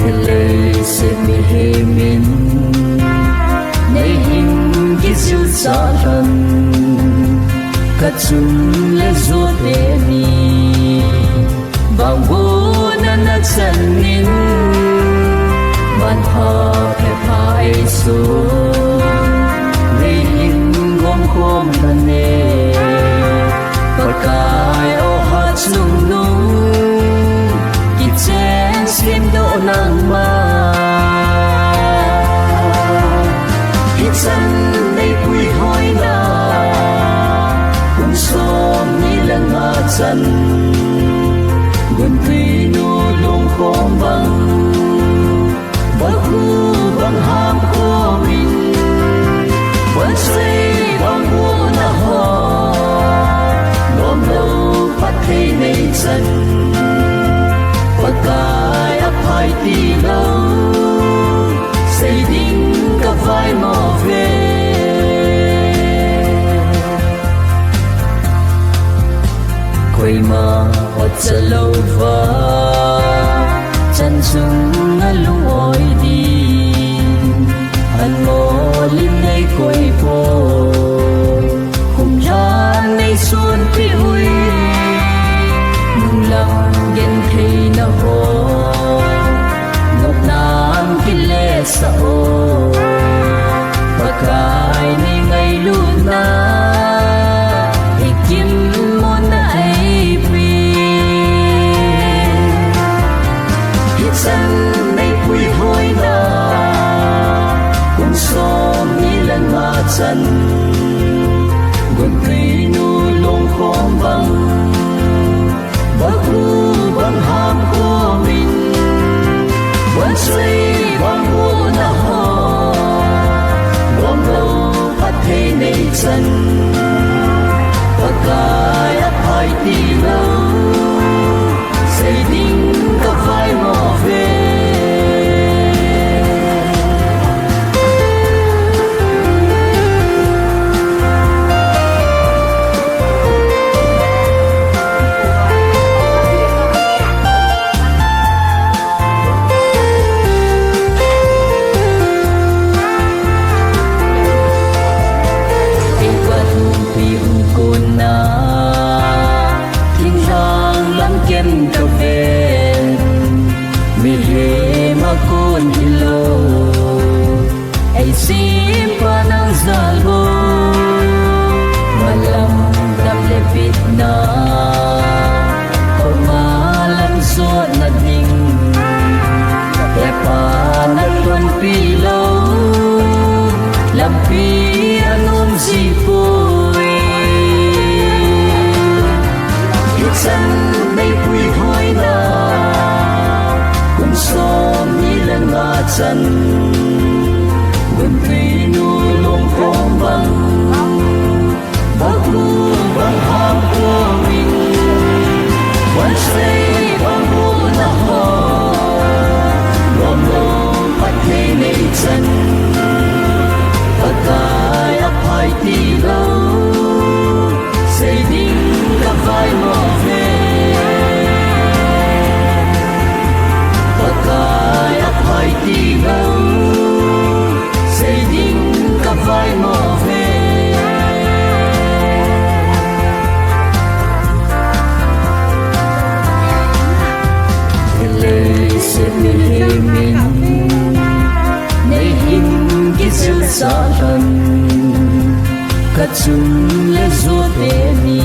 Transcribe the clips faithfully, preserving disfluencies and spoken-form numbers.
Leiset mihem in nei hin kijilsah lhon, kachung le jote ni vangbohna nachan in, manpha phepha eisun nei hin gomkhom lhon e. Pakai o, hatchungnung kichen semdoh nangma. Hichan nei puihoina kum somni le nga chan, Gunpuinu lungkhom bang, bakhu bang hamkhom in, vangset vangbohna ho nomlou phatthei nei chan, Pakai aphai tilou sei ding kavaimo ve. Koima otcha louva chan chunga lung-oi ding, anmol in nei koipoi, khumlhan nei sonpeh uvin, nunglam gentheina ho nopnan kiletsah o. Pakai nei ngailutna hi kimona eipe. Hichan nei puihoina kum somni le nga chan, Gunpuinu lungkhom bang, bakhu bang hamkhom in, vangset vangbohna ho nomlou phatthei nei chan, Pakai aphai tilou sei ding kavaimo ve. Ei panpi hung kona thinglhang lam ken kaven, mihem a kon hilou, ei sempa nang jal bou. Malam dam le bitna, koma lam jotna ding, hepa na tonpi lou lampi anom jipoi. Hichan nei puihoina kum somni le nga chan, Gunpuinu lungkhom bang, bakhu bang hamkhom in, vangset vangbohna ho nomlou phatthei nei chan, Pakai aphai tilou sei ding kavaimo ve. Pakai aphai tilou sei ding kavaimo ve. Leiset mihem in nei hin kijilsah lhon, kachung le jote ni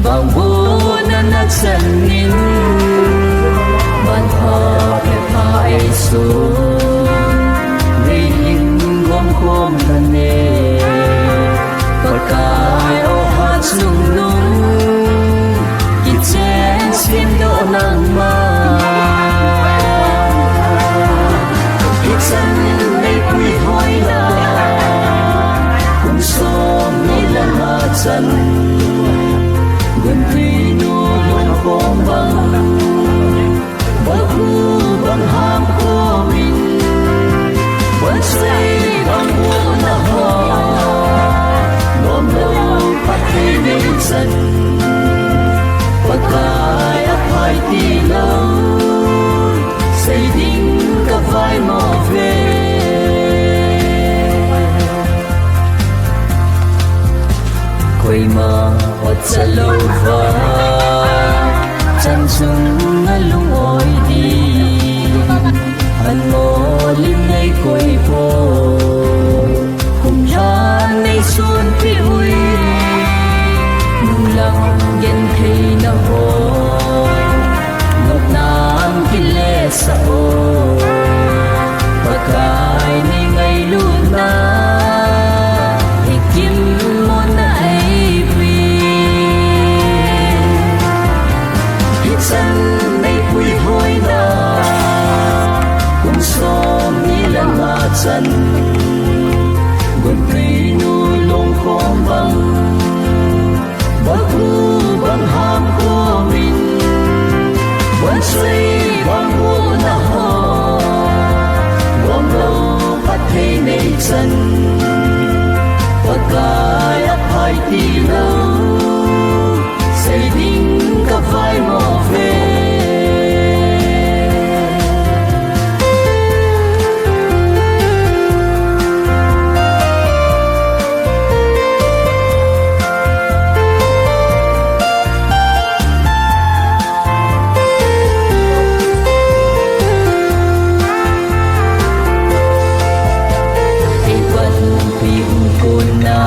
vangbohna nachan in, manpha phepha eisun nei hin gomkhom lhon e. Pakai o, hatchungnung kichen semdoh nangma. Hichan nei puihoina kum somni le nga chan, Gunpuinu lungkhom bang, bakhu bang hamkhom in, vangset vangbohna ho nomlou phatthei nei chan, Pakai aphai tilou Keima otsa louva, chan chunga lungoi ding, anmo lim nei koi po. Kum lhan nei sunpi ui, nunglang gentheina ho, nopnam kilesa o. Pakai nei ngailutna, hikimona eipe. Hichan nei puihoina, kum somni le nga chan, Guntuinu lungkhom bang, Baku bang ham komin, Wansei bang muna ho, Gomlou phatthei nei chan, Pakai aphai tilou, sei ding kavaimo ve. Ei panpi hung kona,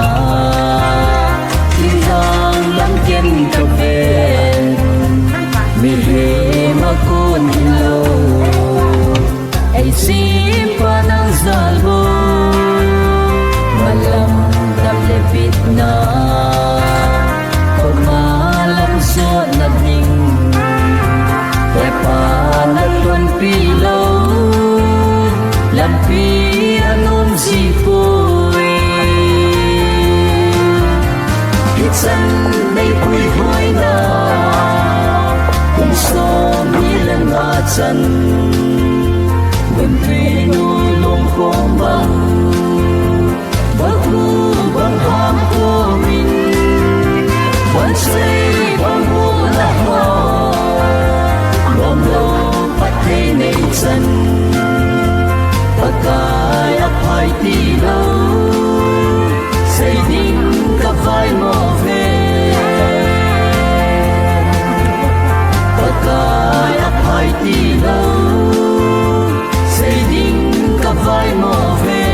thingdang lam ken kaven, mihem a kon hilou. Ei simpa nang jal bou, malam dam le bitna, koma lam jotna ding, hepa na tonpi lou, lampi anom jipoi. Hichan nei puihoina, kum somni le nga chan, Guntuinu lungkhom bang, Baku bang ham komin, Wansei bang muna ho, Gomlou phatthei nei chan, Pakai aphai tilou, sei ding kavaimo ve. Pakai aphai tilou, sei ding kavaimo ve.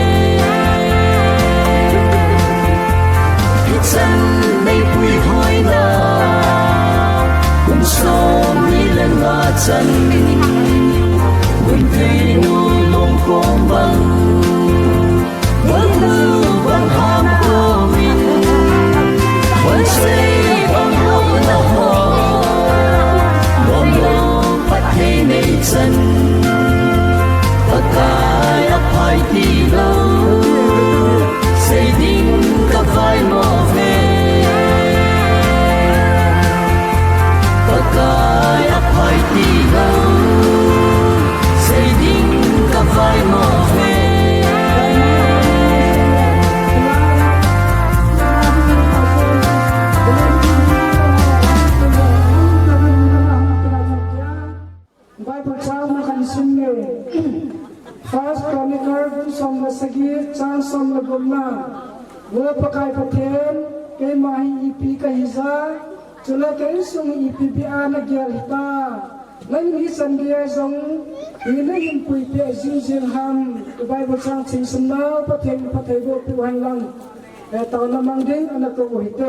Hichan nei puihoina, kum somni le nga chan, Guntuinu lungkhom bang, Guntuinu bang ham komin, Wansei bang muna ho, Gomlou phatthei nei chan, Pakai aphai tilou, sei ding kavaimo ve. Pakai aphai tilou, sei ding kavaimo ve. Bible chang na kan sim nge. First Chronicle bung som le sagi, chang som le gupna. Vo Pakai Pathen, keima hi ipi kahi jia, chule ka insung hi ipi bia nagel hita. Nangin hichan geiya jong hi nahin puipeh jing jing ham. I Bible chang chingsun nau Pathen phatthei boh peh u hen lang. Eh, taona mang ding ana kou u hite.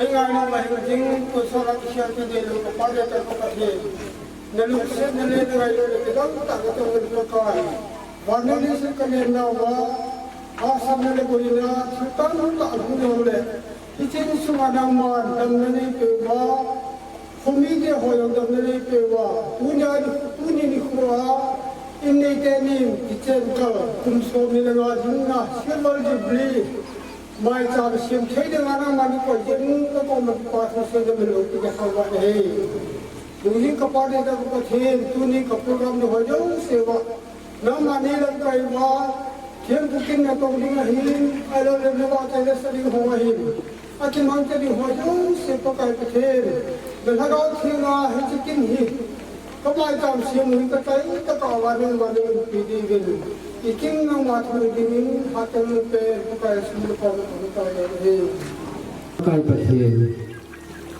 Ei ngai nau ma hi ding, ko sola kisial ti de lo, ko pa de ka ko ka de. Na lungsetna le na ngailut le kidang tah ka tong le Pakai. Van le leiset ka len nauva, hahsatna le boina, thil tamtah hung jong le, hiche insunga nangman damna neipeh uva, khomite ho jong damna neipeh uva, tunia, tuni nikhoa, in neite nin, kichen kal, kum somni le nga lhinna, Silver Jubilee, maicham sem thei dinga nangman nakoi jeh in, nakoma kipa thu seida min loupi kahi uva ahi. Lunglhing kapa Deitah ka Pathen, tuni ka program ding ho jouse uva, nangma neilamkai uva, thempu kin natong ding ahin, ahilouleh navahchoi le sa ding ho ahin, akimangcha ding ho jouse Pakai Pathen, na Lhagao Thenga hiche kin hi, ka maicham sem u hi ka chai tah a uva nangma neiumpi diuvin, i kin nangma thu dingin, hatah in pen Pakai sum le pai na ka hung tai le ahi. Pakai Pathen,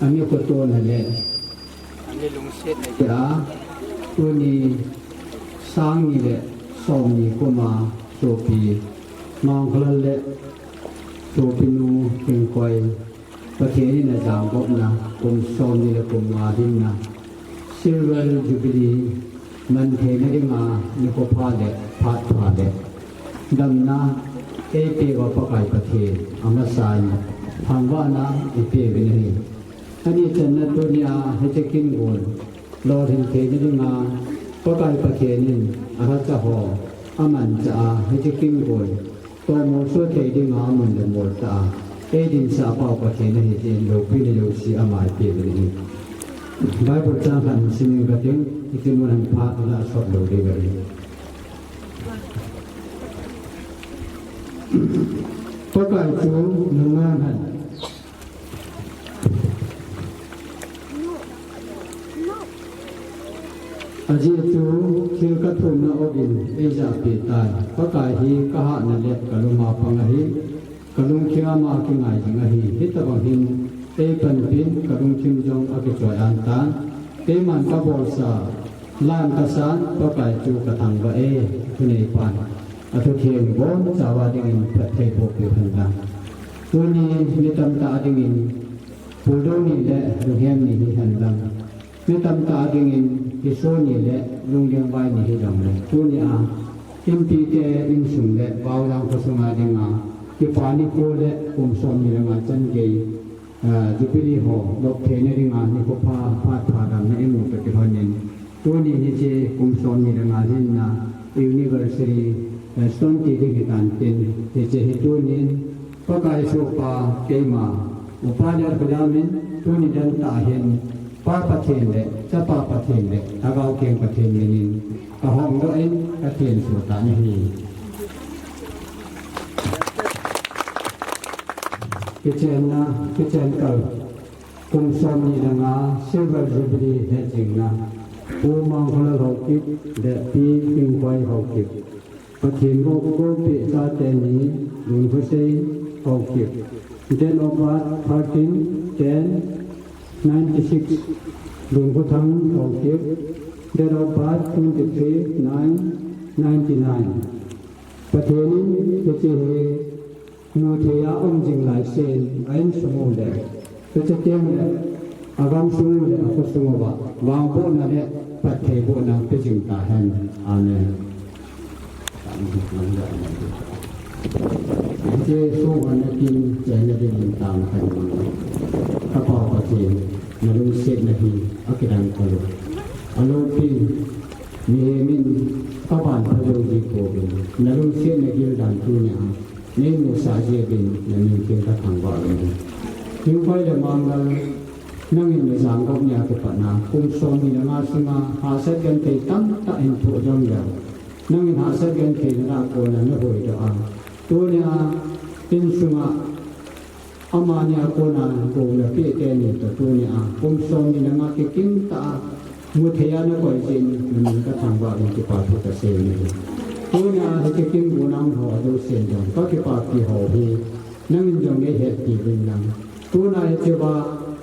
ani kotona le, ani lungsetna kei a, tuni sang ni le som ni kuma sopi, Mangkholal le sopinu Kingkoi, Pathen in ajang gopna, kum som ni le kum nga hinna, Silver Jubilee man theina dinga nikho pha le phat pha le damna eipeuva Pakai Pathen amasan thangvahna ipeuvin ahi. Ani channa tunia hiche kin gon lolhin theina dinga Pakai Pathen in alhacha ho amancha a hiche kin gon Tomo so thei dinga mun le mol ta a, eidin sa pau Pathen ahi tin loupi le lousi ama ipeuvin ahi. Bible chang khat simin kating, iti mun han pha la sot lou ding ahi. Pakai chu nunga han. Ajeh chu thil kathumna ogin eijahpeh tai. Pakai hi kahahna le kalunga pang ahi. Kalungthim ama kingai ding ahi. Hitabang hin eipanpin kalungthim jong akichoi an tan. Keiman kabolsa, lam kasan, Pakai chu kathangvah e, thuneipan. Athutheng bonchauva dingin phatthei boh peh hen lang. Tuni mi tamtah dingin Puldou ni le Lunghem ni hihen lang, mi tamtah dingin Kiso ni le Lunglengvai ni hijongle, tunia inpite insung le Baojang khosunga dinga kipa nikho le kum som ni le nga chan gei, ah, Jubilee ho lop theina dinga nikho pha, phat pha damna imu toh kilhonin, tuni hiche kum som ni le nga hinna anniversary, eh, stone ti ding hitan tin, hiche hi tunin Pakai sohpa keima, Upa Lethulian in tuni dan tah hin, Pa Pathen le, Chapa Pathen le, Lhagao Theng Pathen minin kahongdoh in, kathenso tan ahi. Kichenna, kichen kal, kum som ni le nga Silver Jubilee hetjingna, Pu Mangkholal Haokip le Pi Kingkoi Haokip. Pathen gopeh chate ni, Lunkhosei Haokip. Date of birth thirteen ten ninety-six, Lunkhothang Haokip. Date of birth twenty-three nine ninety-nine. Pathen in hiche hi Mutheiya um jing laisen, a insung u le, hiche teng le, agamsung u le, akhosung uva, vangbohna le, phattheibohna pe jing tahen. Amen. Hiche sung uva nakin chenna dingin tang khat. Ka Pa Pathen, nalungsetna hi akidang kalo. Alopi, mihem in kaban pha jou ji pouvin, nalungsetna gildan tunia neimusah jeh uvin namin tin kathangvah uvin ahi. Kingkoi le Manglal, nangin najang gop nia kipatna kum som ni le nga sunga hahsat genthei tamtah hin thoh jong leu, nangin hahsat genthei na lah kona nahoidoh a, tunia insunga amani a kona gou napeh teni toh tunia kum som ni le nga kikim tah a mutheiya nakoi jeh in namin kathangvah uvin kipathu kasei e. Tunia hiche kin gon a ho ajouse jong kakipapi ho hi nangin jong neihetpi uvin lang. Tuna hichea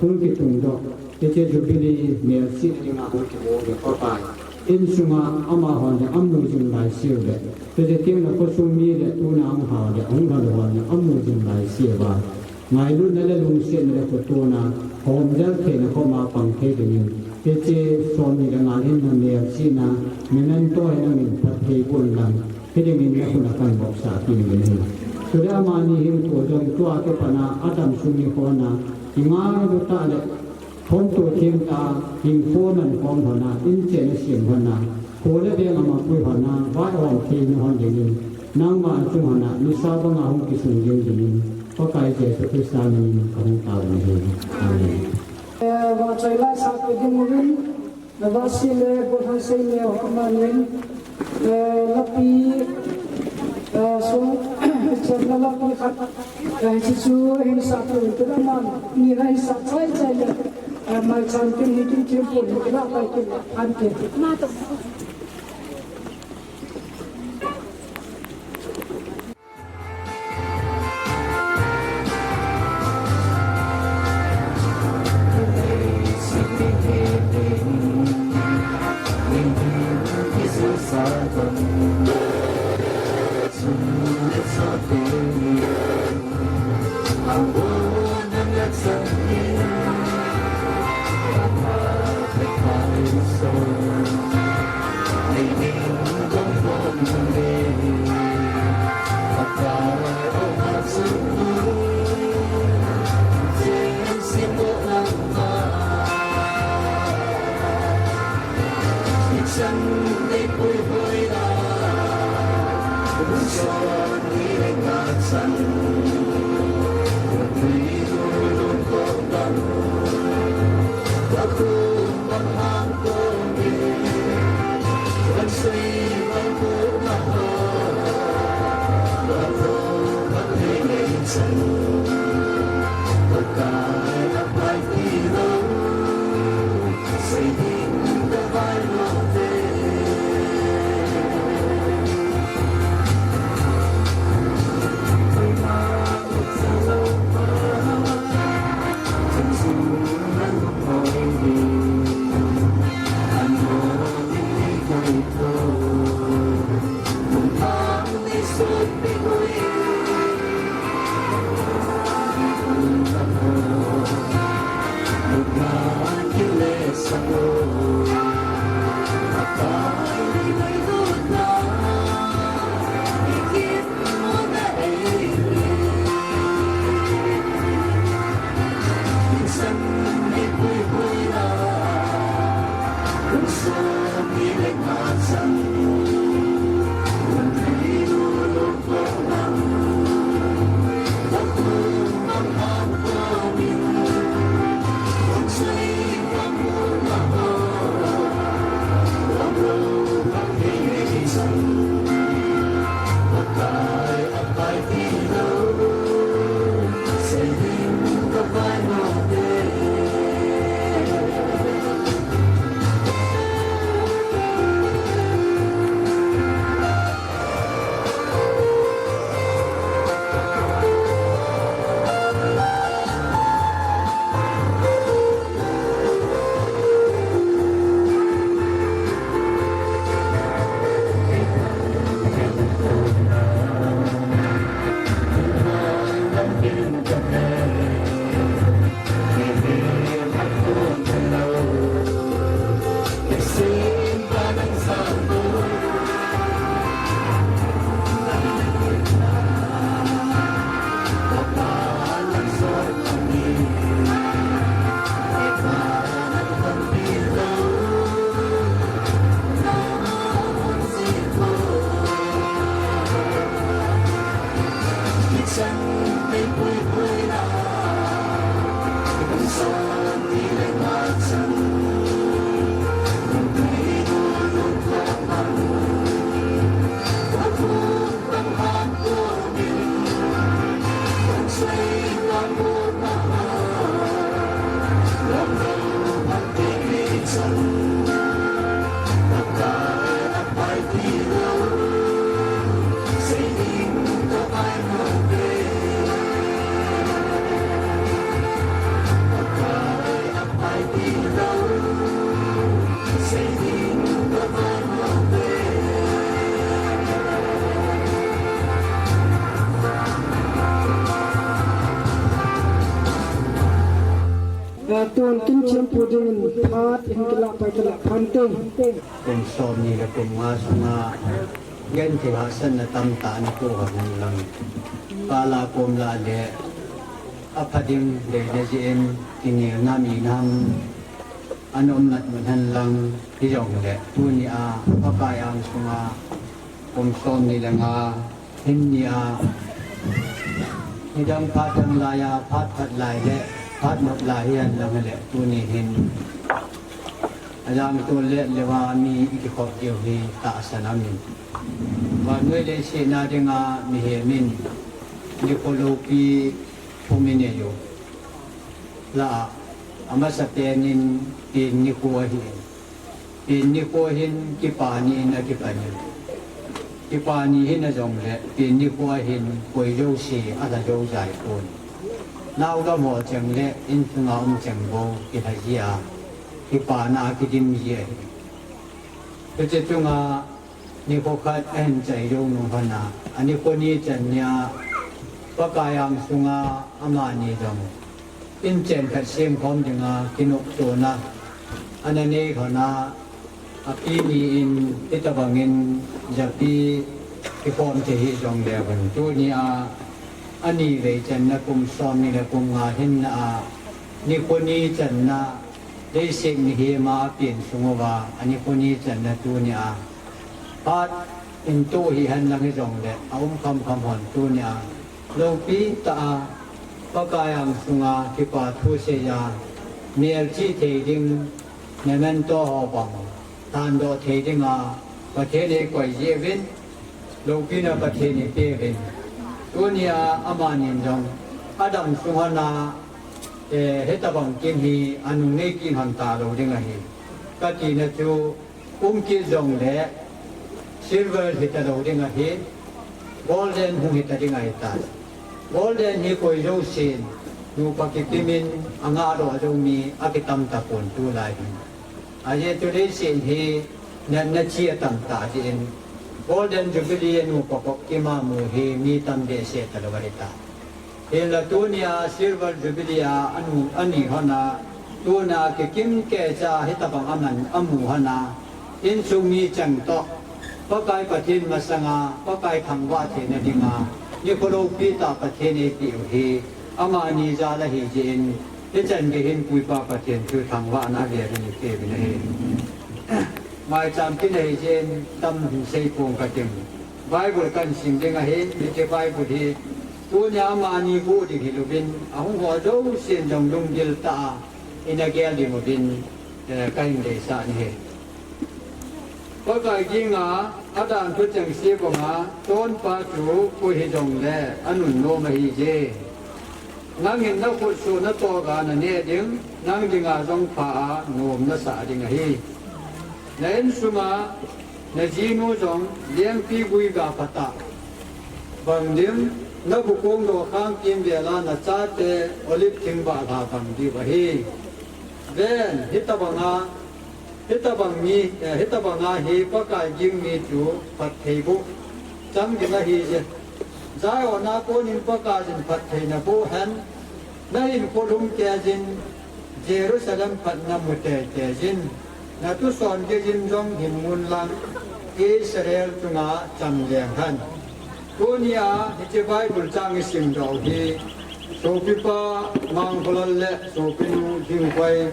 hung kitungdoh, hiche Jubilee melchihna dinga hung kigo uve Pakai, insunga amahon le amu jing laiseu le, hiche teng le khosung mi le tuna hung hao le hung lhal hon le amu jing laiseuva, ngailutna le lungsetna le khotona, hom jal theina khoma pang thei dingin, hiche som ni le nga hinna melchihna memento hi nangin phatthei boh in lang, hidingin nakhut a kanvopsah kit uvin ahi. Chule amani hinkho jong tua kipatna adamsung nikho a, kingailu tah le, khomto them tah a, hinkho mankhom lhon a, inchen asem lhon a, kho le veng amapui lhon a, vaihom thei nahon dingin, nangma achung lhon a nisa banga hung kisung jing dingin, Pakai Jesu Christa minin kahung tao in ahi. Amen. Eh, vachoi laisah pe ding uvin, Navasi le Bolhansei Neo amanin, eh, lapi, eh, sung, chenna lapi khat, eh, hiche chu hinsah peh uvin, aman ni hinsah chai chai le, eh, maicham tin hitin thempu hin kilah pai tin, ante. Tun kin thempu dingin phat in kilah pai kila phan teng. Kum som ni le kum nga sunga genthei hahsatna tamtah ana tou hen lang. Kala kom la le apha ding deina jeh in kinelna minam ana um matmat hen lang, hijongle tuni a Pakai angsunga kum som ni le nga hin ni a, nidang phat dang laiya phat phat lai le phat nop lai hi hen lang le tuni hin alangto le leuva mi ikikhop diu hi tahsan amin. Vannoi leiset a dinga mihem in nikho loupi thum inei u. Lah a, amasapen in pen nikho ahin. Pen nikho hin kipa ni in akipan in. Kipa ni hina jongle pen nikho ahin koi jouse alha jou jai pon. Nao gam ho cheng le insunga um cheng bou kilha ji a, kipana a kidim ji ahi. Hiche chunga nikho khat ahin chai jou nu hon a, anikho ni chan nia Pakai angsunga amani jong inchen khat semkhom dinga kinoptona ana nei hon a, api ni in hitobangin japi kikhom thei hih jongle hon, tunia ani vei channa kum somni le kum nga hinna a nikho ni channa, leiset mihema apen sung uva anikho ni channa tunia phat in toh hihen lang hijongle aum khamkham hon tunia loupi tah a Pakai angsunga kipa thu seiya melchih thei ding memento ho bang thandoh thei dinga Pathen eikoi jeh uvin, loupina Pathen eipeuvin, tunia amanin jong adamsung hon a, eh, hitobang kin hi anung nei kit hon talou ding ahi, katina chu um kit jongle silver hitalou ding ahi, golden hung hita ding ahitai. Golden hi koi jousen nupa kipimin angahdoh jou mi akitam tapon tulai hin. Ajeh chu leiset hi natna chi atam tah jeh in, Golden Jubilee a nupa kop kimamu hi mi tam behseh talou ahitai. Hinla tunia Silver Jubilee a anu, ani hon a, tuna kikim kecha hitobang aman amu hon a, insung mi cheng toh Pakai Pathen masanga Pakai thangvah theina dinga nikho loupi tah Pathen eipeh u hi amani jal ahi jeh in, hichan gei hin Puipa Pathen chu thangvahna avel in ipeuvin ahi. Maicham kin ahi jeh in tam hin sei pong kating. Bible kahin sim ding ahi, hiche Bible hi tunia amani bu ding hilouvin, ahung ho jousen jong lunggil tah a ina gel ding uvin, eh, kahin deisah in ahi. Pakai ginga adan thucheng se banga chonpa chu koi hijongle anunnom ahije. Nangin nakhutsoh natoh ga naneh ding, nang dinga jong pha a nom nasah ding ahi. Na insunga najinu jong lengpi gui ga phatah bang ding, nabu kong dokhang kimvel a nachate olive thing bahlha bang diu ahi. Ven, hitobanga, hitobang mi, eh, hitobanga hi Pakai ging mi chu phattheiboh chang ding ahije. Zion a konin Pakaiyin phattheina boh hen, nahinkho lhumkeijin, Jerusalem phatna mu teiteijin, natuson geiyin jong hinmun lang, Israel chunga chamleng hen. Tunia hiche Bible chang isimdoh u hi, sopipa Mangkholal le sopinu Lhingkhoi,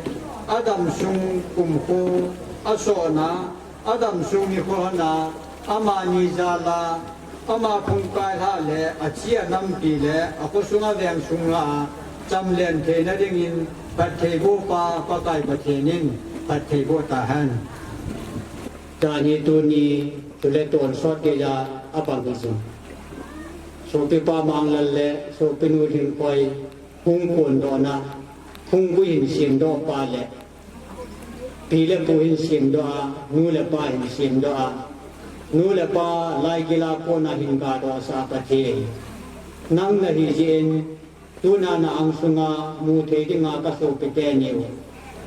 adamsung kumkho, asohna, adamsung nikho hon a, amani jal a, ama phungkai lhah le, achi anampi le, akhosunga vengsunga, chamlen theina dingin, phattheibohpa, Pakai Pathen in, phattheiboh tahen. Chani tuni, chule tonsot geiya, abang hijin, sopipa Manglal le sopinu Lhingkhoi, hung kondohna, hung gui hin semdohpa le, pi le pu hin semdoh a, nu le pa hin semdoh a, nu le pa laigila kona hin gadohsah Pathen, nang nahi jeh in, tuna na angsunga mu thei dinga kasopi teniu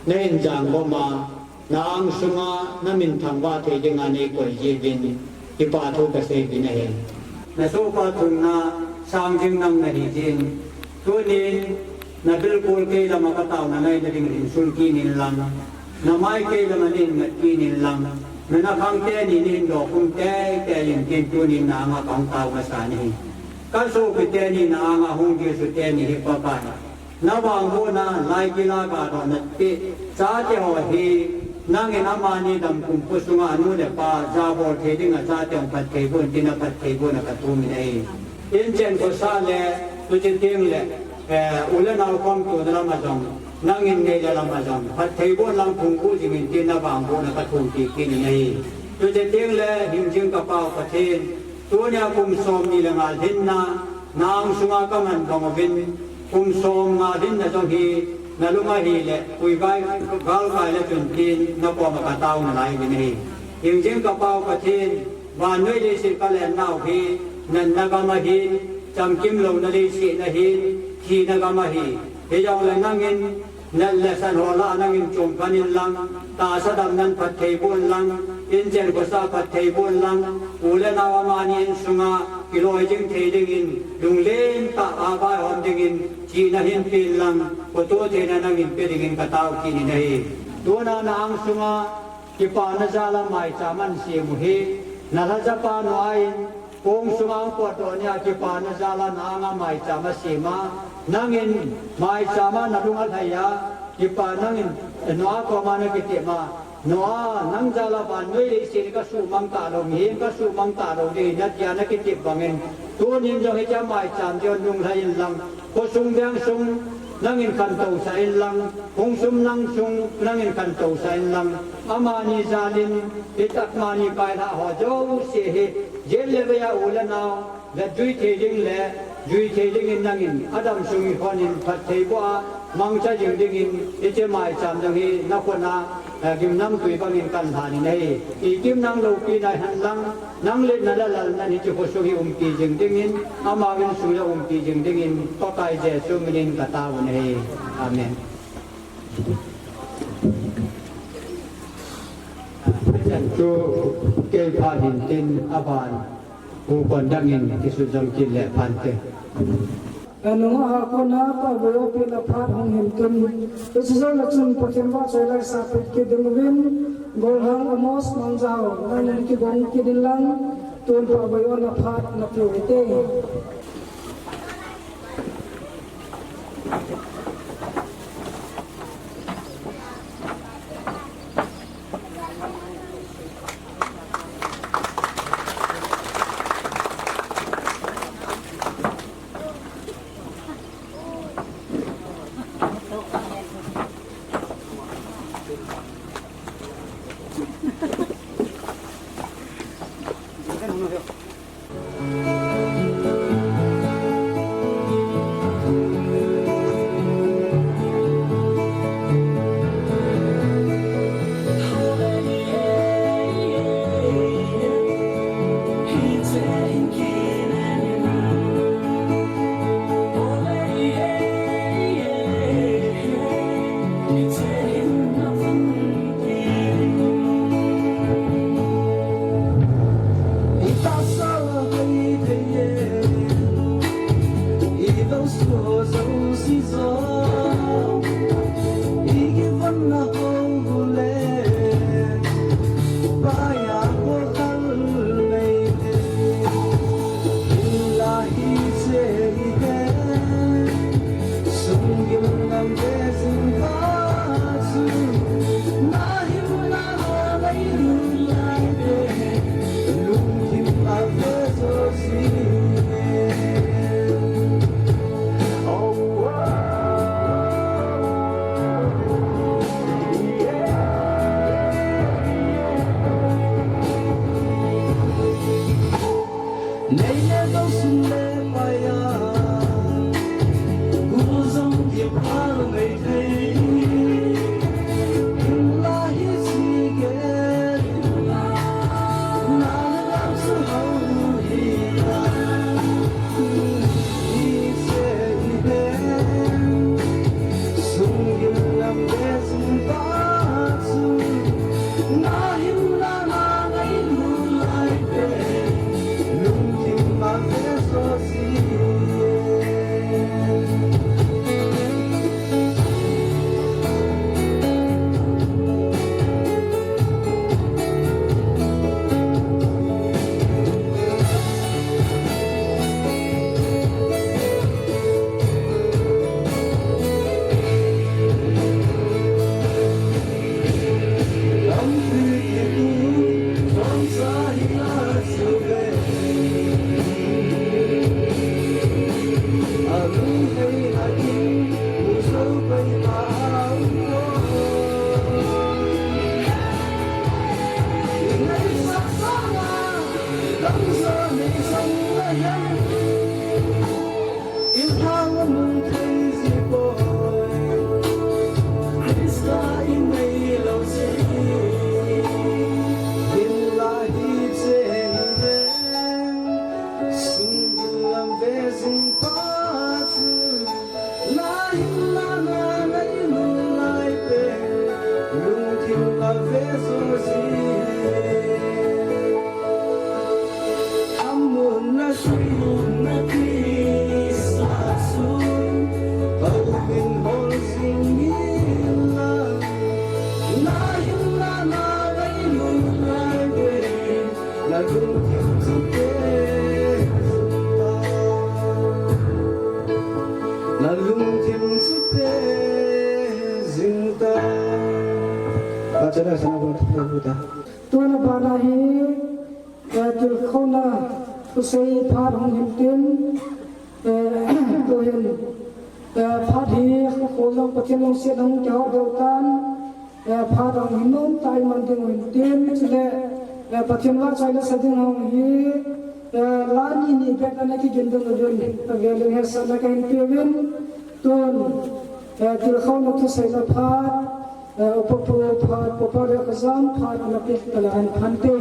nahin jangkhom a, na angsunga namin thangvah thei dinga neikoi jeh uvin, kipa thu kasei uvin ahi. Nasohpa thumna sang jing nang nahi jeh in, tunin nabilkol kei lama kataona ngaina dingin sun kit inlang, namai kei lama nahin ngat kit inlang, nanakhang teni nahin dokhum teitei intin, tunin na anga kahung tao masa nahi. Kasopi teni, na anga hung Jesu teni hi Pakai, navangbohna, laigila gadohna, chate ho hi, nangin amani damkum khosunga anu le apa jabol thei dinga chate hung phattheiboh in tina phattheibohna kathum in ahi. Inchen khosah le, tuche tengle, eh, u le nao khomtona lama jong, nangin neile lama jong phattheiboh lang phungboh jingin tin navangbohna kathumpi kit in ahi. Tuche tengle, hingjing kapau Pathen, tunia kum somni le nga lhinna na angsunga kaman bang uvin, kum somnga lhinna jong hi nalung ahile, puigai galkai le chun tin nakoma katao nalai uvin ahi. Hingjing kapau Pathen, vannoi leiset kalennau hi natna gam ahin, chamkimlouna leiset ahin, thina gam ahi. Hijongle nangin nat le san ho lah a nangin chomkhen inlang, tahsa damnan phattheiboh inlang, Inchen khosa phattheiboh inlang, u le nao amani insunga kiloi jing thei dingin, lunglen tah a vaihom dingin, chihna hinpe inlang, khoto theina nangin pe dingin katao kit in ahi. Tuna na angsunga kipana jal a maicham ahin sem u hi, nalhajapa nu ahin, Kong sunga hung potdoh nia kipana jal a na anga maicham asem a, nangin maicham a nalung alhai a, kipa nangin, eh, Noah koma nakitep a, Noah, nang jal a vannoi leiset hi kasuhmang talou, mihem kasuhmang talou ding ahi, natia nakitep bangin, tunin jong hitia maicham ding lunglhai inlang, khosung vengsung, nangin khantousah inlang, hung sum lang sung, nangin khantousah inlang, amani jalin, hitia mani kailhah ho jouse hi, jel le vei a u le nao, vetjui thei ding le, jui thei dingin nangin, adam sung hi khonin phattheiboh a, mangcha jing dingin, hiche maicham dang hi, nakhut a, eh, gimnamtui bangin kanlhan in ahi. Ikim nang loupina henlang, nang letna le lalna hiche khosung hi umpi jing dingin, ama insung le umpi jing dingin, Pakai Jesu minin katao in ahi. Amen. Chu kei phat hintin aban, u kon dangin kisut jong kit le phante. Anunga a kona Pahboi opina phat hung hintin, hiche jouna chun Pathen vahchoi laisapet kit ding uvin, Golhang Amos Mangjao, nangin kigong kit inlang, tun Pahboi ona phat napeh u hite. Nalungthim chute jing ta. Nalungthim chute jing ta. Bachana sana bol ta. Tuna bana hi, eh, tilkhouna thusei phat hung hin tin, eh, tuhin, eh, phat hi kholong Pathen lungset hung kihou deu tan, eh, phat hung hin nom tai man ding hin tin, chule, eh, Pathen vahchoina sa ding hung hi, eh, la ni ni bep na kigin ding uvin, avel in hetsahna kahin pe uvin, tun, eh, tilkhouna thusei na phat, eh, upa pu phat, upa le khajam phat, ana pe tala han phan te.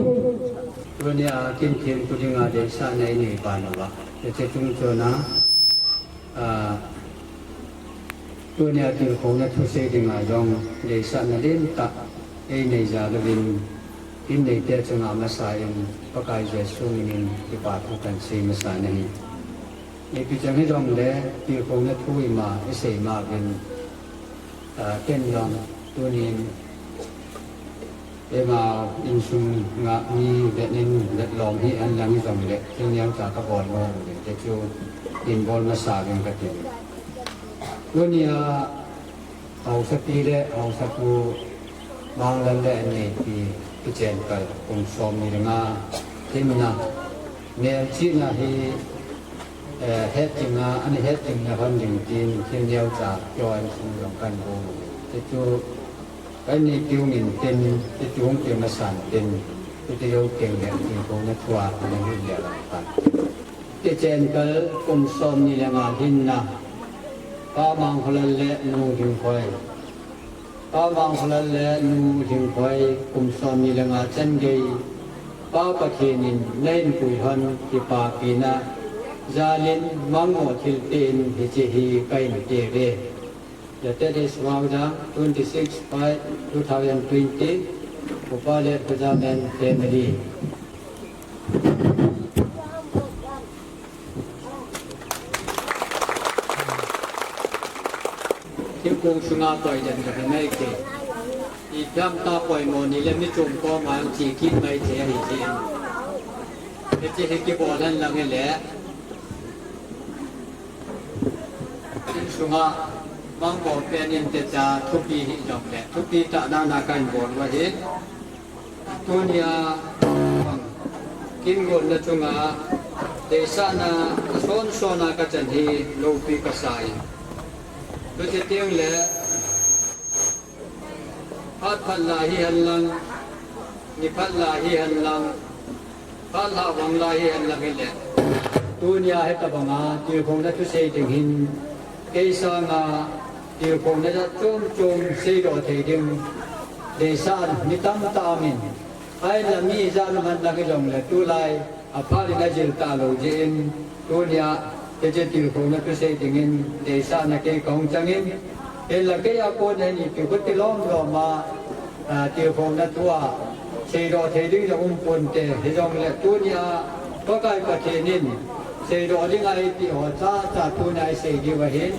Tunia kin thempu dinga deisahna inei pan uva. Hiche chungchona, ah, tunia tilkhouna thusei dinga jong deisahna lentah einei jal uvin, in neite chunga masa in Pakai Jesu minin kipa thu kahin sei masa nahi. Ipi chang hijongle, tilkhouna thu ima isei ma uvin, ah, ken jong tunin, eima insunga mi vet in vet lom hi ahin lang hijongle, thil neocha kabol nom uvin, hichu in bol masa uvin kati. Tunia, Haosapi le Haosapu Manglal le aneipi kichen kal kum somni le nga hinna, melchihna hi, eh, hetjinga, ana hetjingna hon ding tin thil neocha kio insung jong kahin bol. Hichu kahin neipiu min tin, hichu hung kio masan tin, hichu jou teng le tilkhouna thua ana hi le lang pan. Kichen kal kum somni le nga hinna, Pa Mangkholal le Nu Lhingkhoi. Pa Mangkholal le Nu Lhingkhoi kum somni le nga chan gei, Pa Pathen in na hinpui hon kipapina jalin mangmo thilpeh in hiche hi kahin pe uve. The date is Vaujang, twenty-six five two thousand twenty, Upa le Khajam and family. Thingkong sunga koi den ka nei ke. Ipi ham ta poimo ni le mi chom koma chi kit mai thei ahi jin. Hiche hi kibol hen lang hile. Thingkong sunga mangkho pen in te cha thupi hijongle, thupi tah na na kahin bol uva hi. Tunia, kin gotna chunga, deisahna, son sona kachan hi, loupi kasa in. Tuche teng le, phat phat la hihen lang, ni phat la hihen lang, phat lha vang la hihen lang hile. Tunia hitabanga, tilkhouna thusei ding hin, kei sanga, tilkhouna jat chom chom seidoh thei ding, deisah mi tamtah aumin, Ahinla mi ijat um hen lang hijongle tulai, aphat in ajil talou jeh in, tunia, hiche tilkhouna thusei dingin, deisahna kei kahung changin, hinla kei a kona hin ipi khuti lom lom a, a, tilkhouna thua, seidoh thei ding jong um ponte, hijongle tunia, Pakai Pathen in, seidoh ding ahi ti ho chacha tunia isei diu ahin,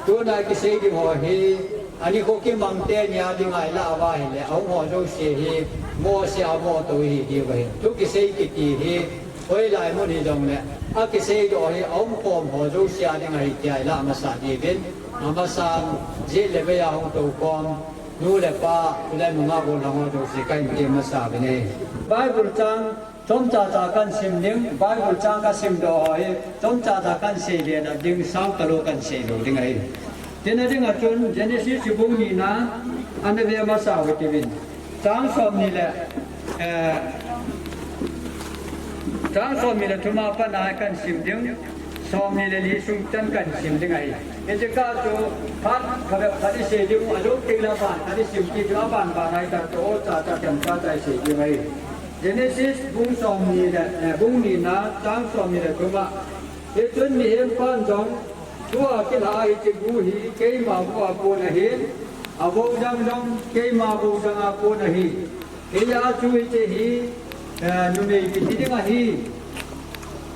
tunia kisei ding ho hi, Ani kho kimang teni a dinga ilah uva ahile, ahung ho jouse hi, mohseh a mohtou ihi diu ahi. Thu kisei kiti hi, hoilai mun hijongle, akiseidoh hi, aumkhom ho jouse a dinga ahi tia ilah masa diuvin, amasan, jeh le vei a hung toukhom, nu le pa, u le nungah gollhang ho jouse kahin tem masa uvin ahi. Bible chang, Chomcha cha kahin sim ding, Bible chang kasimdoh ho hi, chomcha cha kahin seibe na ding, sao talou kahin seilou ding ahi. Tina dinga chun, Genesis bung nina, ana ve masa uve uvin. Chang somni le, eh, chang somni le thum a pat a kahin sim ding, somni le li sung chan kahin sim ding ahi. Hiche kah chu, phat, phabep phat isei ding, ajou teng le aban, phat isim kit chu aban ban ahi ta chu, o cha cha chan cha cha isei ding ahi. Genesis bung somni le, eh, bung nina chang somni le thum a. Hichun mihem pan jong, tua kilha a hiche gu hi keima gu a kon ahin, avou dang jong keima vou dang a kon ahi. Hijeh a chu hiche hi, eh, numei kiti ding ahi.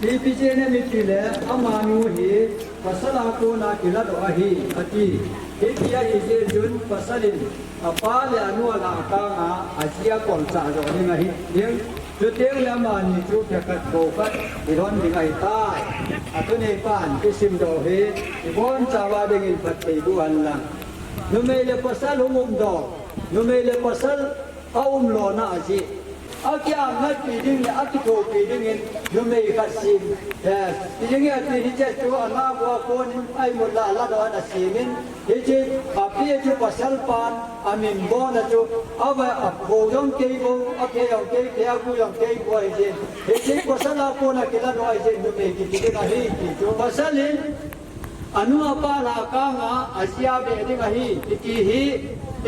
Ipi jeh inem itile, amanu hi pasal a kona kiladoh ahi, ati. Hiti ahi jeh chun pasal in apa le anu a lah a kang a, aji a kolchah joh ding ahi. Ding. Chuteng le amani chu phe khat bou khat hi lhon ding ahitai. Athuneipan kisimdoh hi ibonchauva dingin phatthei boh hen lang. Numei le pasal hung umdoh, numei le pasal aumlouna ajeh, akiamnatpi ding le akithopi dingin numei khat sem, eh, ti ding ahi. Hiche chu angah bou a konin a imut lah a ladoh in asemin, hiche ape chu pasalpan amin bol a chu, ava, abou jong kei bou, aphe jong kei phe, agu jong kei gu ahijeh in, hiche pasal a kona kiladoh ahijeh in numei kiti ding ahi ti chu. Pasal in anu apa lah a kanga aji a beh ding ahi kiti hi,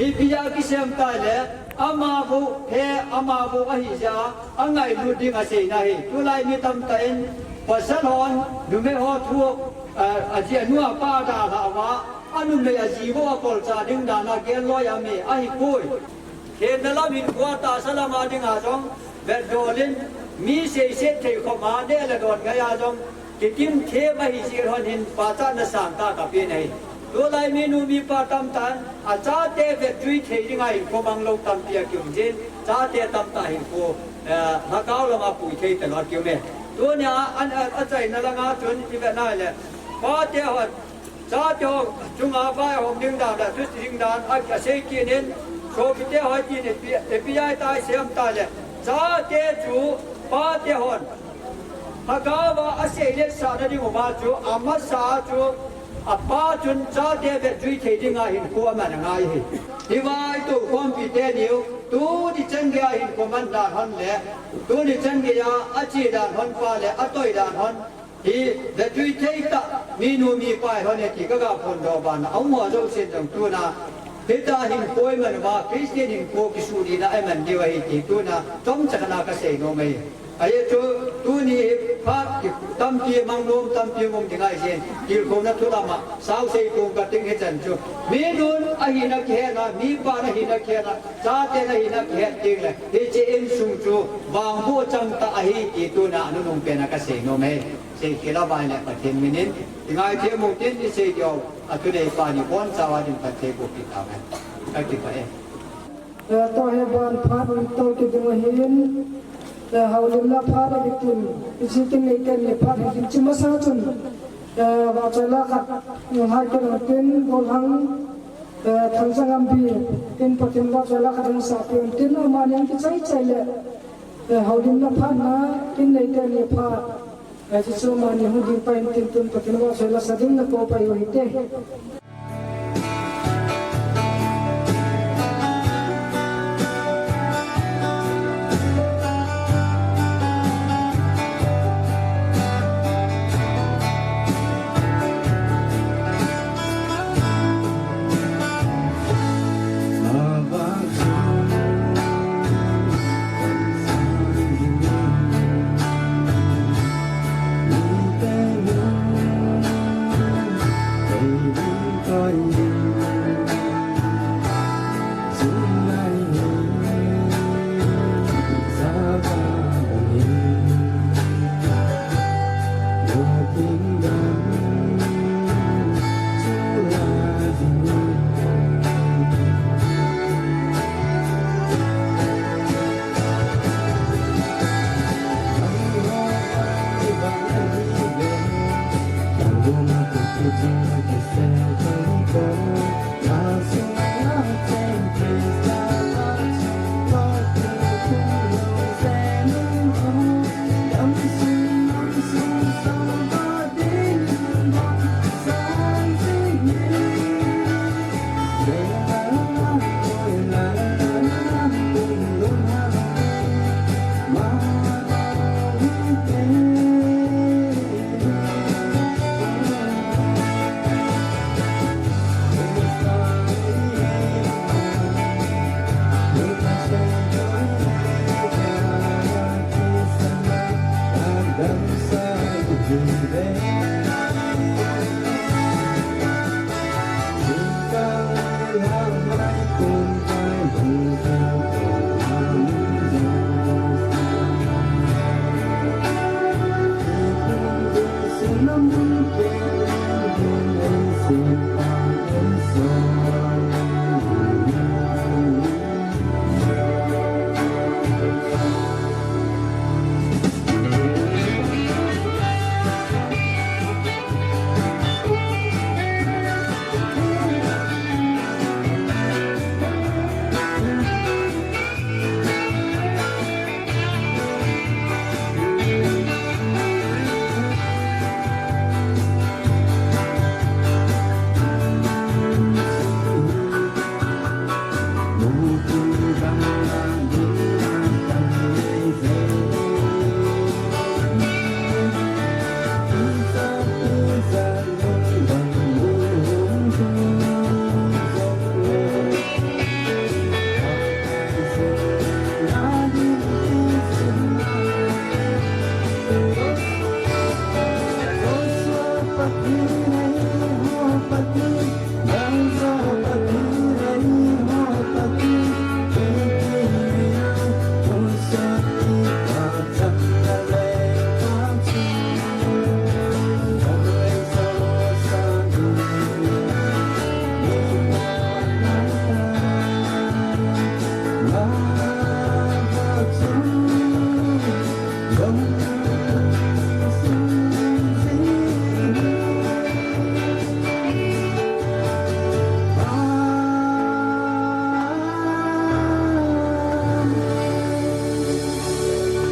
ipi a kisem tah le, ama bou phe, ama bou ahijeh a angailut ding aseina ahi. Tulai mi tamtah in pasal hon numei ho thu, eh, aji anu apa dalhah uva, anumei aji bou akolchah ding dan a gel loi a me ahipoi. Khenna lam hinkhoa tahsa lama dinga jong vetdol in, mi seiset thei khoma neh le don ngai a jong kikim them ahijeh in hon hin pachatna sangtah kapen ahi. Tulai minu mipa tamtah in achate vetjui thei dinga hinkho manglou tampi akium jin, chate tamtah hinkho, eh, lhagao lama pui thei talou akium e. Tunia an, a, achaina langa chun ivet na le, pate hon chate ho chunga vaihom ding dan le thusi ding dan a, asei kit in, sopite ho tin ipi, ipi ahitai sem tah le, chate chu pate hon lhagao a aseiletsahna ding uva chu, amasa chu apa chun chate vetjui thei dinga hinkho aman angai ahi. Hiva itoukhompi teniu, tuni chan geiya hinkho man dan hon le, tuni chan geiya ache dan hon pa le atoi dan hon hi vetjui thei tah minu mipa hon e ti kaga phondoh bana, ahung ho jousen jong tuna hitia hinkho iman uva Christian hinkho kisuhlina iman diu ahi ti tuna chomcha khat a kasei nom ahi. Ajeh chu tuni hi phat tampi mang nom, tampi um ding ahijeh in, tilkhouna thu lama sao sei kong kating hichan chu, minun ahina kihetna, mipan ahina kihetna, chaten ahina kihet teng le hiche insung chu vangboh changtah ahi ti tuna anunung pen a kasei nom e. Sei khel a vai le Pathen minin ingaithem uvin tin, isei diu athuneipan ibonchauva din phatthei boh peh tauhen. Kakipah e. Eh, tua hi ban phat in tou kit ding ahin, eh, houlimna phat ahi tin, hiche kin neite ni phat ahi tin, hiche masa chun, eh, vahchoila khat, eh, hai kin tin, golhang, eh, Thangjang Ambi tin, Pathen vahchoila khat hung sapeh un tin, amani hung kichai chai le, eh, houlimna phat na, kin neite ni phat. Hiche chu amani hung ding pai in tin, tun Pathen vahchoila sa ding nakou pai u hite.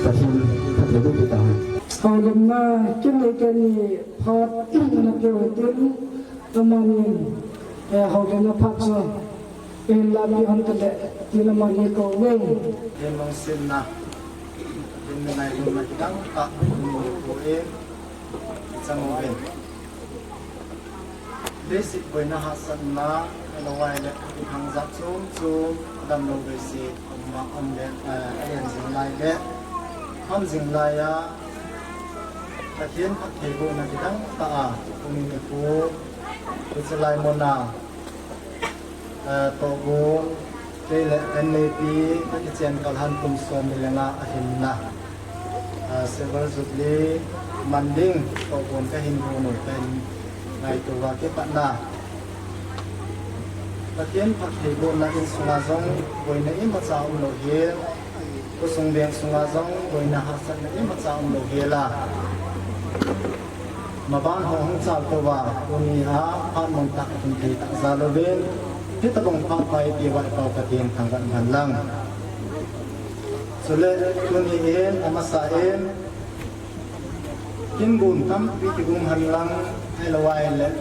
Pathen phattheiboh peh tauhen. Houlimna kinei keni phat na pe u hitin, amanin, eh, houlimna phat chu eihin lahpeh hon tale, tin amani kou ve. Pathen lungsetna, Pathen mingailutna kidang tah um poi, ichang uvin. Leiset boina hahsatna, ahilouleh, thil jat chom chom, damlou veiset, um ma, um le, eh, alen jing lai le, um jing lai a, Pathen phattheibohna kidang tah a, tuni nikho, hiche lai muna, eh, tohgon, kei le N A P, kakichen kal han kum som ni le nga ahinna. Ah, Silver Jubilee man ding tohgon kahin gon u, kahin ngaito uva kipatna. Pathen phattheibohna insunga jong boina imacha umlou hel, khosung veng sunga jong boina hahsatna imacha umlou hel a. Maban ho hung chal tou va, tuni a phat mun tah hung thei tah jal uvin, hitobang phat pha ipeh uva i Pau Pathen thangvah in hen lang. Chule tuni in amasa in, kin gon tampi kigong hen lang, ahilouleh,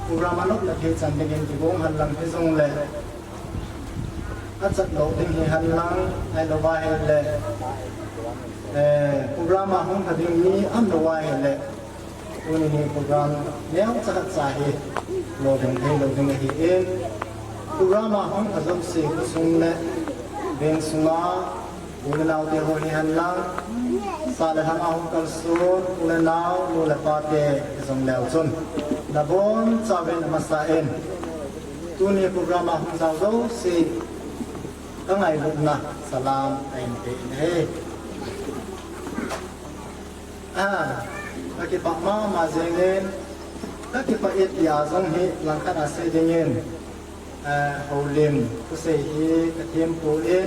program anop na thei chan dingin kigong hen lang, hijongle, achat lou ding hi hen lang, ahilouleh, eh, program a hung lha ding mi umlou ahile, tuni hi program neocha khat cha hi loding thei lou ding ahin, program a hung lha jouse khosung le veng sunga u le nao te ho hi hen lang, sa le lhang a hung kalson u le nao, nu le pa te jong leu chun, nabonchauvin amasa in, tuni program a hung jao jouse kangailutna salam kahin pe in ahi. Ah, kakipah mama jengin, kakipah e tia jong hi langkhat a sei dingin, ah, houlim thusei hi kathem poi,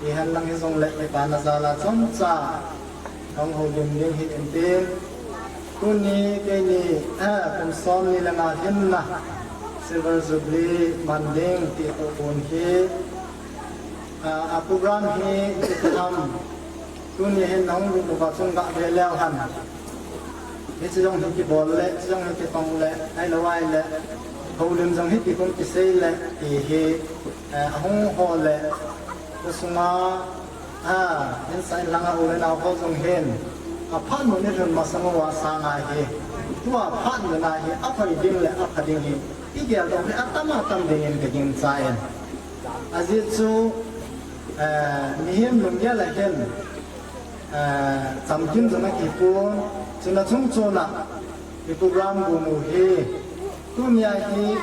ihen lang hijongle kipana jal a chomcha kahung houlim ding hi intin, tuni keini, ah, kum som ni le nga lhinna Silver Jubilee man ding ti tohgon hi, ah, a program hi ipi ham, tuni hin nahung lut uva chun gah ve leu hen. Hiche jong hi kibol le, hiche jong hi kitong le, ahilouleh, houlim jong hiti kon kisei le, ti hi, eh, ahung ho le, khosunga, ah, insung langa u le nao ho jong hin, aphat mun ilhun masang uva sanga hi, tua phat mun a hi, aphai ding le apha ding hi, igel dong hi atam atam dingin kagingchan. Ajeh chu, eh, mihem lunggel a hin, eh, chamkim jong akipon, chuna chungchona, i program gon u hi, tunia hi,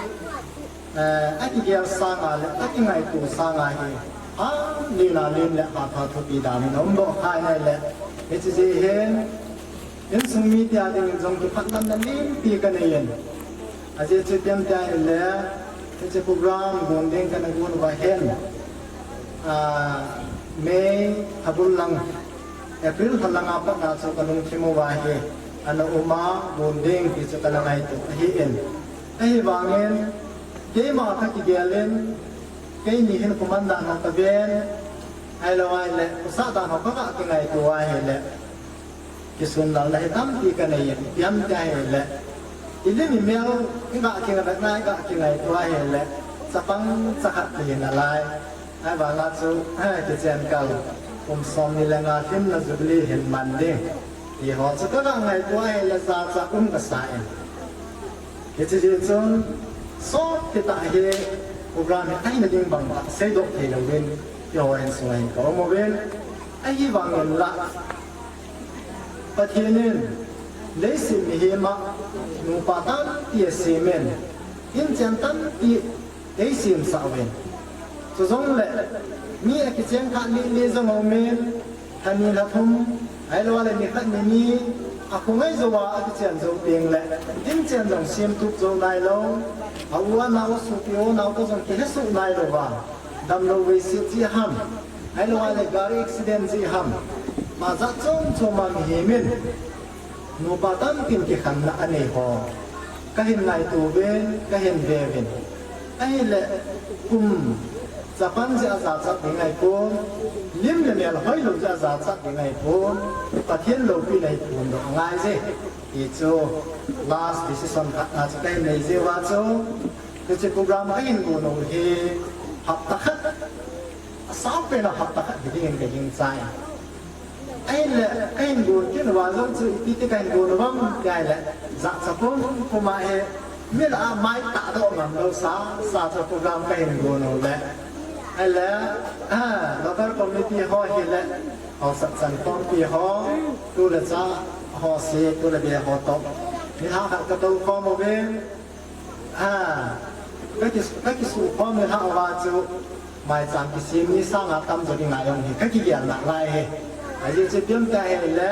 eh, akigel sanga le, akingaito sanga hi, alen alen le, hatah thupi dan in aumdoh kha in ahile, hiche jeh hin, insung mite a dingin jong kiphatlamna limpi kanei in. Ajeh chu ipi ham tia ahile, hiche program gon ding kana gon uva hin, ah, May lha bul lang, April lha langa pat na chu kalungthim uva hi ana um a, gon ding ti chu kana ngaito ahin. Ahivangin, keima kakigel in, keini hin khoman dan ho kaven, ahilouleh, khosah dan ho kaga kingaito ahile, kisunlalna hi tampi kanei in, ipi ham tia ahile, ilim imel iga kingaito, iga kingaito ahile, chapang chakhat ti nalai. Ahivanga chu, eh, kichen kal kum som ni le nga lhinna Jubilee hin man ding ti ho chu kaga ngaito ahile, jacha um kasa in. Hiche jeh chun, sot tah hi program hi ahina ding bang tah seidoh thei louvin, keiho insunga hin kaum uvin, ahivangin la, Pathen in leiset mihem a nupa tampi asem in, inchen tampi eisemsah uvin. Chujongle, mi akicheng khat li li jong aumin, lha ni lha thum, ahilouleh ni khat ni ni, akhongai jouva akichen jou tengle, inchen jong semtup jou nailou, a u a nao, asopi u nao toh jong kihesoh nailouva, damlou veiset jeh ham, ahilouleh gari accident jeh ham, ma jat chom chom a mihem in, nupa tampin kikhenna anei ho kahin ngaito uvin, kahin ve uvin. Ahile, kum Tapan jeh a jachat ding ahipon, lim le mel hoilou jeh a jachat ding ahipon, Pathen loupina hi phondoh angai je. Hichu last decision khat a chu kahin nei jeh uva chu, hiche program kahin gon u hi hapta khat, asang pen a hapta khat hiding in kahin chai. Ahile, kahin gon kit uva jong chu, ipi ti kahin gon u ham, ti ahile, jachat pum pum a hi, mi lah a mai tahdoh ngam lou sa, sa chu program kahin gon u le. Ahile, ah, local committee ho hile, haosa chan khompi ho, tu le cha ho se, tu le be ho toh. Mi hah khat katou khom uvin, Ah, kaki, kakisukhom le hah uva chu, maicham kisem ni sang a tamjo ding a jong hi, kakigel nalai hi. Ajeh chu ipi ham tia ahile,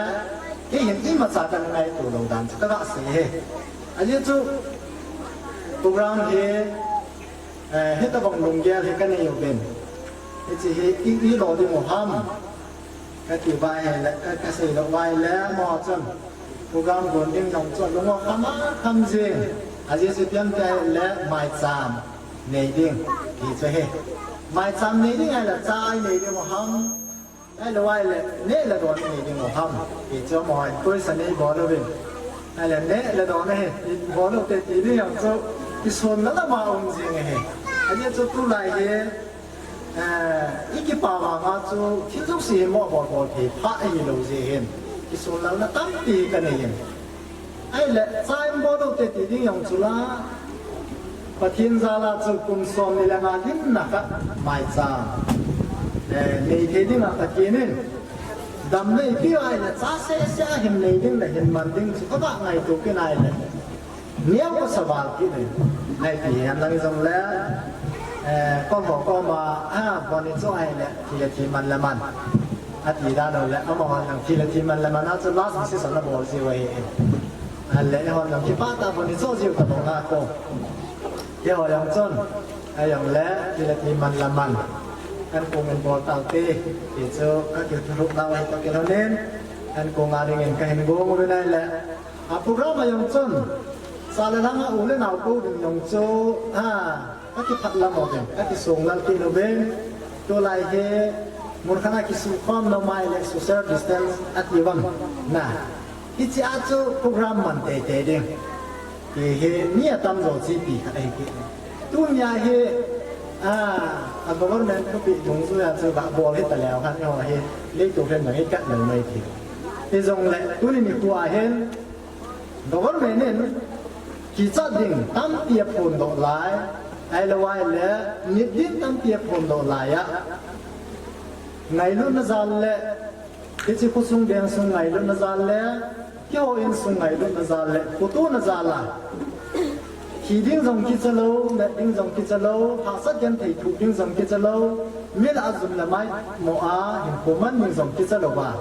kei hin imacha kangaito lou dan chu kaga sei hi. Ajeh chu, program hi, eh, hitobang lunggel hi kanei uvin. Hiche hi, i, ilo ding u ham. Kati uva ahile, ka, kasei lou uva ahile, amaho chun, program gon ding jong chu alung u kham a kham jing. Ajeh chu ipi ham tia ahile, maicham nei ding, ti chu ahi. Maicham nei ding ahile, cha inei ding u ham, ahilou ahile, neh le don inei ding u ham, ti chu amaho in question eibol uvin. Ahile, neh le don ahi, ibol u hite ti ding jong chu, kisonna lam a um jing ahi. Ajeh chu tulai hi, Eh, i kipa vang a chu thil jouse hi mo bol bol thei pha ahilou jeh hin, kisunlelna tampi kanei in. Ahile, cha in bol u hite ti ding jong chu la, Pathen jal a chu kum somni le nga lhinna khat maicham, eh, nei thei ding a Pathen in damna eipeh u ahile, cha seh seh a hin nei ding le hin man ding chu kagah ngaito kit in ahile. Neo kasa val kit in. Ahi ti hen lang jong le, eh, kol ho koma, ah, von icho ahile, thi le thi man le man. Ati dan u le, amaho lang thi le thi man le man a chu last decision abol jiu ahi. Ahile, eihon lang kipah tah von icho jiu tabang a ko. Keiho jong chun, ajong le, thi le thi man le man. Kan kong in bol tau te, ti chu, kakithurup nau ahi toh kilhon in, kan kong a ding in kahin gong uvin ahile. A program a jong chun, sa le lhang a u le nao kou ding jong chu, a, kakiphat lam uvin, kakisonglel kit uvin, tulai hi, mun khat a kisukhom nom ahile social distance ati uvam, na. Hiche a chu program man teitei ding. Hiche hi mi atamjo chepi khat ahi kit. Tunia hi, a, a government thupeh dungjuia chu gabol hita leu hen, eiho hi, leiset pen jong hi kat lou mai thei. Hijongle, tuni nikho a hin, Government in kichat ding tampi aphondoh lai, ahilou ahile, nit ding tampi aphondoh lai a, ngailutna jal le, hiche khosung veng sung ngailutna jal le, keiho insung ngailutna jal le, kitohna jal a, thi ding jong kicha lou, nat ding jong kicha lou, hahsat genthei thoh ding jong kicha lou, mi lah a jum le mai mo a hinkho man ding jong kicha lou a,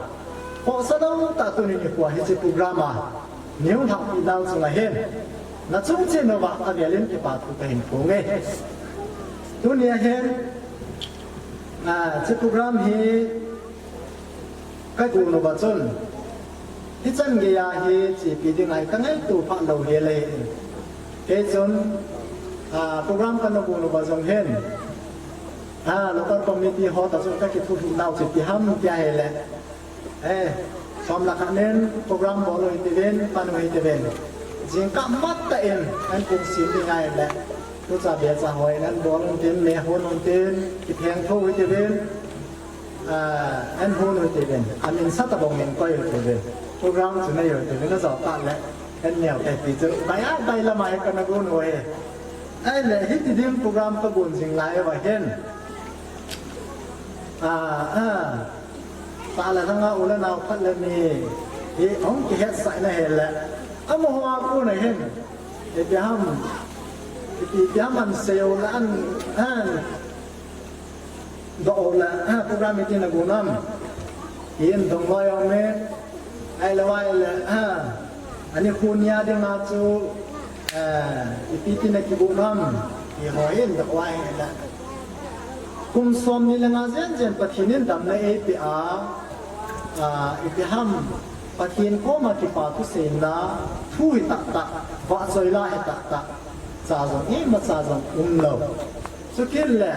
khohsa lou tah tuni nikho a hiche program a nei hung lhahpi nau chunga hin, nachung cheh uva avel in kipa thu kahin phong e. Tunia hin, a, hiche program hi kagon uva chun, hichan geiya hi chepi ding ahi kangaito phat lou hel e. Kei chun, a, program kana gon uva jong hin, a, local committee ho toh chun kakithupi nau chu ipi ham tia ahile, eh, som le khat in program bol u hite uvin, pan u hite uvin. Jingkah matah in, an kong sem ding ahile, tucha becha ho in an bol untin, me hon untin, kipheng tho u hite uvin, a, an hon u hite uvin, amin sa tabang in koi u hite uvin. Program chu nei u hite uvin, ajou tah le, an neo te ti chu, bai a, bai lam a hi kana gon u ahi. Ahile, hiti ding program kagon jing lai uva hin, a, a, sa le lhang a u le nao khat le ni hi hung kihetsah na hile, amaho a kon a hin, ipi ham, ipi, ipi ham an sei u le an, an doh u le, a, program iti nagon ham, tin dong loi um e, ahilou ahile, a, anikho nia dinga chu, eh, ipi ti nakigon ham, ti ho hin doh u ahile. Kum somni le nga jen jen Pathen in damna eipeh a, a, ipi ham, Pathen koma kipa thuseina, thu hi tahtah, vahchoi la hi tahtah, cha jong imacha jong umlou. Chukit le,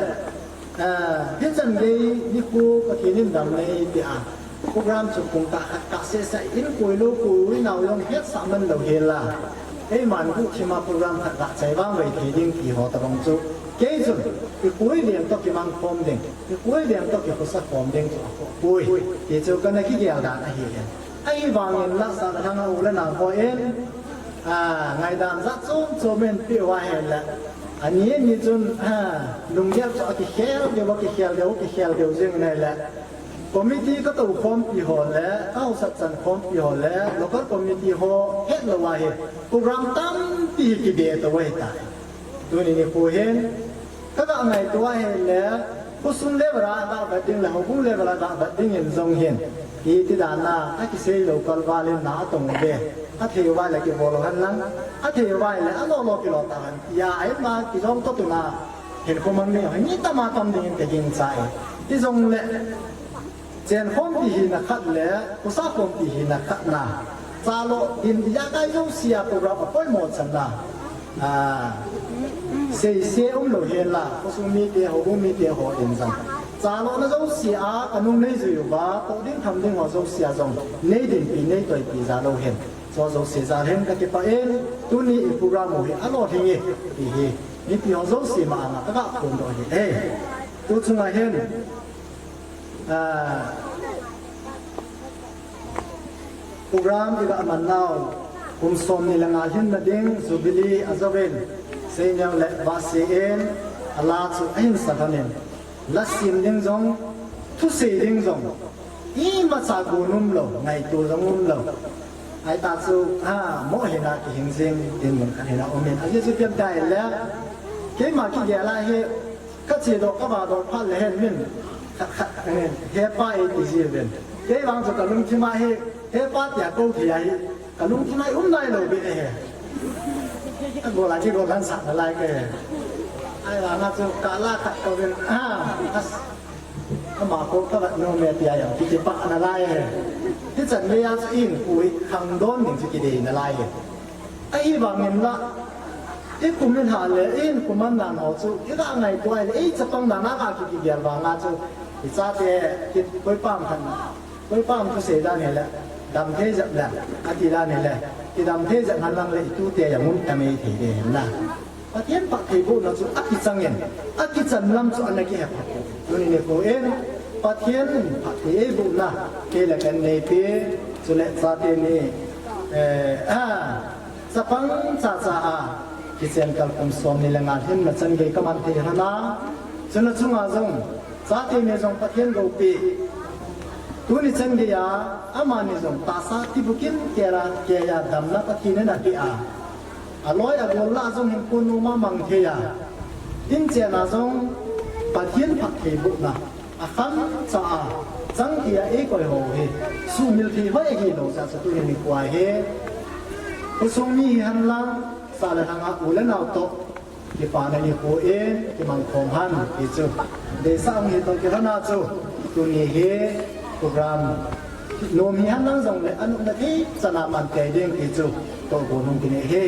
Hichan gei nikho Pathen in damna eipeh a, program chu pung kah khat kah seh seh in koi lou koi nau jong hetsah man lou hel a, eiman guhthim a program khat kah chai vangvei thei ding ti ho tabang chu, kei chun ikoi leng toh kimang khom ding, ikoi leng toh kikhosa khom ding chu akhoh poi ti chu kana kigel dan ahi e. Ahivangin la sah le lhang a u le nao hon, a, ngaidan jat chom chom in peh uva ahile, ani ani chun, a, lunggel chu akikhel deu, akikhel deu, akikhel deu jing in ahile, committee katou khompi ho le kahaosat chan khompi ho le local committee ho hetlou ahi, program tampi hi kibe tou ahitai. Tuni nikho hin kaga ngaito ahile, khosung level a gah vet ding le houbung level a gah vet ding in jong hin, iti dan a akisei lou kalval in na atong uve. Athei uva le kibol lou hen lang, athei uva le alolo kilo tahen tia, aima kijong toh tuna hinkho mang ding hi mi tama tam ding in kagingchai. Hijongle, chen khompi hina khat le khosa khompi hina khat na, chalo din ijakai jouse a program apoimo channa, a, seise umlou hel a, khosung mite, houbung mite ho in jong, chalona jouse a kanung neijui uva toh ding tham ding ho jouse a jong neidinpi neitoipi jal u hen, chu jouse jal hen kakipah in, tuni i program u hi alolhing e ti hi mipi ho jouse ma anga kaga phondoh ahi e. Tu chunga hin, a, program iga man nau, kum somni le nga lhinna ding Jubilee ajouvin, seineo le vahse in ala chu ahin sa lhon in, la sim ding jong, thusei ding jong imacha gon umlou, ngaito jong umlou. Ahita chu, a, moh hina kihing jing dinmun khat hina um in, ajeh chu ipi ham itile, keima kigel a hi, kachedoh kavadoh phat le hin min khat khat, hepa eiti jiuvin, kei vang chu kalungthim a hi hepa tia kou thei ahi, kalungthim a hi um nailou beh ahi. Kagol a kigol lhansah nalai kahi. Ahivanga chu kala khat kouvin, a, ama kou kavet nom e tia jong kikipah nalai ahi. Hichan gei a chu ihinkho hi khangdon ding chu kidei nalai ahi. Ahivangin la, ikum ilhah le ihinkho mandan ho chu iga ngaito ahile, ichapang dan a ga kigel vanga chu, ichate, ki, koipa ham khat, koipa ham thusei dan hile, damthei jep le, ati dan hile, kidamthei jep henlang le itute jong umta mei thei ding ahin na. Pathen phattheibohna chu akichang in, akichan lam chu ana kihe phat u. Tuni nikho in Pathen in phatthei eibohna kei le kaneipi, chule chate ni, eh, a, chapang chacha a kichen kal kum somni le nga lhinna chan gei kaman thei lhon a, chuna chunga jong chate ni jong Pathen loupeh, tuni chan gei a amani jong tahsa tibukim kela keiya damna Pathen in apeh a, aloi agol lah a jong hinkho nom a mang thei a, inchen a jong Pathen phattheibohna akhamcha a chang thei a eikoi ho hi suhmil thei hoi ahilou jeh a chu tuni nikho hi khosung mi hihen lang, sah le lhang a u le nao toh kipana nikho in kimang khom hen ti chu deisah hung hi toh kilhon a chu, tuni hi program nom hihen lang jongle anopna thei chan a man tei ding ti chu tohgon hung kinei ahi.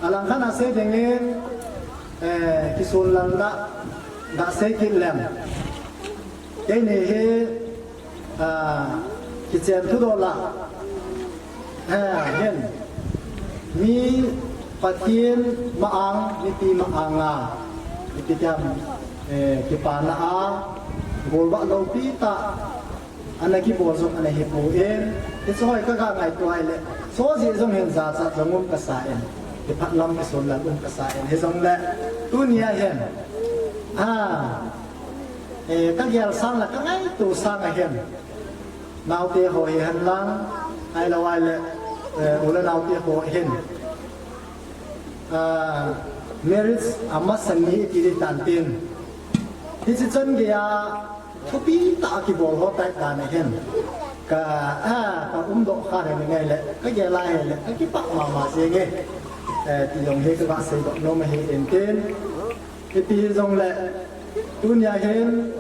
Alangkhat a sei dingin, eh, kisonlalna gasei kit leng, keini hi, a, kichen thudol a, eh, hin mi Pathen ma-ang, mipi ma-ang a, ipi ti ham, eh, kipana a golvah loupi tah ana kibol jong ana hipoi. Hiche ho hi kaga ngaito ahile, chu jeh jong hin jachat jong um kasa in, kiphatlam kisonlal um kasa in, hijongle tunia hin, a, eh, kagel sang le kangaito sang a hin, naote ho hihen lang, ahilou ahile, eh, u le naote ho hin, a, marriage amasang ni iti ding tan tin, hiche chan geiya thupi tah a kibol ho tai tan ahin, ka, a, ka umdoh kha lheh ngai le, kagel a ahile kakipah mama jenge, eh, ti jong hi kaga seidoh nom ahi intin. Ipi hijongle, tunia hin,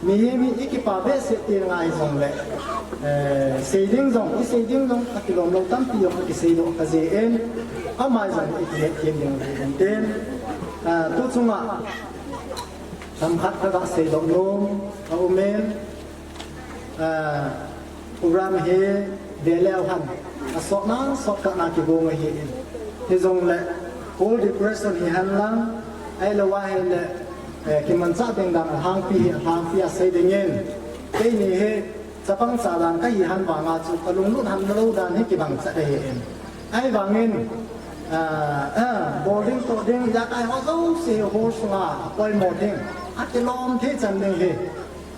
mihem hi ikipa behseh teng ahijongle, eh, sei ding jong, isei ding jong akilom lou tampi jong akiseidoh kajin, ama jong ikihet them ding ahi intin, ah, tu chunga Themkhat ka ga seidoh nom a um in, ah, program hi ve leu hen, a sot nan sot kah na kigong ahi in. Hijongle, cold depression hi hen lang, ahilou ahile, eh, kimanchah ding dan a lhangpi hi, a lhangpi a sei ding in. Keini hi, chapang cha dan ka hi hen vang a chu, ka lunglut hen lou dan hi kibang chet ahi in. Ahivangin, ah, ah, bol ding toh ding, ijakai ho jouse hol sunga poimo ding, akilom thei chan ding hi,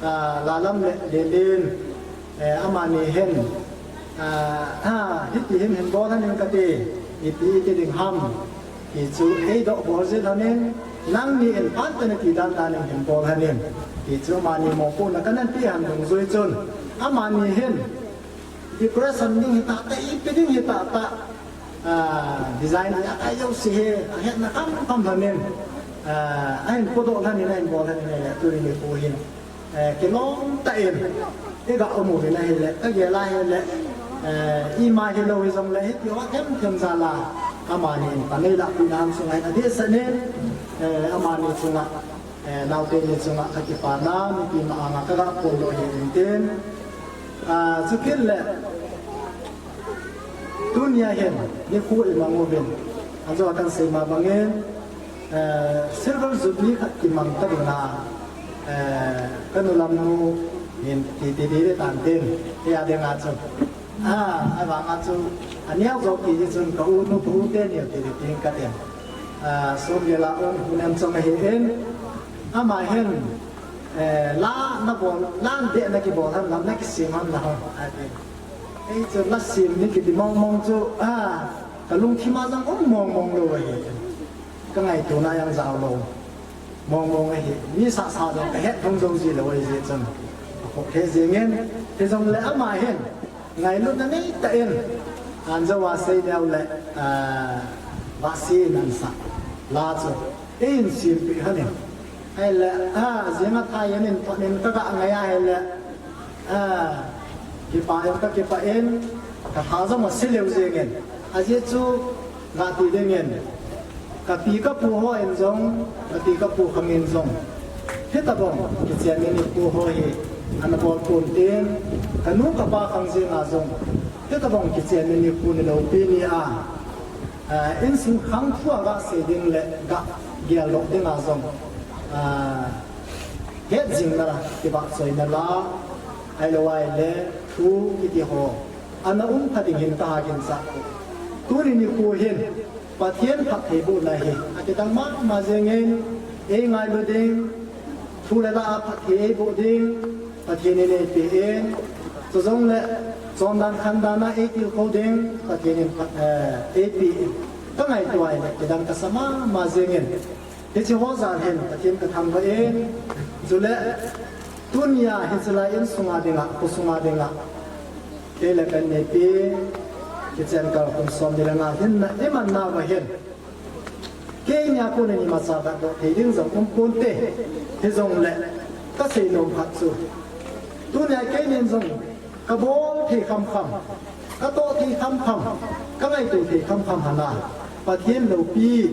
ah, Lalam le Lelen, eh, amani hin, ah, ah, hiti hin hin bol hen in kati, ipi iti ding ham, ti chu eidoh bol jing hen in, nangni in phat tah in ti dan dan in hin bol hen in, ti chu amani mopohna kana pe hen dungjui chun, amani hin, decoration ding hita tah, ipi ding hita tah, ah, design ijakai jouse hi, ahetna kham kham lhonin, ah, ahin podoh lhonin, ahin bol lhonin ahile, tuni nikho hin, eh, kilom tah in, iga um uvin ahile, ka gel a ahile, eh, ima hilou hijongle, hiti ho them them jal a, amani in pan eilah peh na ham sunga hin adehset in, eh, amani chunga, eh, naote ni chunga ka kipana, mipi ma anga ka ga phondoh ahi in tin. Ah, chukit le, tunia hin, nikho imang uvin, ajo a kan sei ma bangin, eh, Silver Jubilee khat kimang ta ding a, eh, ka nu lam nu hin ti ti di di tan tin, ti a ding a chu. Ah, ahivang a chu, aneo jo kiti chun ka u nu, ka u teni ti di tin ka tin. Ah, Songela un, u nem chong ahi in, ama hin, eh, la na bol, la deh na kibol ham, lam na kisem ham na ho, ati. Ei chu la sem ni kiti mong mong chu, ah, ka lungthim a jong um mong mong lou ahi. Ka ngaito na jong jao lou mong mong ahi. Mi sah sah jong ka het thong jou ji lou ahi jeh chun. Ka khop he jing in, hijongle ama hin, ngailutna nei tah in, anjo a sei leu le, ah, vaccine ahin sah la chu, eihin sem peh hen in. Ahile, ah, jing a thai in, in thot in ka ga ngai a ahile, ah, kipah in, ka kipah in, ka tha jong ase leu jing in. Ajeh chu, ga ti ding in, ka pi ka pu ho in jong, ka pi ka pu khang in jong, hitabang kichen ni nikho ho hi ana bol pon tin, ka nu ka pa khang jeng a jong, hitabang kichen ni nikho ni loupi ni a, ah, insung khang thu a ga sei ding le ga geldoh ding a jong, ah, het jing na la, kivahchoina la, ahilou ahile thu kiti ho ana um pha ding hin ka ha ginchat. Tuni nikho hin Pathen phattheibohna hi akidang mama jeng in, ei ngailu ding, thu le la a phatthei eiboh ding, Pathen in eipeh in, chujongle chondan khandan a eitilkhou ding, Pathen in phat, eh, eipeh in, ka ngaito a ahile kidang kasa mama jeng in. Hiche ho jal hin Pathen ka thangvah in, chule tunia hiche lai insunga dinga, khosunga dinga, kei le ka nepi, kichen kal kum som ni le nga hinna iman nauva hin, keini a kon in imacha gatdoh thei ding jong um ponte, hijongle ka seinom khat chu, tunia keinin jong ka bol thei khamkham, ka toh thei khamkham, ka ngaito thei khamkham hana, Pathen loupi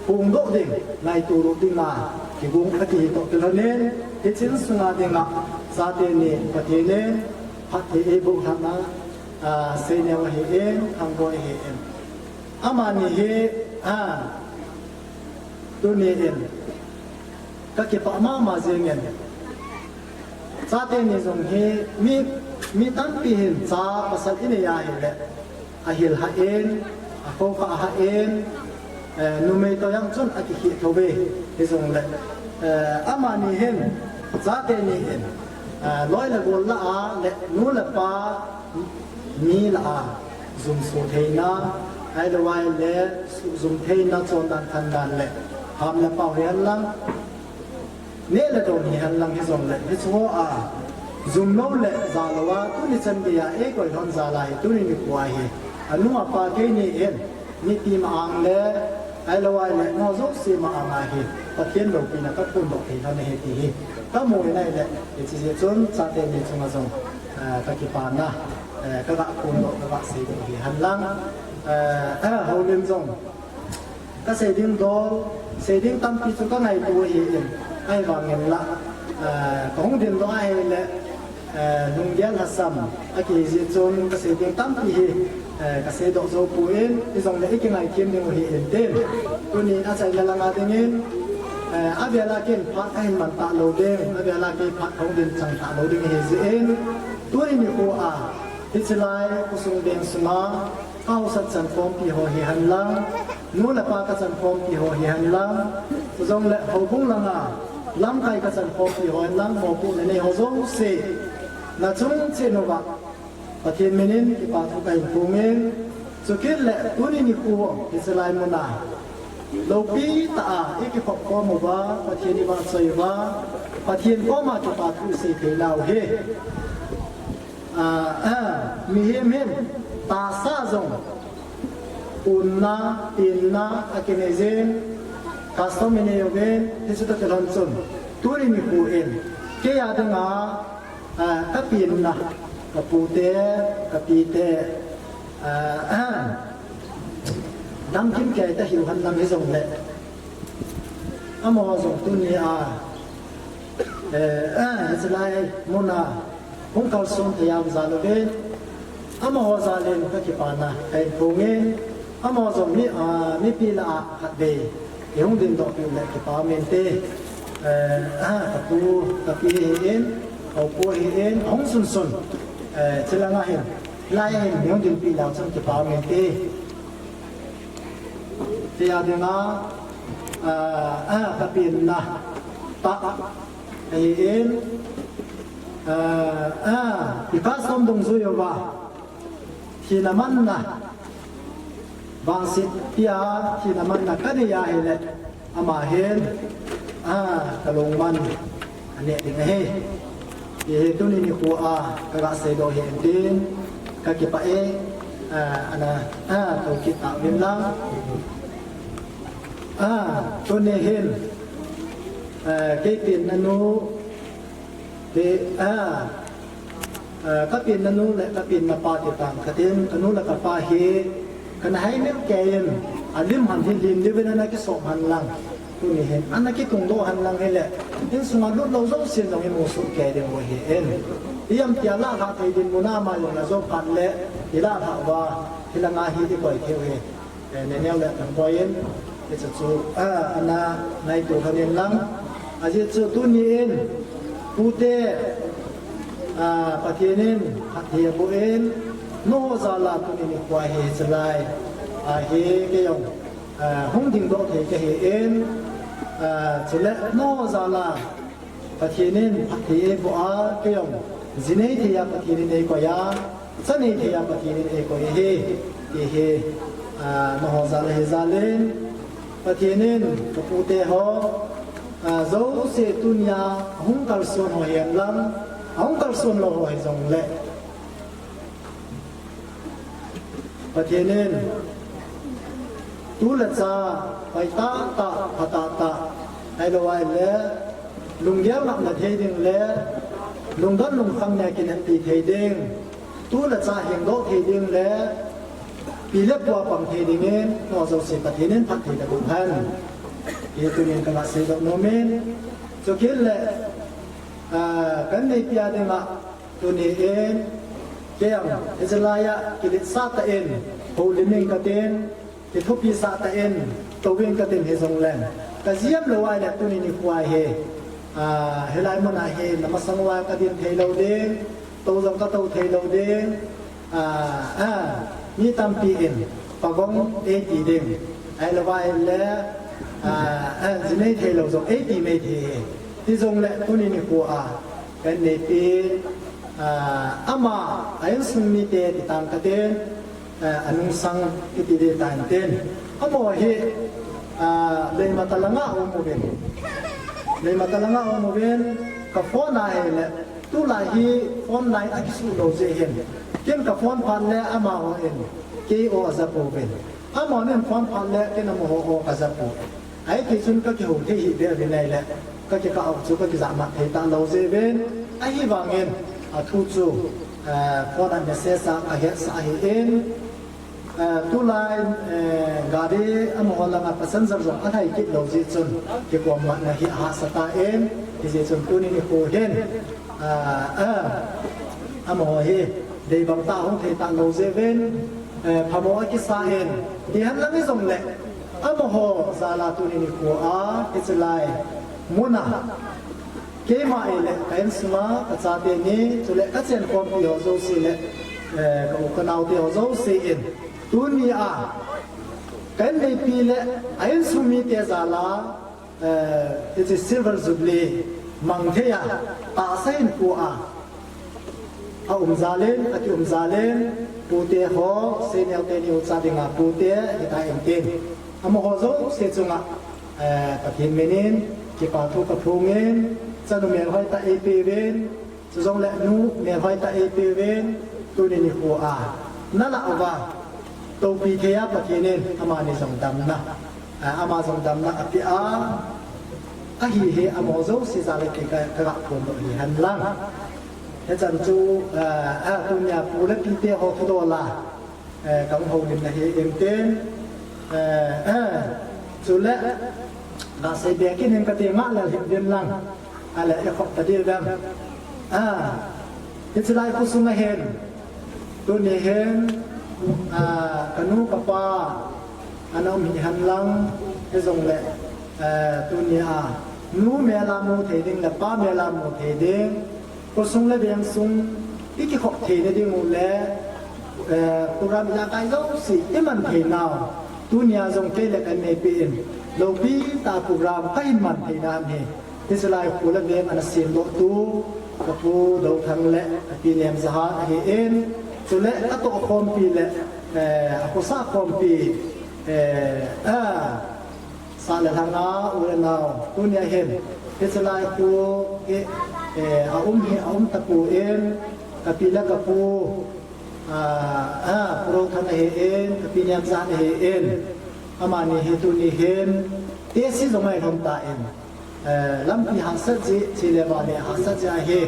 phongdoh ding, ngaito doh dinga kigong kati toh kilhonin, hiche insunga dinga, chate ni Pathen in phatthei eiboh lhahna, ah, seineo ahi in, thangboi ahi in. Amani hi, ah, tuni in, ka kipah mama jeng in. Chate ni jong hi mi, mi tampi hin cha pasal inei a ahile, ahil hah in, akhoh kha hah in, eh, numei toh jong chun akikhih thou ve, hijongle, eh, amani hin, chate ni hin, eh, loi le gol lah a le nu le pa, mi lah a, jumso theina, ahilou ahile, jum theina, chondan khandan le, ham le pao hihen lang, neh le don hihen lang hijongle, hiche ho a, jum lou le ja lou a, tuni chan geiya eikoi lhon jal a hi, tuni nikho a hi, anu apa keini in, mipi ma-ang le, ahilou ahile, nangho jouse ma-ang a hi, Pathen loupina ka phondoh thei lhon ahi ti hi, ka mu in ahile, hiche jeh chun, chate ni chunga jong, eh, ka kipana, eh, ka ga phondoh, ka ga seidoh hihen lang, eh, eh, houlim jong, ka sei ding dol, sei ding tampi chu ka ngaito ahi in. Ahivangin la, eh, kahung dindoh ahile, eh, lunggel lhasam akihi jeh chun kasei ding tampi hi, eh, kasei doh jou poi, hijongle ikingaithem ding u hi inte. Tuni achaina langa dingin, eh, avel a kei phat kahin man talou ding, avel a kei phat kahung din chang talou ding ahi jeh in, tuni nikho a, hiche lai khosung veng sunga, kahaosat chankhompi ho hihen lang, nu le pa kachankhompi ho hihen lang, chujongle houbung langa, lamkai kachankhompi ho hihen lang, mopohna nei ho jouse, nachung cheh uva, Pathen minin kipa thu kahin phongin, chukit le tuni nikho hiche lai muna, loupi tah a ikikhop khom uva, Pathen ivahchoi uva, Pathen koma kipa thu isei thei nau hi. Ah, ah, mihem hin tahsa jong, punna, penna, akinei jin, custom inei uvin, hichu toh kilhon chun, tuni nikho in, kei a dinga, ah, kapenna, kapute, kapite, ah, ah, damkim kei ta hiu hen lang hijongle, amaho jong tuni a, eh, ah, hiche lai muna, hung kalson thei a jal uve. Amaho jal in kakipana kahin phongin, amaho jong mi, ah, mipi lah a khatvei ihung dindoh piu le kipa um inte. Eh, ah, kapu, kapi ahin, kapu ahin, ahung sunsun, eh, chulanga hin, lai a hin ihung dinpi leu chun kipa um inte. Tia dinga, ah, ah, kapenna tah ahin, ah, ah, i custom dungjui uva, thina manna, vangset pia thina manna kanei ahile, ama hin, ah, kalungman aneh ding ahi. Hiche hi tuni nikho a kaga seidoh ahi tin, kakipah e, ah, ana, ah, toukit tauvin lang. Ah, tuni hin, ah, kei penna nu, kei, ah, ah, kapenna nu le kapenna pa ti tang katin, kanu le kapa hi, kana haimil kei in, alim hen hi lim diuvin ana kisop hen lang. Tuni hin, ana kitungdoh hen lang hile, insunga lut lou jousen jong imu soh kei ding u ahin. Ijemtia lah lhah thei dinmun a ama jong ana jou phat le, ilah lhah uva, hilanga hi ikoi thei u hi. Eh, Neneo le Thangboi in, hiche chu, ah, ana ngaito lhon in lang. Ajeh chu tuni in, pute, ah, Pathen in, phatthei aboh in, nangho jal a tuni nikho hi hiche lai, ah, hi kei jong, ah, hung dingdoh thei kahin, ah, chule nangho jal a Pathen in phatthei eiboh a, kei jong, ji nei thei a Pathen in eikoi a, cha nei thei a Pathen in eikoi ahi, ti hi, ah, nangho jal a hi jal in, Pathen in kapute ho, ah, jouse tunia ahung kalson ho hihen lang, ahung kalson lou ho hijongle, Pathen in tu le cha, pai tahtah, pha tahtah, ahilou ahile, lunggel ngapna thei ding le, lungdon lungkham nia kineppi thei ding, tu le cha hengdoh thei ding le, pi le pu a pang thei dingin, nangho jouse Pathen in phatthei naboh hen. Hi tunin kaga seidoh nom in, chukit le, ah, kaneipi a dinga, tuni in, kei jong, hiche lai a, kiletsah tah in, houlim ing katin, kithopisah tah in, tou ing katin hijongleng, kajem lou ahile tuni nikho hi, ah, hilai mun a hi, namasang uva kadin thei lou ding, tou jong katou thei lou ding, ah, ah, mi tampi in, pagong eiti ding, ahilou ahile, ah, ah, ji nei thei lou jong eiti mai thei hi, hijongle tuni nikho a, kaneipi, ah, ama, a insung mite ti tang katin, ah, anungsang kiti ding tan tin. Amaho hi, ah, Leimata langa aum uvin. Leimata langa aum uvin, ka phone a ahile, tulai hi phone line akisuh lou jeh hin. Ken ka phone phat le amaho in, kei o aja pouvin. Amahon phone phat le, ken amaho o kaja poi. Ahiti chun kakihou thei hih beh uvin ahile, kakikah u chu kakijahmat thei talou jeh uvin, ahivangin, athu chu, eh, phone a message a kahetsah ahin, Tulai gari amaho langa passenger jong alhai kit lou jeh chun, kikoma na hi ahahsa tan, hijeh chun tuni nikho hin amaho hi deibang tah hung thei talou jeh uvin, phamo akisa in, tihen lang hijongle amaho jal a tuni nikho a hiche lai muna keima le ka insunga ka chate ni, chule ka chenkhompi ho jouse le ka u ka naote ho jouse in tunia ka inneipi le a insung mite jal a hiche Silver Jubilee mang thei a tahsa hinkho a aum jal in, akium jal in, pute ho, senior teni ucha dinga pute hita intin, amaho jouse chunga Pathen minin kipa thu kaphongin, chanu melhoi tah eipeuvin, chujongle nu melhoi tah eipeuvin, tuni nikho a nalah uva toupi thei a Pathen in amani jong damna, ama jong damna apeh a, ahi hi amaho jouse jal a ti ka, kaga phondoh hihen lang. Hichan chu tunia pu le pite ho thudol a kahung houlimna hi intin, chule gasei be kit in kati, ngahlel hih uvin lang, ale ikhop tadiu vem. Hiche lai khosunga hin tuni hin kanu kapa ana um hihen lang, hijongle tunia nu mel a mu thei ding le pa mel a mu thei ding, khosung le vengsung ikikhop theina ding u le program ijakai jouse iman theinau, tunia jong kei le ka inneipi in loupi tah program kahin man theina hi hiche lai kho le veng ana semdohtu kapu Douthang le kapi Nemjahat ahin, chule atohkhompi le akhosa khompi, sah le lhanga u le nao, tunia hin hiche lai kho hi aum hi aum tapon, kapi le kapu, pu Douthang ahin, kapi Nemjahat ahin, amani hi tuni hin tehse jong ahilhom tan, lampi hahsat jeh, che le vale hahsat jeh ahi,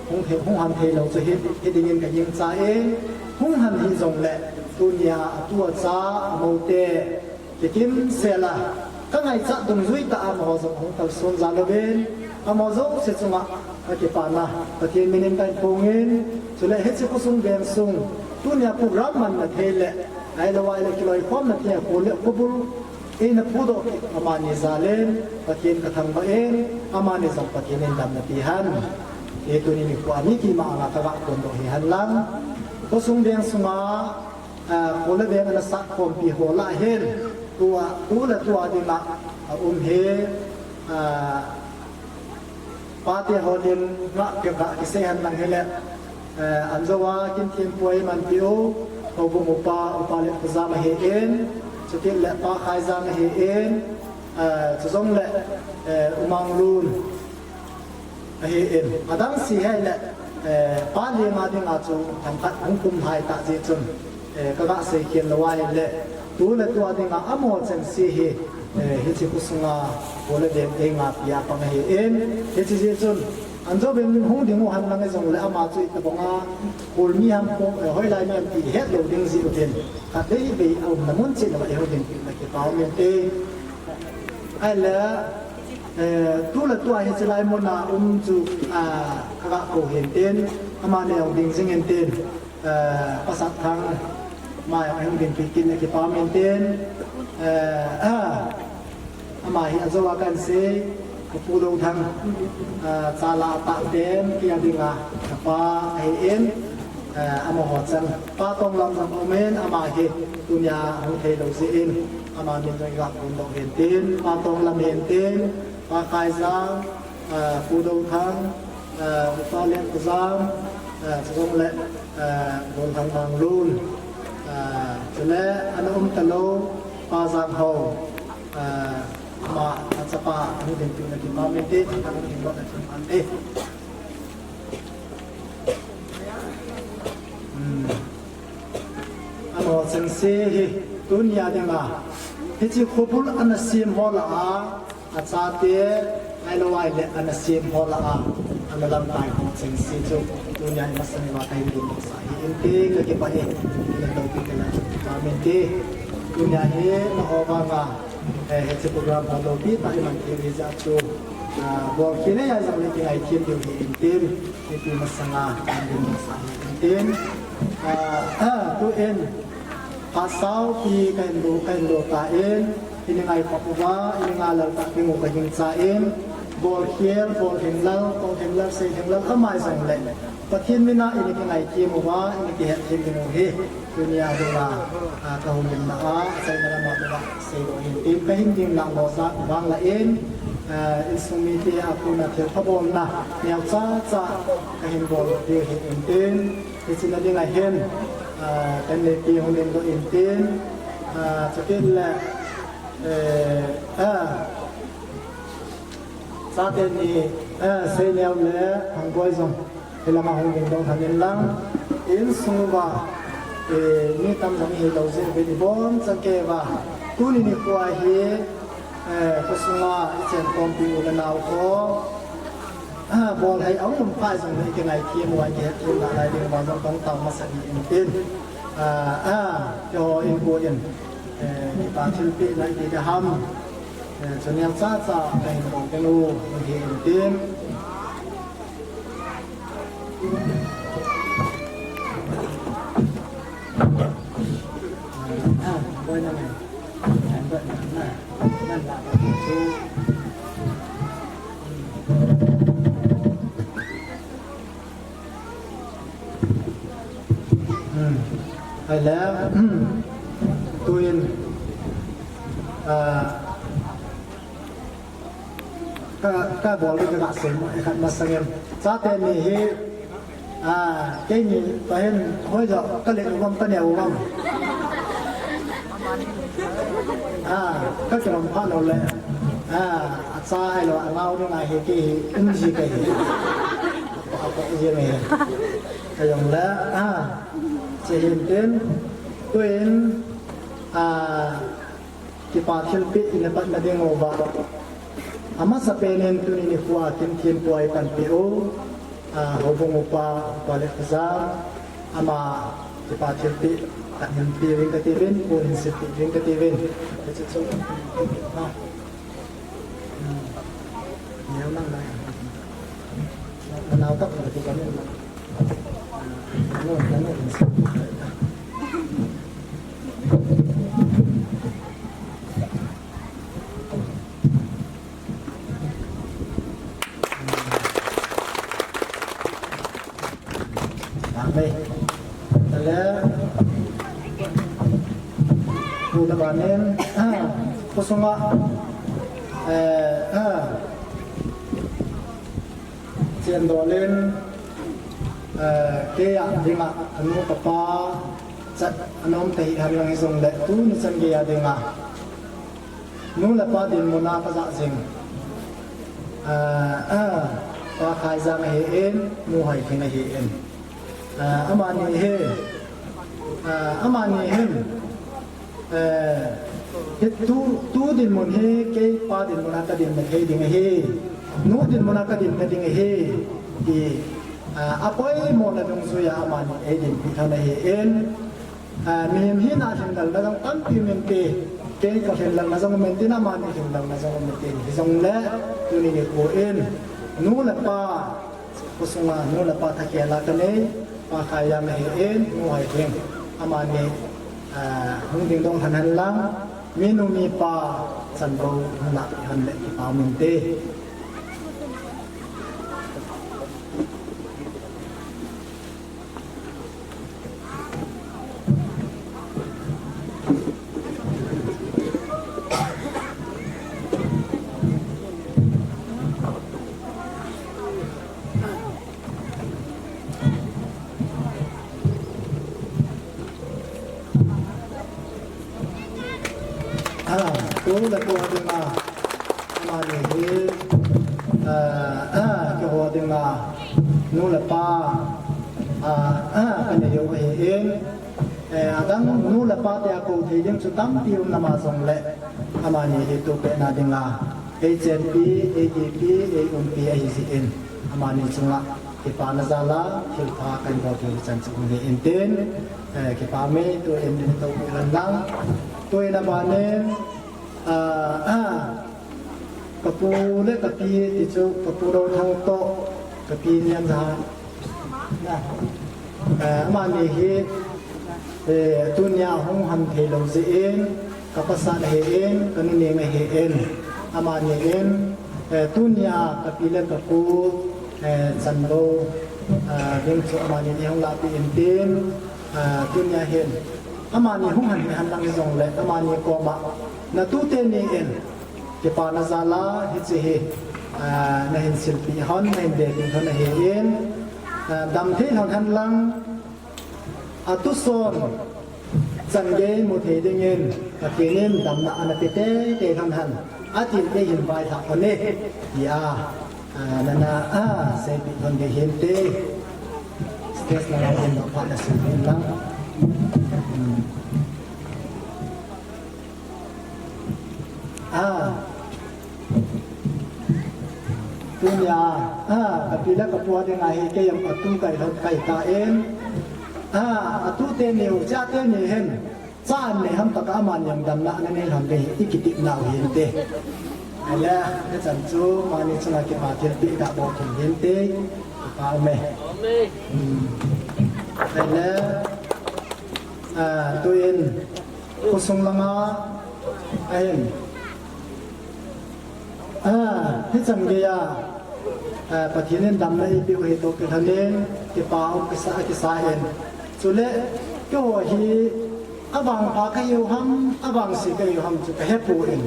hung han theilou chu hi dingin kagingchan, hung han hih jongle tunia atu acha amoute kikimsel a kangaichat dungjui tah a amaho jong hung kalson jal uvin, amaho jouse chunga kakipana Pathen minin kahin phongin, chule hiche khosung vengsung tunia program manna thei le ahilou ahile kiloikhomna thei a kho le khobul eina pudoh kit amani jal in Pathen kathangvah in, amani jong Pathen in damna pi hen. Tuni nikho a mi kima anga kaga phondoh hihen lang, khosung vengsunga kho le veng ana sahkhompi ho lah hin, tua, tu le tua dinga aum hi pate ho dinga kipah kisei hen lang hile, anjou a Kimthempu eimanpiu, houbung upa, Upa Letkhojam ahin, chutile Pa Khaijang ahin, chujongle U Manglun ahin, adang se hile, Pa Lenga dinga chu themkhat hung kumlhai tah jeh chun kaga seikhel lou ahile, tu le tua dinga amaho chengse hi hiche khosunga kho le veng eingapi a pang ahin, hiche jeh chun anjouvin hung ding u hen lang hijongle ama chu itobanga kholmi ham, hoilai mi ham ti hetlou ding jeh uvin, khatvei vei aumna mun cheh uva eihung dinpeh na kipa um inte. Ahile tu le tua hiche lai muna um chu kaga kou hintin, amani jong ding jing intin, Pasatthang, ama jong eihung dinpeh kit na kipa um intin, ama hi ajou a kahin sei, kapu Douthang, cha lah a tahpen kei a dinga kapa ahin, amaho chan Pa Tonglam jong aumin, ama hi tunia hung theilou jeh in, ama min jong iga phondoh hintin, Pa Tonglam hintin, Pa Khaijang, Pu Douthang, Upa Letkhojam, chujongle Golhang Manglun, chule ana um talou Pa Janghao, ama achapa hung dinpeh na kipa um inte, hung dinpeh na kipa um inte. Amaho chengse hi tunia dinga hiche khobul ana sem ho lah a, achate ahilou ahile ana sem ho lah a, ana lamkai ho chengse chu Tunia hi masang uva kahin ding doh sah hi inte, kakipah e, natopi kana pah mente. Tunia hi nangho vanga, eh, hiche program ho loupi tah iman thei hi jeh chun, ah, bolkhel a jong le kingaithem diu hi inte, hiche masanga kahin ding doh sah hi inte. Ah, ah, tuin, Phat saupi kahin lo, kahin lo tan, ini ngai pah uva, ini ngai lal tah ding u kahin chan, bolkhel, bol henlang, bol henlang, sei henlang, amai jong le. Pathen mina ini kingaithem uva, ini kihetthem ding u hi. Tunia hi la, a, kahung lim na a, achaina lama uva, sei lo hin tin, kahin ding lang lo sa, vang la in, a, insung mite a kona thil phabolna, neocha cha, kahin bol diu hi in tin. Hiche na dinga hin, ah, kan neipi hung ding doh intin, ah, chutile, eh, ah, chate ni, ah, Seineo le Hangboi jong, hilanga hung ding doh lhon in lang, insung uva, eh, mi tam jong hilou jeh uvin ibon chan kei uva, tuni nikho hi, eh, khosunga ichen khompi u le nao ho, Ah, bol hei aum um pa jong le kingaithem uva, kihetthem nalai ding uva jong kong tao masa in tin. Ah, ah, keiho in ko in. Eh, kipa thilpeh nai ti ka ham. Eh, chu neocha cha kahin bol kit u hi in tin. Ah, ah, bol na ngai. Hmm. Ahile, hmm. Tuin, ah, ka, kabol ding kaga sei mo, eh, khat masangin. Chate ni hi, Ah, keini toh hin, hoijo, kale uvem, kaneo uvem. Ah, kakilom pha lou le. Ah, acha ahilou, anao ding ahi kei hi, um ji kahi. Apo, apo ji me. Kajong le, ah, che hin tin, tuin, ah, Kipa thilpeh ina patna ding uva. Amasapen in tuni nikho a Kimthenpu a ipanpi u, a, houbung upa, Upa Lekhaja, ama kipa thilpeh kahin pe uvin kati uvin, pon hin sempeh uvin kati uvin. Hiche chu, ha. Hmm. Neo nang nang. Nao tak na ti kamin. Nano, nano. Amen. Tale. Pu ta banin, ah, khosunga, eh, ah, Chen dolin, eh, kei a dinga, anu kapa, chat anom te hi han lang hi jong le, tuni chan kei a dinga. Nu le pa dinmun a ka ja jing. Eh, eh, Pa Khaijang ahin, Nu Haithing ahin. Eh, amani hi, eh, amani hin, Eh, hi tu, tu dinmun hi kei pa dinmun a ka dinmun thei ding ahi. Nu dinmun a ka dinmun ding ahi. Ti, ah, apoimo na dungjuia amani eidinpi lhon ahin. Ah, mihem hina lhinlelna jong tampi um inte. Kei ka lhinlelna jong um inte, amani lhinlelna jong um inte. Hijongle, tuni nikho in, nu le pa, Khosunga nu le pa thakhel a ka nei, Pa Khaijang ahin, Nu Haithing. Amani, ah, hung ding dong lhon hen lang, minu mipa chanbou hung lah peh hen le kipa um inte. Ah, tu le tu a dinga, amani hi, ah, ah, keiho dinga, nu le pa, ah, ah, ka nei u ahin, eh, adang nu le pa te a kou thei ding chu tampi um lama jongle, amani hi tu pet na dinga, ei chenpi, ei dipi, ei umpi ahi jeh in, amani chunga, Kipana jal a thilpha kahin bol thei chan chu hung hi intin, eh, kipa me, tuin ding to pi lan lang. Tuin abanin, ah, ah, ka pu le ka pi ti chu, ka pu Dothang toh ka pi Niamjahang. Na, eh, amani hi, eh, tunia hung ham thei lou jeh in, ka pasal ahin, ka nuneng ahin, amani in, eh, tunia ka pi le ka pu, eh, chanlou, eh, ding chu amani in hung lahpeh intin, eh, tunia hin, amani hung ham hi hen lang hijongle, amani koma, na tute ni in, kipana jal a hiche hi, ah, nahin silpeh hon, nahin bepeh hon ahin, ah, dam thei lhon hen lang, atuson chan gei mu thei dingin, Pathen in damna ana pe teitei lhon hen, atin eihin vailhah hon e, tia, ah, nana, ah, seipeh lhon ding hinte, stage lang a um phat na silpeh lang. Hmm. Ah. Tunia, ah, ka pi le ka pu a dinga hi kei jong atu kahi lhon kahi tan. Ah, atute ni u, chate ni hin, cha an nei ham tah a amani jong damna ana nei lhon ding hi, i kitepna u hinte. Ahile, hichan chu, amani chunga kipa thilpeh ga bol thei hinte, kipa um e. Hmm. Ahile, ah, tuin, khosung langa, ahin. Ah, hichan geiya, ah, Pathen in damna eipeh u hi toh kilhonin, kipa um kisa, kisa in. Chule, keiho hi, avangpha kahiu ham, avangse kahiu ham chu kahepoi.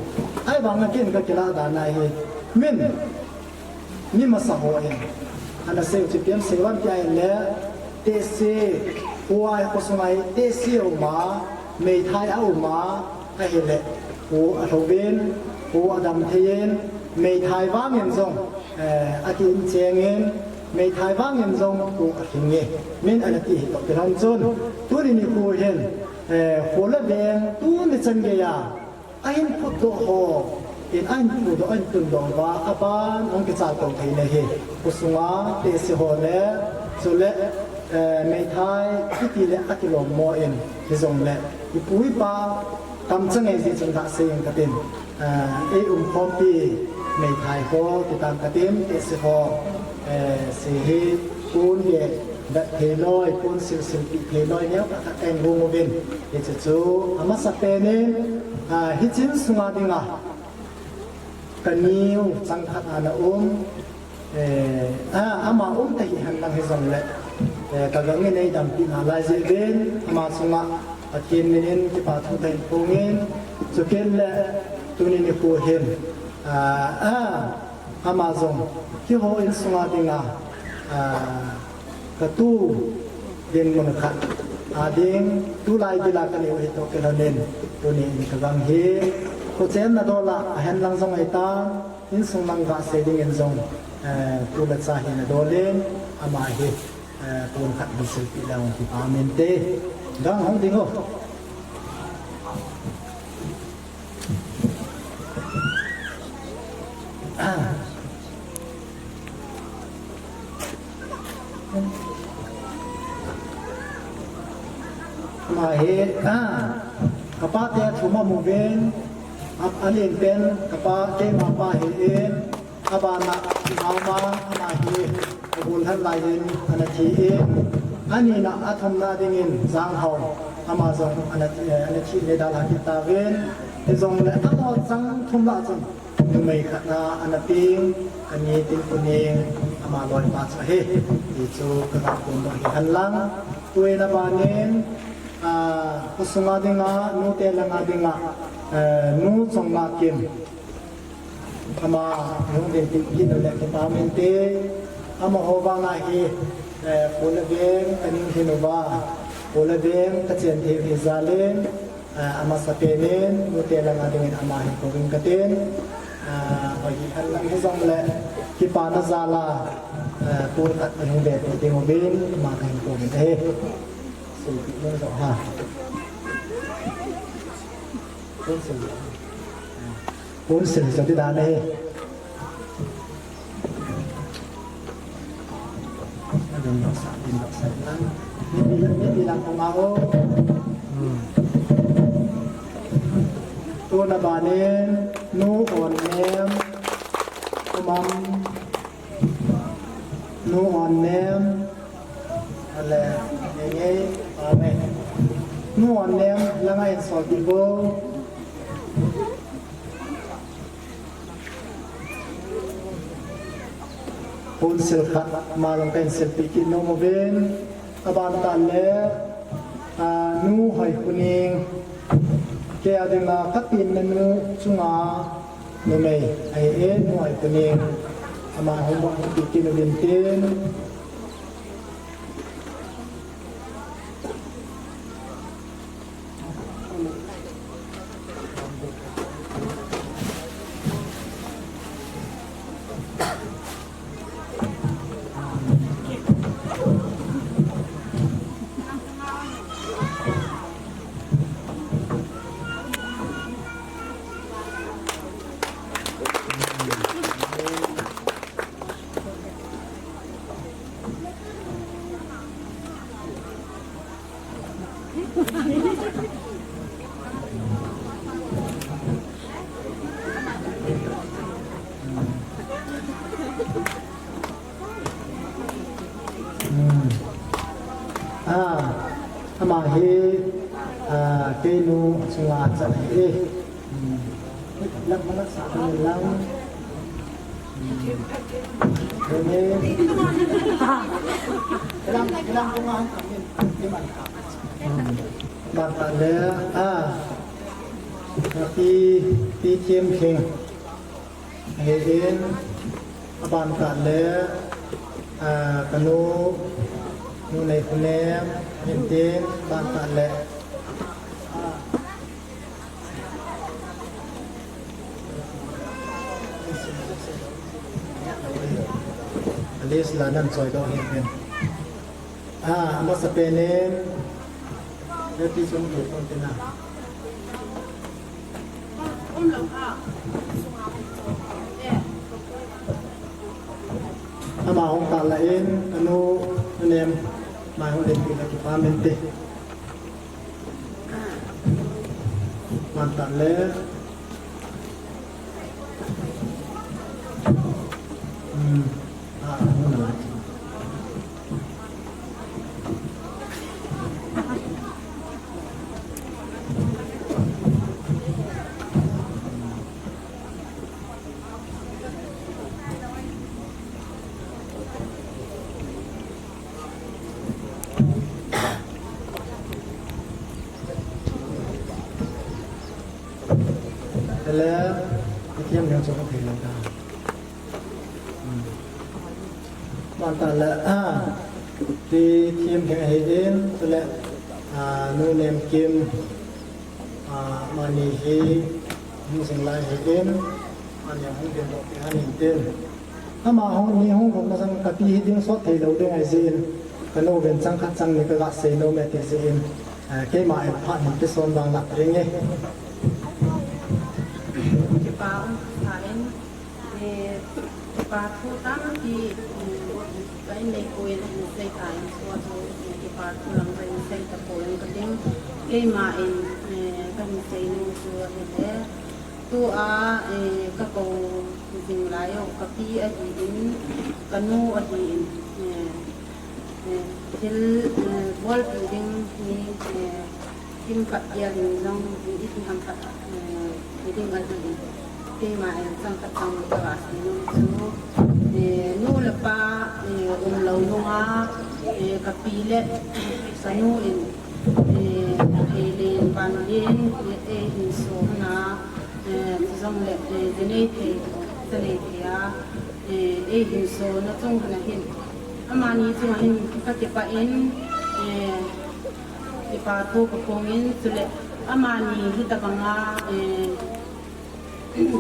Ahivanga ken kakilah dan ahi. Min, mi masa hon ana seiyu chu ipi ham seiyuvin tia ahile, tehse, khosung a hi tehse auma, meithai auma, ahile, kho alhouvin, kho adam thei in, meithai vangin jong, eh, akichengin, meithai vangin jong kho alhing e. Min ana ti hi toh kilhon chun, tuni nikho hin, eh, kho le veng, tuni chan geiya, ahin phutdoh ho, in ahin phutdoh, ahin tundoh uva, aban ahung kichal tou thei na hi. Khosunga tehse ho le, chule, eh, meithai, iti le akilom mo in, hijongle, ipu ipa, kamchang ei jeh chun gasei ing katin, eh, ei umkhompi, meithai ho, titan katin, tehse ho, eh, se hi, pon ge, dat thei loi, pon silsil pi thei loi, neo ka ka keng gung uvin. Hichu chu, amasapen in, ah, hiche insunga dinga, ka niu changkhat ana um, eh, ah, ama um ta hi hen lang hijongle, eh, ka gang in eidampi nalai jeh uvin, ama chunga, Pathen min in kipa thu kahin phong in, chukit le, tuni nikho hin, ah, ah, Ama jong, keiho insunga dinga, ah, katu dinmun khat, ading, tulai dila kanei u hi toh kilhonin, tuni in ka gang hi, kho chenna dola, ahen lang jong ahitan, insung lang gasei dingin jong, eh, tu le cha hi nadol in, ama hi, eh, pon khat hin silpeh leng kipa um inte, gang hung ding o. Ama hi, ah, kapa te thum amu uvin, ap-, alen pen, kapa, keima pa hi in, abana, Maoma, ama hi, agol lhan lai in, ana thi in, anina, athumna dingin, Janghao, ama jong, ana thi, eh, ana thi le dalha kit tauvin, hijongle, amaho chang thum lah chun, numei khat na ana peng, ani tin kuning, ama loipa chu ahi. Hichu ka ga phondoh hi hen lang. Tuin abanin, ah, khosunga dinga, nute langa dinga, eh, Nu Chongnahkim. Ama hung ding ti, ti le kipa um inte. Amaho vanga hi, eh, kho le veng, ka ning hin uva. Kho le veng, ka chen thei u hi jal in. Ah, amasapen in, nute langa dingin ama hin kouving katin, ah, hoi hi hen lang hijongle, kipana jal a, ah, pon khat kahin bepeh ding uvin, ama kahin kouvin ahi. Silpeh leng jo ha. Pon sil. Pon sil jo ti dan ahi. Nipi lang, nipi lang kong a o. Tuna banin, nu Onnem, umam, nu Onnem, ale, ngei, amen. Nu Onnem, langa in sol ti bo. Hun sil khat, ama jong ka hin silpeh kit nom uvin, aban tah le, a, nu Hoikhuning, kei a dinga ka penna nu chunga numei ahi e, nu Hoikhuning, ama hung bang hung peh kit uvin tin. Hmm. Ah, ama hi, ah, keinu chunga chan ahi e. Hmm. Lam mana sa lam. Hmm. Ini. Lam, lam bunga. Hmm. Bang tah le, ah, pi, pi Thiemkhing. Ahin, aban tah le, ah, ka nu, nu Neikhonem, ahin tin, aban tah le, ah, a list la nan choi doh hin tin. Ah, amasapen in, le pi sum tu kon tin a. Ama hung tah lah in, anu, anem, mai hung len pi la kipa mente. Man tah le. Hmm. Ah, anu na. Tele, ithiam yang cuba thei lang ta. Hmm. Mantah le, ah, ti Thiemkhing ahin, tule, ah, nu Nemkim, ah, amani hi, hung jing lai ahin, amani hung ding doh ti ahin tin. Ama hung, ni hung lut masang ka pi hi ding sot thei lou ding ahi jeh in, ka nu vin chang khat chang ni ka ga sei nom e ti jeh in, ah, keima in phat hin ti son vang lah ring e. Kipa um sa in, Eh, kipa thu tampi, mm, ka in nei poi na hin sei ta in, so chu, eh, kipa thu lang ka in sei ta poi in ka ting, keima in, eh, ka hin sei nom chu ahi le, tua, eh, ka kou jing lai u, ka pi ahin, ka nu ahin, eh, Eh, thil, eh, bolpi ding hi, eh, kim khat kia ding jong, eh, iti ham khat, eh, hi ding ahi in. Keima in chang khat chang ka va sei nom chu, eh, nu le pa, eh, um lou nunga, eh, ka pi le ka nu in, eh, thei len van len, eh, eh, in so na, eh, jong le, eh, je nei thei, je nei thei a, eh, eh, in so na chung na hin. Amani chunga hin ka kipah in, eh, kipa thu ka phong in, chule amani hitabanga, eh,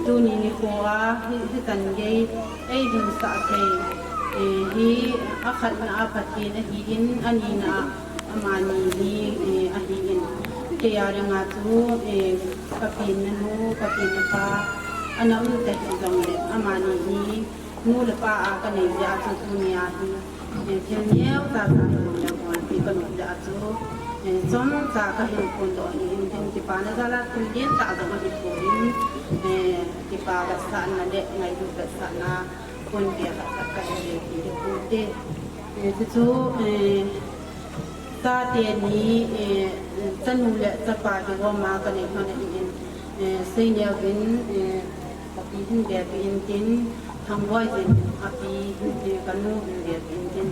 tuni nikho a, hi, hitan gei, ei hinsah thei, eh, hi akhatna a Pathen ahin, anina a amani hi, eh, ahin. Kei a dinga chu, eh, ka penna nu, ka penna pa, ana um ta hijongle, amani hi, nu le pa a ka nei jeh a chu tunia hi, Eh, thil neo cha cha ni le bol pi ka nu le a chu, eh, chom cha ka hin kun do ni in tin kipa na jala thil din ta do ni ko in, eh, kipa ka sa na le ngai du ka sa na kun ke ka ka ka ni ti de ku te. Eh, chu chu, eh, Chate ni, eh, chanu le chapa kigom a ka nei hon ahi in, eh, Seineo in, eh, ka pi hin ve pi in tin, Thangboi in a pi hin, eh, ka nu hin ve pi in tin,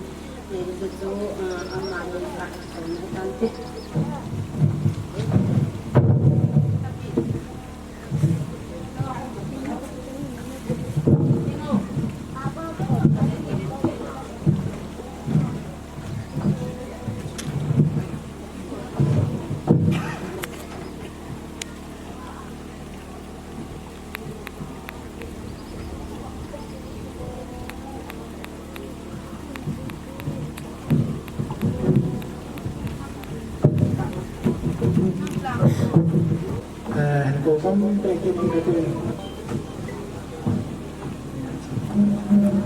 eh, chu chu, eh, amani kha chom na tan te. Eh, ko kom pe ki ni ka tin.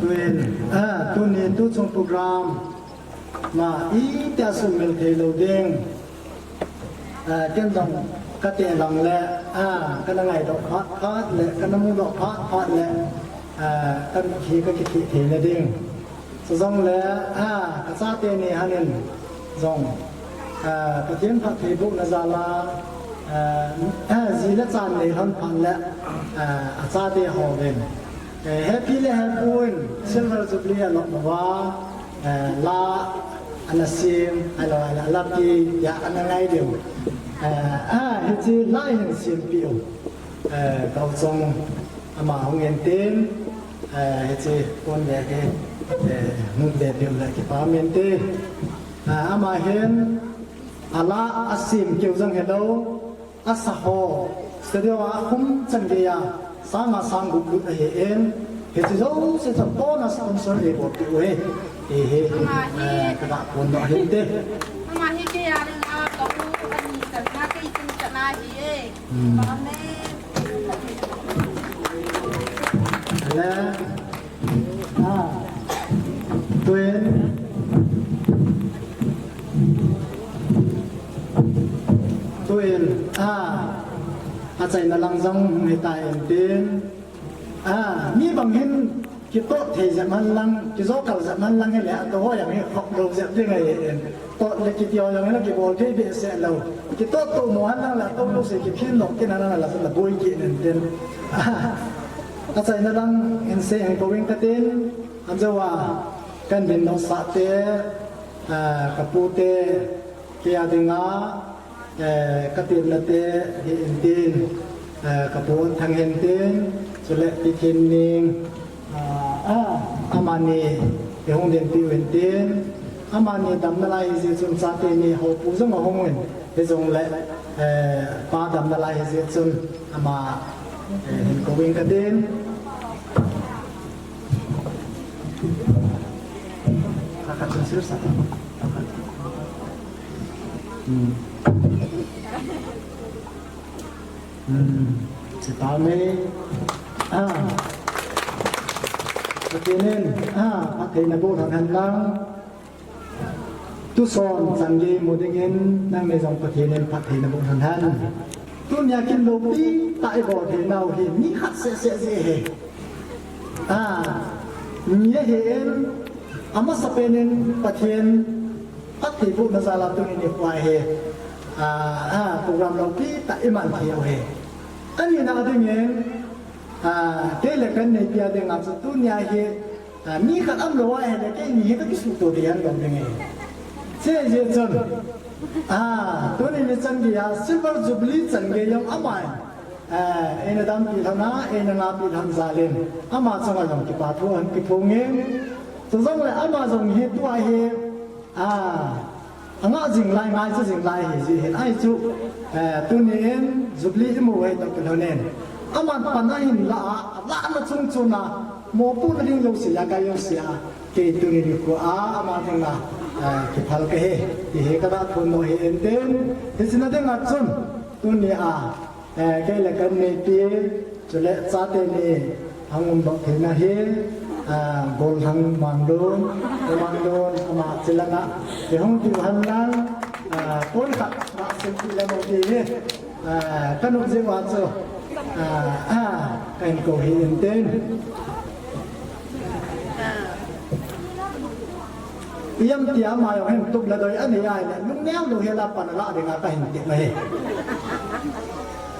Tun, ah, tuni tu chung program ma i tia sum mel thei lo ding. Ah, ken jong ka te lang le, ah, ka na ngai do phat phat le, ka na mu do phat phat le, ah, ka khi ka ki khi thei na ding. Chu jong le, ah, ka chate ni hanin jong, ah, Pathian phattheibohna jal a, ah, ah, ji le chan nei lhon phat le, ah, a chate ho ven. Eh, happy le happy in Silver Jubilee a lom uva, eh, la ana sim, alo, alo, la pi, ya ana ngai diu. Eh, ah, hichi la in sim pi u. Eh, kau chong ama hung en tin, eh, hichi pon ve ke, eh, hung ve pi u le kipa men te. Eh, ama hin, ala a sim keu jong hello. A sa ho, studio a khum chan gei a, sang a sang gup lut ahi in, hichi jouse chu kona sponsor ei bol pi u hi, ti hi, ama hi, eh, ka ga pon doh hin te. Ama hi kei a ding a ka u ani chan na kei chun chan na hi e. Hmm. Amen. Le, Ah. Tuin. Tuin. Ah. Achaina lang jong hung hita in tin. Ah, mi bang hin kitot thei jep man lang, kijokal jep man lang hile, atoh ho jong hi khop lou jep ding ahi in. Tot le kiti ho jong hile kibol thei behseh lou. Kitot to mo han lang la, to lou se kiphin lou kin han lang la, la boi kit nen tin. Ah. Achaina lang in sei eng ko ing katin, anjou a, kan din nau sa te, ah, ka pu te, kei a dinga, eh, ka tin na te, hi in tin, eh, ka pu Thang hin tin, chule Pi Thin Ning, ah, ah, amani, i hung din pi u in tin, amani dam na lai hi jeh chun chate ni ho pu jong a hung in, hi jong le, eh, pa dam na lai hi jeh chun, ama, eh, hin ko ing katin. Kaka chun sir sa. Hmm. Hmm. Sita me. Ah. Pathen in, ah, phatthei na boh han lang. Tuson chan gei mu dingin, nang nei jong Pathen in phatthei na boh han. Tunia kin loupi tah i bol thei nau hi, mi khat seh seh jeh hi. Ah, mi ahi in, amasapen in Pathen phattheibohna jal a tuni nikho hi. Ah, ah, program loupi tah i man thei u hi. Ani na dingin, ah, kei le kan neipi a dinga chu tunia hi, Ah, mi khat um lou ahile, keini hi ka kisuhto thei han lou ding ahi. Hiche jeh chun, ah, tuni ni chan gei a, Silver Jubilee chan gei jong ama in, ah, eina dampi lhon a, eina ngapi lhon jal in, ama chunga jong kipa thu ahin kiphong in. Chujongle ama jong hi tua hi, ah, Angah jing lai, ngaicha jing lai ahi jeh hin ahi chu, eh, tuni in Jubilee i mu u ahi toh kilhon in. Aman pan ahin la a, alahna chung chun a, mopohna ding jouse, lhagao jouse a, kei tuni nikho a, ama dinga, eh, kiphal kahi, ti hi ka ga phongdoh ahi in tin, hiche na dinga chun, tuni a, Eh, kei le kan neipi, chule chate ni hung umdoh theina hi, Ah, Gollhang Manglun, Manglun, ama chilanga, kihong tiu henlang, ah, kon khat, ma sim ti le mo ti hi, ah, kanung jing uva chu, ah, ah, kahin kou hi intin. Iam tia ama jong hin tup le doi anei ahile, lungneo lou hela pan ala dinga kahin ti mai.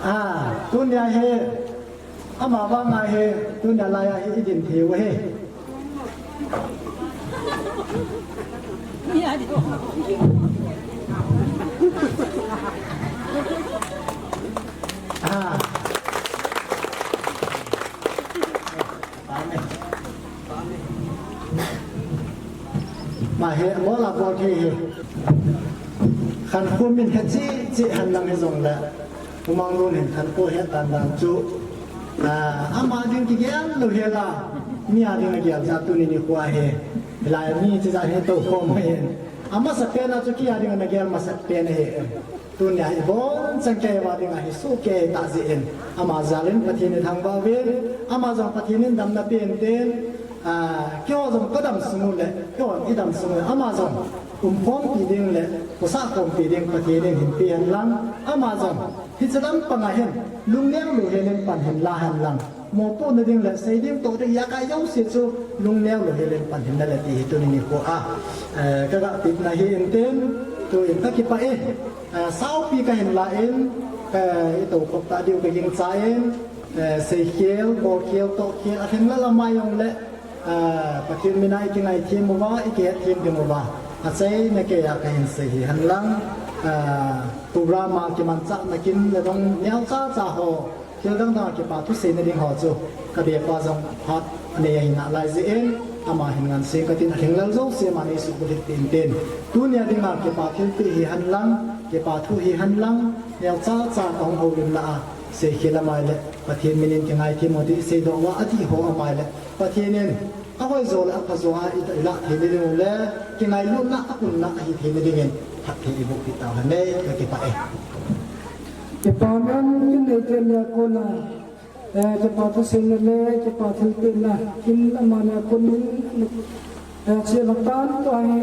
Ah, tunia hi, ama vanga hi, tunia laiya hi idin thei u ahi. Ah. Amen. Amen. Ama hi, bol a bol thei hi. Khankho min he cheh cheh henlang hijongle. U Manglun hin khankho he tan dan chu, ah, ama ding kigel lou hela, mi a ding agel jat tuni nikho hi. Hilai mi chijat hi tou khom ahin. Amasapen a chu kei a ding ana gel masapen ahi. Tunia hi abonchan kei a dinga hi sohkei tah jeh in. Ama jal in Pathen ithangvah uvin, ama jong Pathen in damna pen tin, ah, keiho jong kadam sung u le, keiho idam sung u le, ama jong umkhompi ding le, khosa khompi ding Pathen in hin pe henlang, ama jong hiche lampanga hin, lungneo lou hel in pan hin la henlang, mopohna ding le, sei ding toh ding, ijakai jouse chu, lungneo lou hel in pan hin nale ti hi tuni nikho a, eh, kaga tepna hi intin, tuin kakipah e, eh, saupi kahin la in, ka, itou khop ta diu kagingcha in, eh, seikhel, bolkhel, tohkhel, alhinglel a mai jongle, ah, Pathen mina ikingaithem uva, ikihetthem ding uva, achaina keiya kahin sei hi henlang, ah, program a kimanchahna kin le dong neocha cha ho, thil dang dang a kipa thu seina ding ho chu, kabepa jong phat anei ahi nalai jeh in, ama hin ngansen katin, alhinglel jouse ama neisuhbulhit peh intin. Tunia dinga kipa thilpeh hi henlang, kipa thu hi henlang, neocha cha kahung houlim lah a, seikhel a mai le, Pathen min in kingaithem u ti, seidoh uva adih ho a mai le, Pathen in ahoijo le aphajo a i, ilah theina ding u le, kingailutna apunna ahi theina dingin, phatthei eiboh peh tauhen, kakipah e. Kipa min, kin neite nia kona, eh, kipa thuseina le, kipa thilpehna, kin ama nia konin, eh, chela tan tua hi,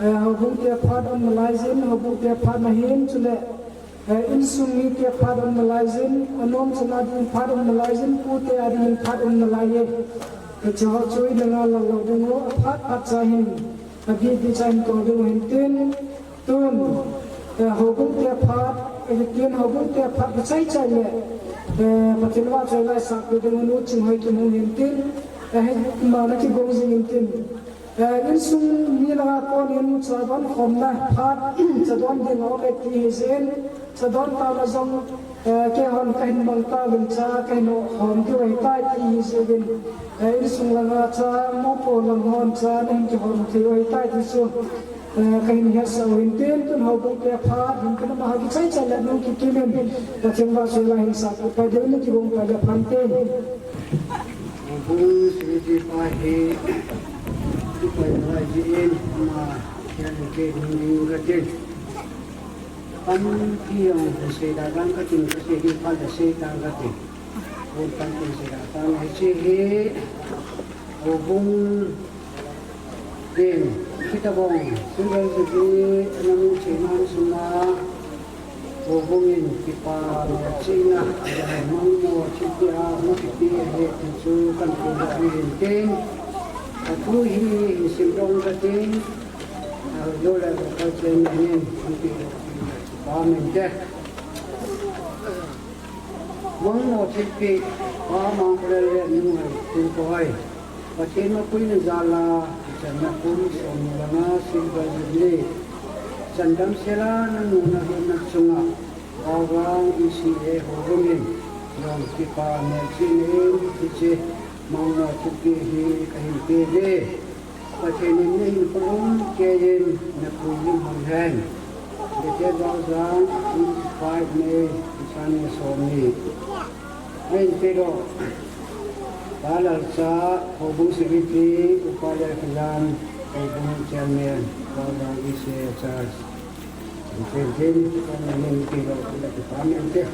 eh, houbung te phat um nalai jin, houbung te phat ahin, chule, eh, insung mite phat um nalai jin, anom chana ding phat um nalai jin, pute a ding phat um nalai e. Hiche ho chu ina ngal lou ding u, aphat phat cha hin, abih bih cha hin kou ding u hintin, tun, eh, houbung te phat, eh, tin houbung te phat kichai chai le, eh, Pathen vahchoi la isahpeh ding u Nu Chinghoi Kim hung hintin, eh, hi, ima na kigong jing intin. Eh, insung mi langa konin cha don khomna phat, cha don ding aum e ti hi jeh in, cha don taona jong, eh, keihon kahin mang tauvin cha, kahin khom diu ahitai ti hi jeh in, eh, insung langa cha, mopo lang hon cha, nahin kihom thei u ahitai ti chu, eh, kahin hetsah u hintin, tun houbung te phat, hintin amaho kichai chai le nung kikim in, Pathen vahchoi la hin sahpeh pai ding, na kigong pai le phan te. Houbung Secretary pa hi, tu pai lai jeh in, ama, hian ke ding ding katin. Pan ki jong, sei da dang katin, kasei ding pan da sei dang katin. Houbung pan tin sei da pan, hiche hi, houbung Tin, hitabang, Silver Jubilee, ana mu chena sunga, houbung in kipa melchihna, mangmo thilpeh a, mu thilpeh ahi, ti chu kahin peh u ahin tin, athu hi, hin simdoh katin, a, local chairman in, hin peh u, pa min te. Mangmo thilpeh, Pa Mangkholel le Nu Haitun Kohai, Pathen mapuina jal a, ichanna kum somni le nga Silver Jubilee, chandam sela nanu nalunna chunga, Pa Vang E C A houbung in, jong kipa melchihna in, hiche, mangmo thilpeh hi kahin peh uve. Pathen in nahin pum keiyin napui himhim hen. Date Valjang, twenty-five May, two thousand somni. Ahin peh u, Pa Lalcha, Houbung Secretary, Upa Lalkholam, Houbung Chairman, Valjang E C A Church. Pathen in, Pathen in, Pathen in, Pathen in.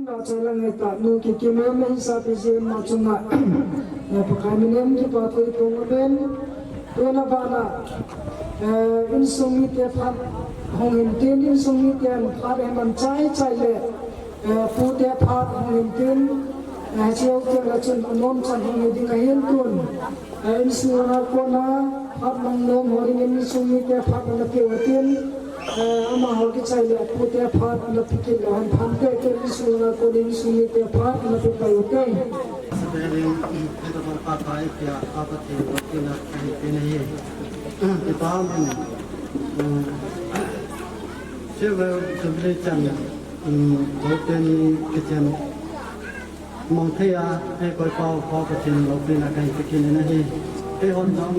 Nachalang heta nu kikim em, hisap ijeh ma chunga, eh, Pakai minin kipa thu ipong amen. Tuna bana, eh, insung mite phat hung hintin, insung miten phat heman chai chai le, eh, pute phat hung hintin, eh, cheu te la chun anom chan hung hi ding ahin tun. Eh, insung a kona phat mang nom ho dingin insung mite phat ana pe utin, eh, amaho kichai le pute phat ana pe kit leu hen phante, insung a kona insung mite phat ana pe pai ute. Sabelin, ito pa pa pa ipia pa pa ti wa ti na ti na hi. Ti pa min. Silver Jubilee chan, um, lo te ni kitchen. Mong thei a, ei koi pau, pau Pathen loupina kahin pe kit in ahi. Eihon jong,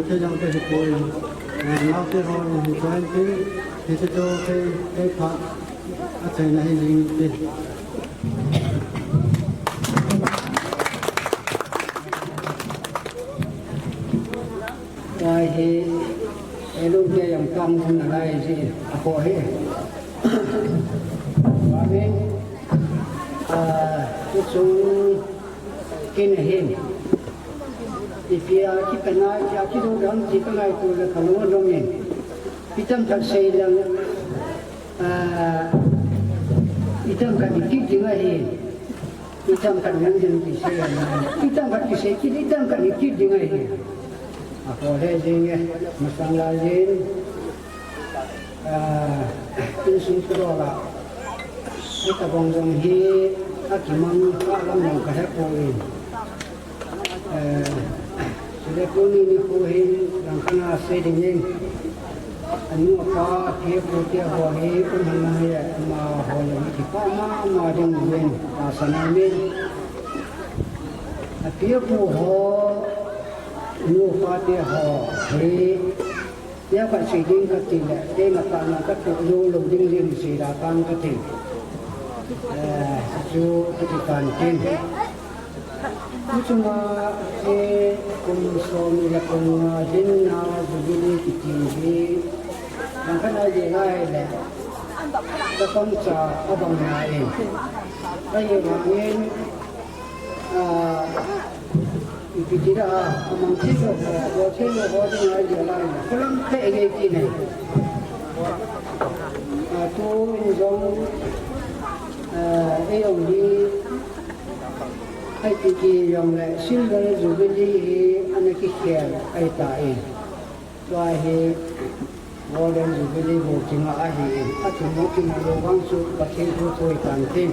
Lamte jong te hi poi. Eh, naote ho in hin join tin, hiche chu kei, kei phat achaina hi jing tin. Tua hi, eh, lungte jong kam hung nalai ji, akhoh hi. Amen. Ah, tuchung kin ahin. Ipi a kipe nai, ipi a kidoh ding ti ka ngaito le ka lung adong in. Ichang khat sei leng, ah, ichang khat i kit ding ahi. Ichang khat ngen ding ti sei leng. Ichang khat kisei kit, ichang khat i kit ding ahi. Akhoh le jing e, masang lai jin. Ah, insung thudol a, hitabang jong hi akimang kha lam jong ka he poi. Eh, chule tuni nikho hin langkhat a sei ding in, anu apa, pi apu te ho hi um hon lang hi, amaho jong hi kipah mama ding in, tahsan ahi in. Api apu ho, anu apa te ho hi, Neokhat sei ding kati le, keima tah a katoh jou lou ding jeng sei da tang kati. Eh, chu kati tan tin. Tuchunga, eh, kum somni le kum nga dinga Jubilee kiti hi, langkhat a jeh a hile, chapang cha abang na in. Ahivangin, ah, Ipi ti da, amang thei lou ho, abol thei lou ho ding ahi jeh lai. Kolam peh gei ti nei. Ah, tun jong, ah, ei jong hi, ipi ti jong le, Silver Jubilee hi ana kikhel ahi tai. Tua hi Golden Jubilee bou kinga ahi, akimu kimu lou vang chu Pathen thu thu hi tan tin.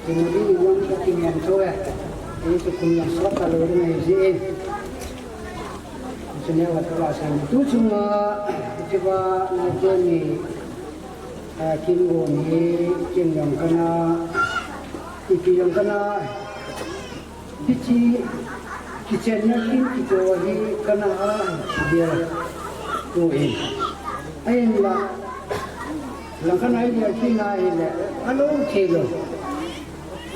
Kimu ding in jong ka kingen chu e. Hichu kum jong sot talou ding ahi jeh in. Hichu neo a tu la sang tu chunga, hichu ba na te ni, ah, kin go ni, kin jong kana, ipi jong kana. Hiche, kichenna kin kito hi kana a, bia tu in. Ahinla, langkhat a bia kina hile, alou thei lou.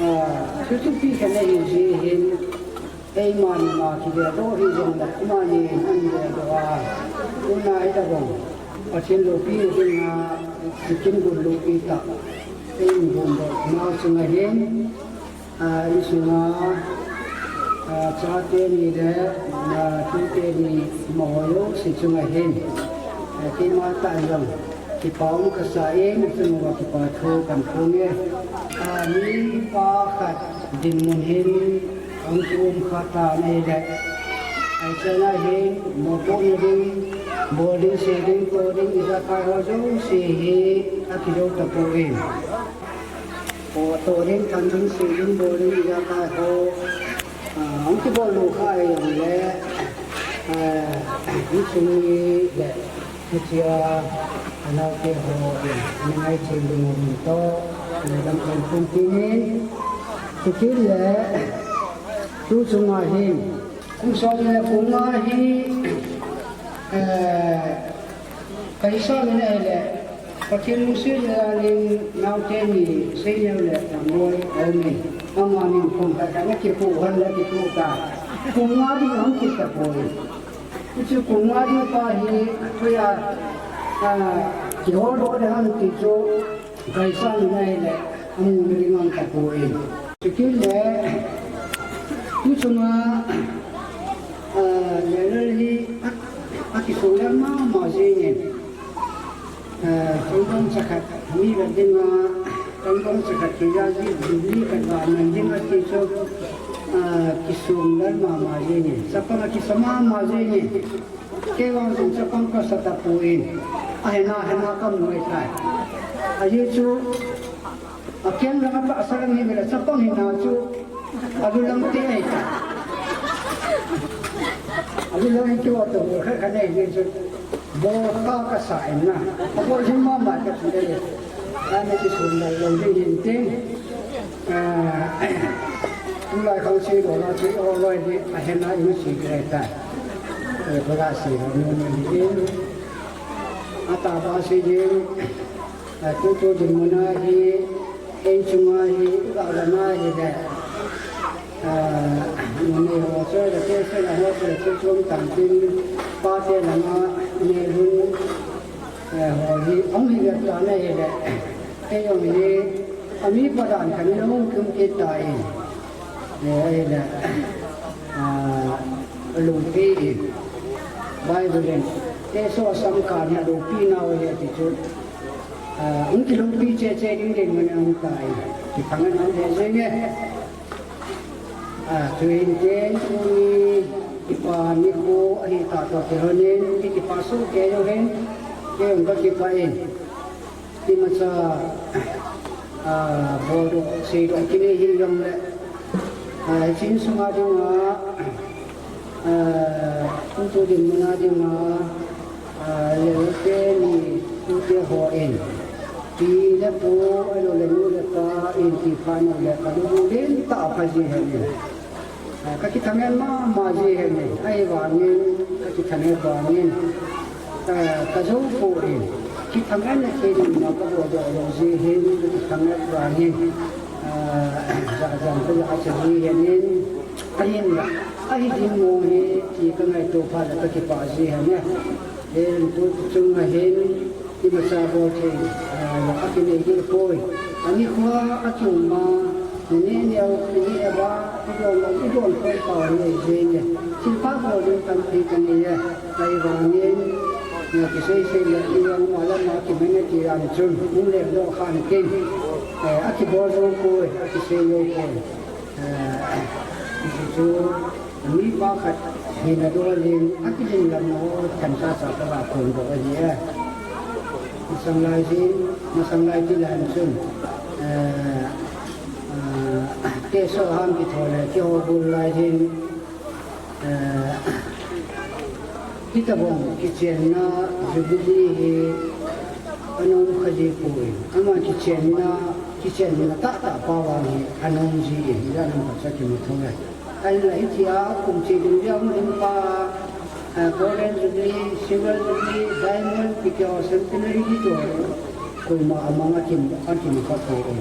Ah, chuchu pi kana hi ji hin, eiman ma kibia doh hi jong le, ama ni an bia doh a. Tuna hi tabang, Pathen loupi dinga, kin gun loupi tah. Eiman gun doh, ma sunga hin, Ah, insunga, ah, chate ni le, ah, tute ni amaho jouse chunga hin. Ah, keima tah jong, kipa um kasa in, chunga kipa thu kahin phong e. Ah, mipa khat dinmun hin, ahung kium kha tan ahile. Ahi chan a hin, mopohna ding, bol ding, sei ding, kou ding, ijakai ho jouse hi, akijou tapoi. Kou toh ding, tham ding, sei ding, bol ding, ijakai ho, ah, ahung kibol lou kha ahi jongle, ah, insung mi le, hichea, anaote ho, eh, ana ngaichen ding u toh, eh, damkon pumpi nin, chuti le, tu chunga hin, kum som le kum nga hi, eh, kahisah in ahile, Pathen lungset jal in naote ni, Seineo le Thangboi, aum in. Amanin kum khat khat ana kipoh hon le kipoh ta. Kum nga ding ahung kit tapoi. Hichu kum nga ding pa hi, hoiya, ah, kihol doh ding ham ti chu, kahisah in ahile, amu na ding ahung tapoi. Chuti le, tu chunga, ah, level hi, a, akisonglel mama jeng in. Ah, tangdong chakhat, mi vet dinga, tangdong chakhat kija ji, Jubilee khat va man ding ati chu, ah, kisonglel mama jeng in. Chapang akisa mama jeng in. Kei vang chun chapang kasa tapoi. Ahina, hina kamu ahitai. Ajeh chu, akeng lang a tahsa lang hi vele chapang hina chu, alu lang te ahitai. Alu lang hi kei vang toh, khat khat nei jeh chu, bol kha kasa in na. Abol jing mama kati le. Ana kisun lai lou ding hin tin. Ah, tulai khang seidoh na chu i-ol loi ding, ahen a ima sei ding ahitai. Eh, program seidoh nom ding. Atahbeh a sei ding, ah, tutu dinmun a hi, ei chunga hi, i-ol na hi le. Ah, numei ho chu le, te se la ho chu le, chu chom tan tin, pate langa, ne lhun, eh, ho hi, hung hi le ta na hi le, kei jong hi, ami pa dan khat in hung kum kit tai. Eh, hi le, ah, lungpi in, Bible in, te so sam ka na lungpi nau hi ti chu, ah, hung kilungpi che che ding ding mun hung tai. Kithang in hung he jeng e. Ah, chuin ken tuni kipa nikho ahi tah toh kilhonin, i kipa soh kei jong hin, kei jong ka kipah in. Imacha, ah, boldoh, seidoh kinei hi jong le, ah, hiche insunga dinga, ah, tutu dinmun a dinga, ah, lel teni, tute hon, pi le pu, ahilou le nu le pa, in ti phat u le, ka lunglen tah a pha ji ahi. Ah, ka kithangen mama ji ahi. Ahivangin, ka kithangen vangin, ah, ka jou poi. Kithangen na thei ding ma ka bol doh lou ji ahin, ka kithangen vangin, ah, ja jam ka ja cha ji ahin, ahinla, ahi ding mong ahi ti ka ngaito phat le ka kipah ji ahi. Hin tu chung ahin, imacha bol thei, ah, akinei ding poi. Anikho a kium a, nane neo, nane eva, idon, idon khom pau hi eijeng e. Thilpha bol ding tampi kanei e. Ahivangin, na kisei sei le, ijong ma le ma kimen e ti jong chun, hung le doh khan kin. Eh, akibol jou poi, akisei jou poi. Eh, hichu, mipa khat hina dol in, akiling lam ho, themcha cha ka va phondoh ahi e. Masang lai jin, masang lai ti lai chun, eh, eh, te so ham kitho le, kiho bul lai jin, eh, Hitobang kichenna Jubilee hi ana um kha ji poi. Ama kichenna, kichenna tahtah pa vang hi ana um ji in, ijat ham khat cha kimu thou e. Ahinla hitia kum cheh ding jong ding pa, eh, Golden Jubilee, Silver Jubilee, Diamond, ti keo Centenary ti to, koima amang a kim, a kim kha poi.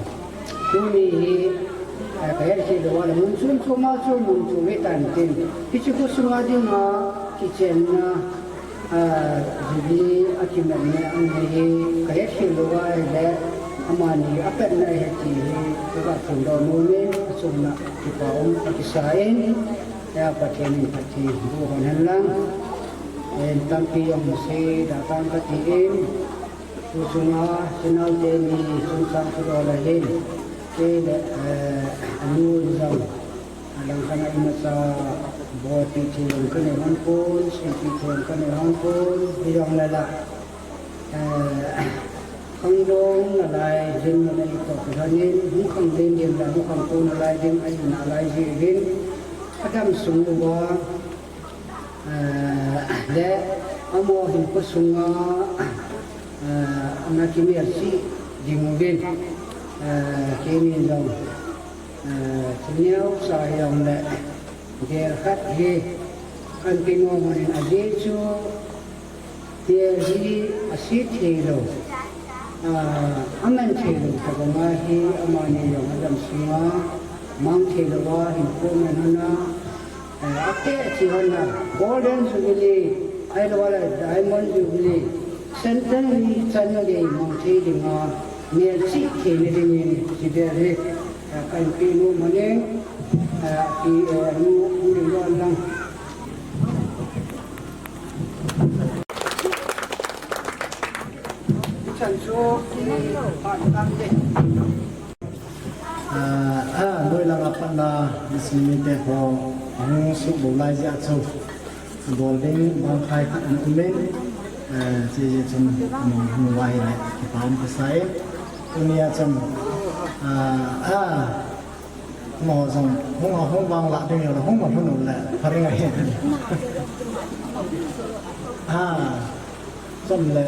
Tuni hi, eh, ka het khel lou a le mun chom chom a chu mun chom hitan tin. Hiche khosunga dinga kichenna, ah, Jubilee a kimatna ahi hi ka het khel lou a le amani a petna ahi ti hi ka ga phondoh nom in, achunga kipa um a kisa in, eh, Pathen in phatthei boh hen lang. Eh, tampi jong sei da tang kati in. Tu chunga, chenau teni chungchang thudol ahin, kei le, eh, anu in jong, alang khat a imacha bolpi thei jong kanei hon pon, seipi thei jong kanei hon pon, hijong le la, eh, khangdong nalai jing nalai toh kilhonin, hung khanglen ding le hung khangtou nalai ding, ahi nalai jeh uvin, adam sung uva, Eh, le, amaho hinkho sunga, eh, ana kimelchih ding uvin, eh, keini jong, eh, thilneo cha jong le, gel khat hi, kan kinom uvin ajeh chu, Delhi a se thei lou, ah, a man thei lou, tabang a hi amani jong adam sunga mang thei lou a hinkho man hon a, eh, a peh chi hon a, Golden Jubilee, ahilou le Diamond Jubilee, Centenary chan gei mang thei ding a, melchih thei na ding in, chi bel hi, eh, kan pe nom uvin, eh, pi, eh, nu, nu ding lou lang. Ah, ah, noi langa patna, Miss Mimi te ho, hung suhbou lai jeh a chu, bol ding bang khai khat ana um in, eh, chuti jeh chun, um, hung uva ahile, kipa um kasa e. Tunia chun, ah, ah, Amaho jong, hung a, hung vang lah ding jong le, hung ma lhun u le, pha ding ahi. Ha, chom le.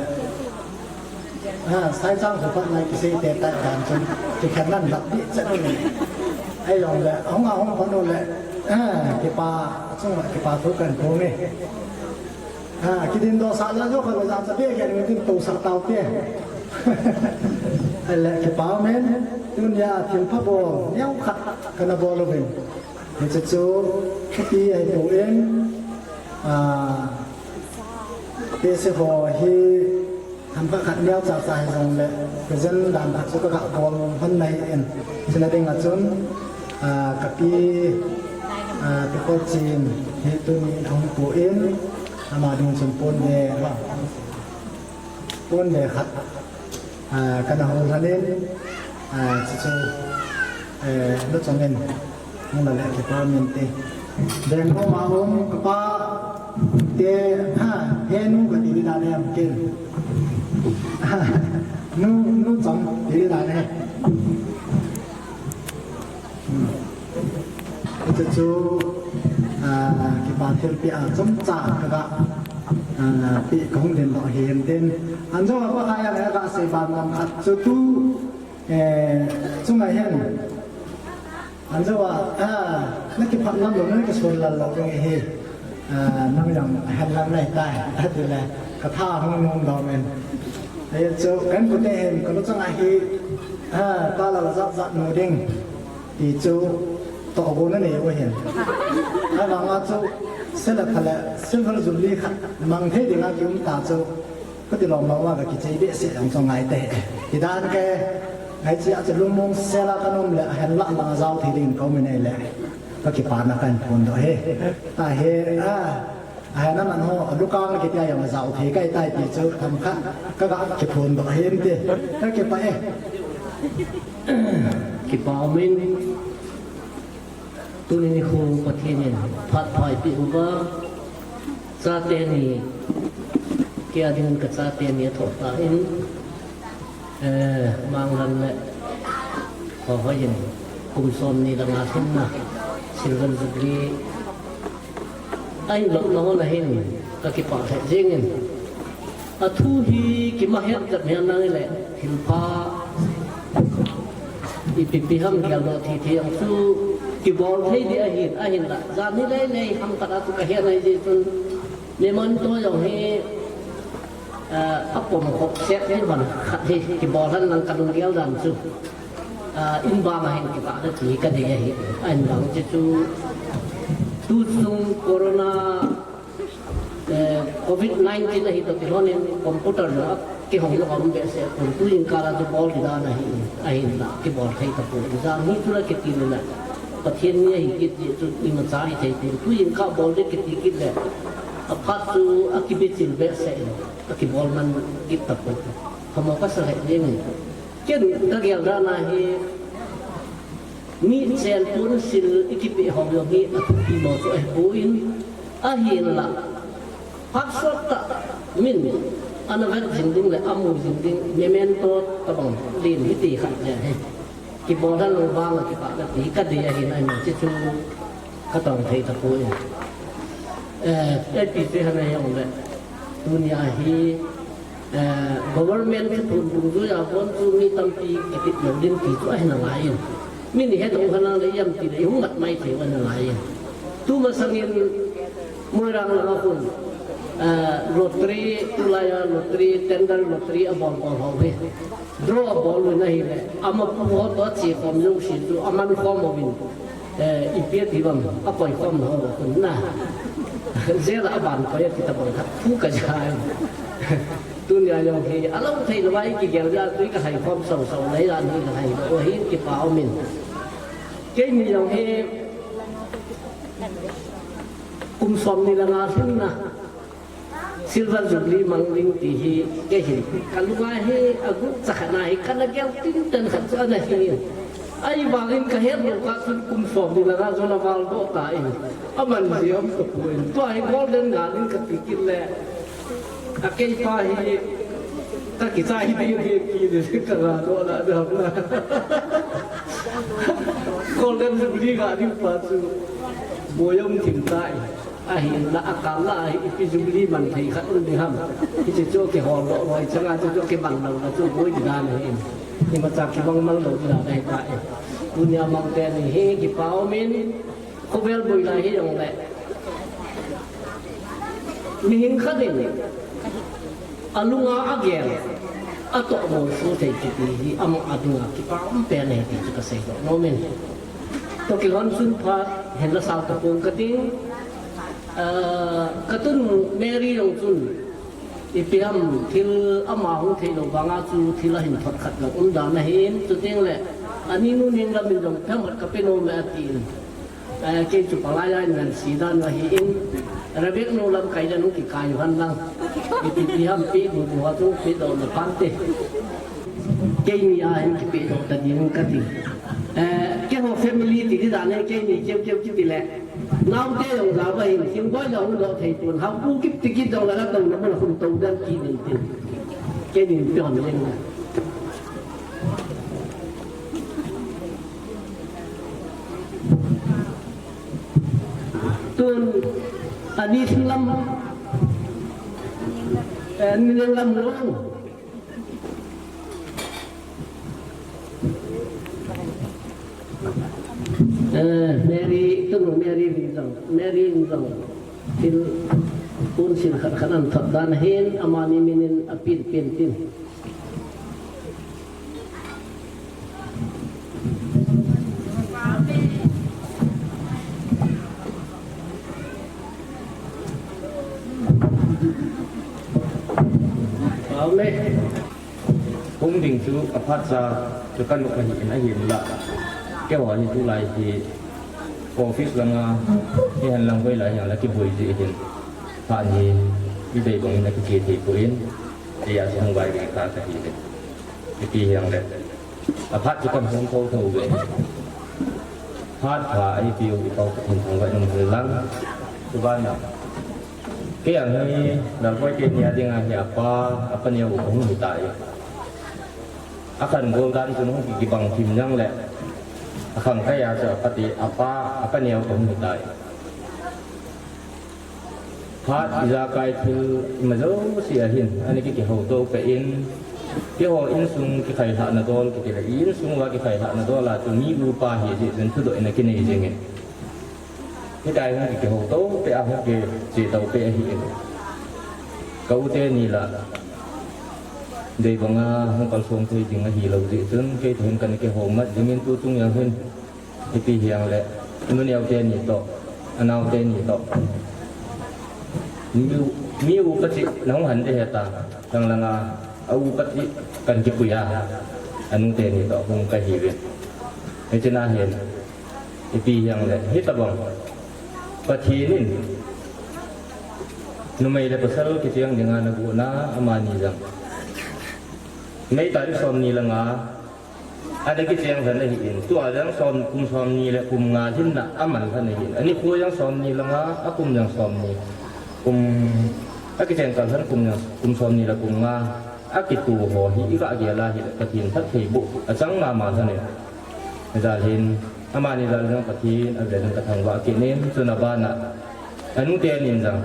Ha, sai chang khu phat nai kisei te tai dan chun, kikhen nan lap di chat ni. Ai long le, hong a hong phat no le, ha, kipa, chung le kipa thu kan thu ni. Ha, kidin do sa la jo kha le ja cha be ke ni din to sa tau te. Ai le kipa men, tunia thil pha bol, neo khat kana bol uvin. Hichu chu, khuti ahi pon, ah, P S A ho hi, hamkhat khat neo cha cha hi jong le, present dan khat chu ka ga bol hon nahi in. Chuna ding a chun, ah, ka pi, ah, Pi Kholchin hi tuni ahung pon, ama ding chun pon ve, ha. Pon ve khat. Ah, kana hol hanin, ah, chuchu, eh, nu chongin, hung la le kipa min te. Veng ho ma um, kapa te, ha, he nu kati di dan em kin. Nu, nu chong ti di dan e. Hmm. Chuchu, ah, kipa thilpeh a chomcha ka ga, ah, pe kahung din doh hi hin tin. Anjo a pa kha ya ka ga sei ban lam khat chu tu, eh, chunga hin. Anjo a, ah, na kiphat lam lo, na kisol lal lo ding hi. Ah, nang jong hen lang nai tai. Ati le, ka tha hung nung doh men. Ai chu, kan pu te hin, ka lu chang a hi, ah, ta la la zat zat nu ding. Ti chu tohgon anei u ahin. Ahivanga chu sela phala silver jubilee khat mang thei dinga kium ta chu kati lom lom a ka kichei behseh jong chu ngai te. Ti dan ke ngai chi a chu lungmong sela ka nom le ahen la langa jao thei ding ka um e le ka kipana kan phon doh e. Tahi a Ahi na man ho, lukang kiti a jong jao thei kai tai ti chu themkhat ka ga kiphon doh hin te. Ka kipah e. Kipah umin, tuni nikho Pathen in phat pha eipeh uva, chate ni, kei a dingin ka chate ni athoh tan, Eh, Manglam le Hohoi in kum somni le nga lhinna Silver Jubilee ahin lopna hon ahin ka kipah lheh jengin. Athu hi kimahet jep hihen lang le thilpha ipi pi ham geldoh thei thei jong chu kibol thei ding ahin, ahinla jan hi lei lei ham khat a chu ka het nai jeh chun memento jong hi Ah, apom khop set hi van khat hi kibol hen lang ka lunggel dan chu. Ah, in bang a hin kipah na ti ka dei ahi. A in bang chu chu tu chung corona, eh, covid nineteen ahi toh kilhon in computer jong a kihong lou a um behseh pon, tu jingkah a chu bol ding dan ahi, ahinla kibol thei tapon. Jan hi chu la kiti le la Pathen ni ahi kit jeh chun imacha hithei pon. Tu jingkah bol ding kiti kit le aphat chu akibe chil behseh in. Akibol man kit tapon. Phamo kasa lheh jengin. Ken ka gel dan a hi, mi chen pon sil i kipeh ho jong hi athupi mo chu ahipon, ahinla phat sot tah min ana vet jing ding le amu jing ding memento tabang len hiti khat le hi. Kibol dan lou vang a kipah kati ka dei ahin, ahin chuchu ka tong thei tapoi. Eh, ipi ti ham ijongle, tunia hi, eh, government thuthon dungjuia kon chu mi tampi kitit lou ding ti chu ahi nalai in. Mi ni het u kha nang le ijemti le ihung mat mai thei u ahi nalai in. Tumasangin Moirang langa khun, eh, lottery, tulaia lottery, tender lottery abol bol ho hi. Draw abol uvin ahile, amapu ho toh ache khom jouse chu aman khom uvin, eh, ipi ati vang, akoi khom ho khun na. Jail a aban koi ati tabang khat thu kaja e. Tunia jong hi, alou thei louva ikigel ja, tui kalhai khom sau sau, lei jan hi kalhai lou, ahin kipah umin. Keini jong hi, kum somni le nga lhinna Silver Jubilee mang ding ti hi, kei hin, kalunga hi, aguh chakhat na hi, kana gel tinten khat chu ana hi. Ahivangin kahet lou kah chun kum somni le nga jon aval doh tan. Aman jeh um tapon. Tua hi golden ga ding kati kit le. Akeipa hi, kakichai ding hi, kiti le kala doh la dam na. Golden Jubilee ga ding pa chu, boi um thim tai. Ahinla akal la hi ipi jubilee man thei khat um ding ham. Hiche chu kihol lou lou changa chu chu kibang lou na chu boi ding dan ahi. Imacha kibang mang lou ding dan ahi tai. Tunia mang teni hi kipa umin, khovel boi lai hijongle, mihing khat in alunga agel, atoh bol soh thei kiti hi ama adinga kipa um pen ahi ti chu kasei doh nomin. Toh kilhon sun phat hinla sao tapong kating. Ah, katunu Mary jong chun, ipi ham, thil ama hung thei lou vanga chu thil ahin thot khat jong um dan ahin, chuteng le aninu Nenglam in jong phem khat kape nom e atin. Eh, kei chu palai a in ngan si dan ahin, Rebek nu lamkai dan hung kikai u hen lang. Ipi ti ham, pe bu bu a chu pe doh na phante. Keini a hin kipe doh ta ding kati. Eh, keiho family ti di dan e, keini keu keu kiti le. Naote jong jao ahin, Singboi jong hung doh thei pon, Haopu kiti kiti jong la la tong na mun a hung tou dan kit in tin. Keini pe hon leng na. Tun, ani Singlam, eh, ani Nenglam lou. Eh, Mary, tunu Mary Ringjang, Mary Ringjang. Thil, pon sil khat khat ahin thot dan ahin, amani min in apen pen tin. Amen. Hung ding chu aphat cha chu ka lung ahi in ahinla. Keiho hi tulai hi office langa, hihen lang koi lai hihen la kiboi ji hin. Phat hi, i dei bang in akiche thei poi in, eia chu hung vai ding kha kahi le. Ipi hijongle. Aphat chu kan hung tho tho ve. Phat pha ipi u i pau ka hin thang vai nung hin lang. Chu ban na. Kei ang hi, Lalboi kei nia dinga hi apa, apa neo ka hung hi tai. Akhan gol dan chu nung ki kibang thim jang le. Akhang kai a chu apa ti, apa, apa neo ka hung hi tai. Phat ijakai thil ima jouse ahin, ani ki kihouto peh in, keiho insung kikhailhahna dol kiti le, i insung uva kikhailhahna dol a chu mi upa hi jeh chun thudoh in akinei jing in. Hitia hung kihouto peh a hung kiche to peh ahi in. Ka u teni la, dei banga hung kalsong thei ding ahilou jeh chun, kei toh hin kana kihoumat jing in tu chung jang hin. Ipi hijongle, nu neo teni toh, anao teni toh. Mi u, mi upa chih, nahung han ding ahi ta, lang langa, a upa chih, kan kipui a, anu teni toh, hung kahi uve. Hiche na hin, ipi hijongle, hitabang, Pathen in, numei le pasal kicheng dinga nabohna, amani jong. May tarik somni langa, Ana kicheng lhon ahin, tua jong som, kum somni le kum nga lhinna aman lhon ahin. Anikho jong somni le nga, akum jong somni. Kum, akicheng kal lhon kum jong, kum somni le kum nga. Akitu ho hi, iga gel a hile, Pathen phattheiboh achang mama lhon e. Hijeh hin, amani jal jong Pathen, avel in kathangvah kit in, chuna bana. Anu tenin jong.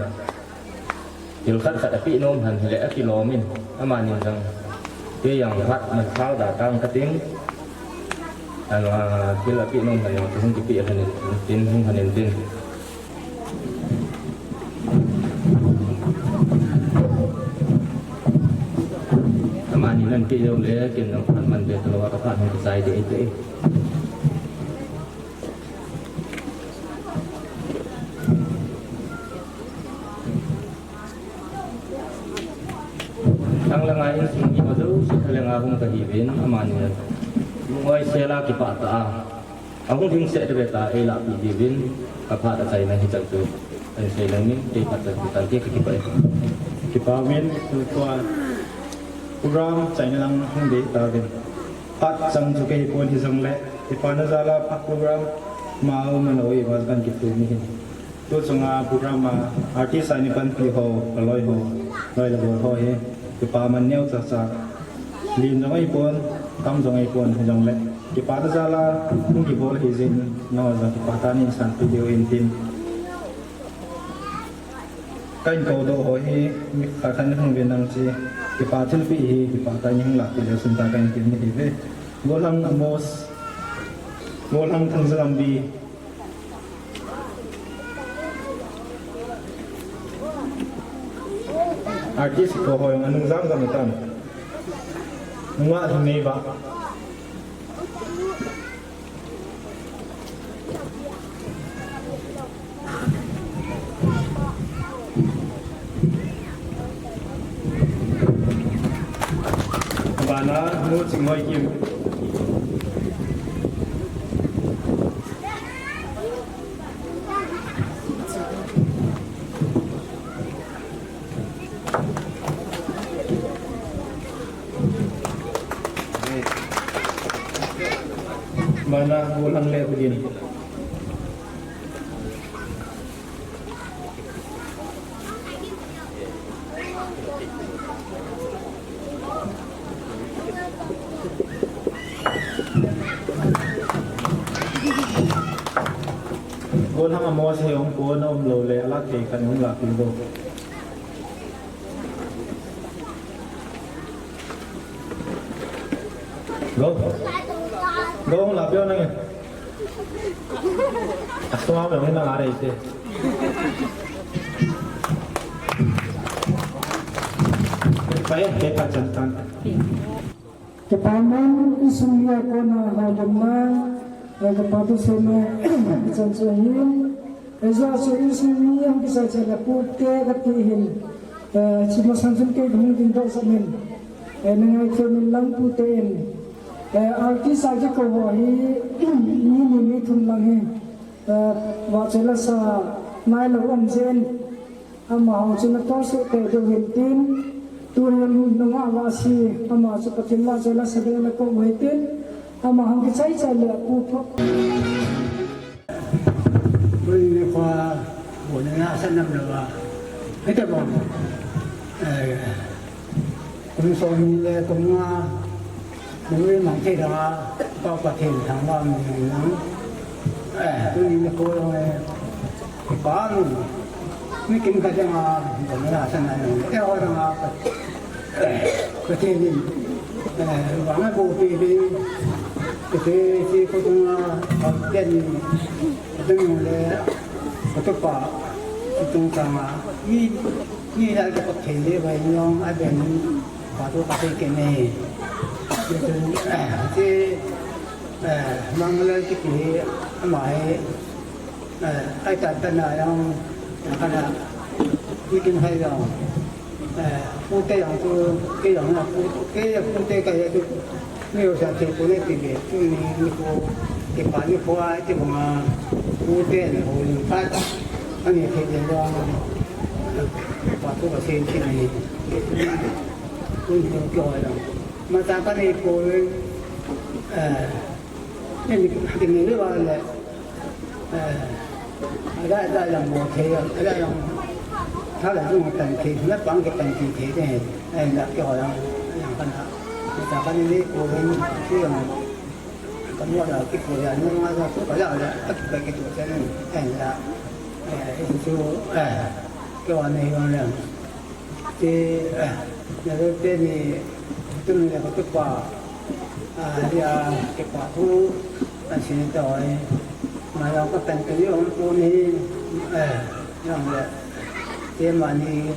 Thil khat khat apeh nom lhon hile akilom in, amanin jong. Kei jong phat man thao da tang kating. Ano, ah, thil apeh nom lhon jong hung kipeh lhon in tin, hung lhon in tin. Amanin apeh jou le, ken jong phat man be talou a kaphat hung kisai deh deh. Thang langa insung ima jouse thalhenga hung kahiuvin, amani lungoi sela kipah tah a. Ahung lhingset diu ve ta, eilahpeh diuvin, kaphat achaina hichan chu. Ahin sei leng in, kei phat chan chu tante kakipah e. Kipah uvin, tua program chaina lang hung dei tauvin. Phat chang chu kahi pon hijongle, kipana jal a phat program, ma u ma lou i ma kan kitu mi hin. Tu chunga program a artist a nei panpi ho, kaloi ho, loi le gol ho hi, kipa man neo chacha. Lim jong ahipon, tam jong ahipon, hijongle. Kipana jal a, hung kibol ahi jeh in, nangho jong kipa tah in sanpeh diu ahin tin. Kahin kou doh ho hi, mi khat khat in hung ve nang chi, kipa thilpeh hi, kipa tah in hung lah peh le sun tah kahin ti ahi ve. Golhang Amos, Golhang Thangjalambi. Artist ko ho jong anung jam jam tan. Nunga hi mei ba. Bana, nu Chinghoikim. Bana, Golhang le Hudin. Golhang Amos hi hung pon a um lou le, ala thei khat hung lah peh bou. Go. Go, hung lah peh o nang e. Asung a um lou nang a rei te. Pai, te pa chan tan. Kipa man, isung a kona houlimna, eh, kipa thuseina, ichan chu ahin. Eh, hijeh chun isung mi hung kisai chai le pute kati hin. Eh, hiche masang chun kei kahung ding doh sah in. Eh, na ngaito in lang pute in. Eh, artist a kikou ho hi, mi ni mi thum lang hi. Eh, vahchoi lasa nailou um jeh in. Amaho chu natolsoh tei diu hin tin, tuhin nungah vahsi, ama chu Pathen vahchoi lasa ding nakou u hitin, amaho kichai chai le pu pho. Tuni nikho, bu ni na sa nam lou a. Hiti bang. Eh, Kum som ni le kum nga, nui mang thei dang a, Pa Pathen thangvah in lang. Eh, tuni nikho jong e, pa nu, mi kim khat dang a, bang la sa na nang, e ho dang a, Pathen in, eh, vang a bo pi pi, pi pi, pi ko tung a, Pathen, tung le, ko tu pa, tung sang a, mi, Ni la ke Pathen le vai nyong a ben pa tu ka te ke nei. Ni tu, eh, ti, eh, mang le ki ki ama he, eh, ai ta ta na yang, ka na, ni kin hai yang, eh, pu te yang tu, ke yang na pu, ke ya pu te ka ya tu, Ni o sa te ko ne ti be, tu ni, ni ko, ke pa ni ko a, te ko ma, ku te ni ko ni pa, ani te te lo, pa tu ka se ti ni, ku ni ko la. Ma ta ka ni ko, eh, ni, ni, ni le ba le, Eh, ada, ada yang buat saya, ada yang salah tu makan ke, nak bang ke kan ke ke, eh, nak ke orang yang kena, misalkan ini orang tu yang kamu ada ke orang yang ada tu kalau ada tak baik itu saya, eh, nak, eh, itu, eh, ke orang yang Ti, eh, na lo te ni, tu ni le ko tu pa, a, dia, ke pa hu, a, si ni to, eh, ma lo ka pen tu yo, tu ni, eh, yang le, ti ma ni,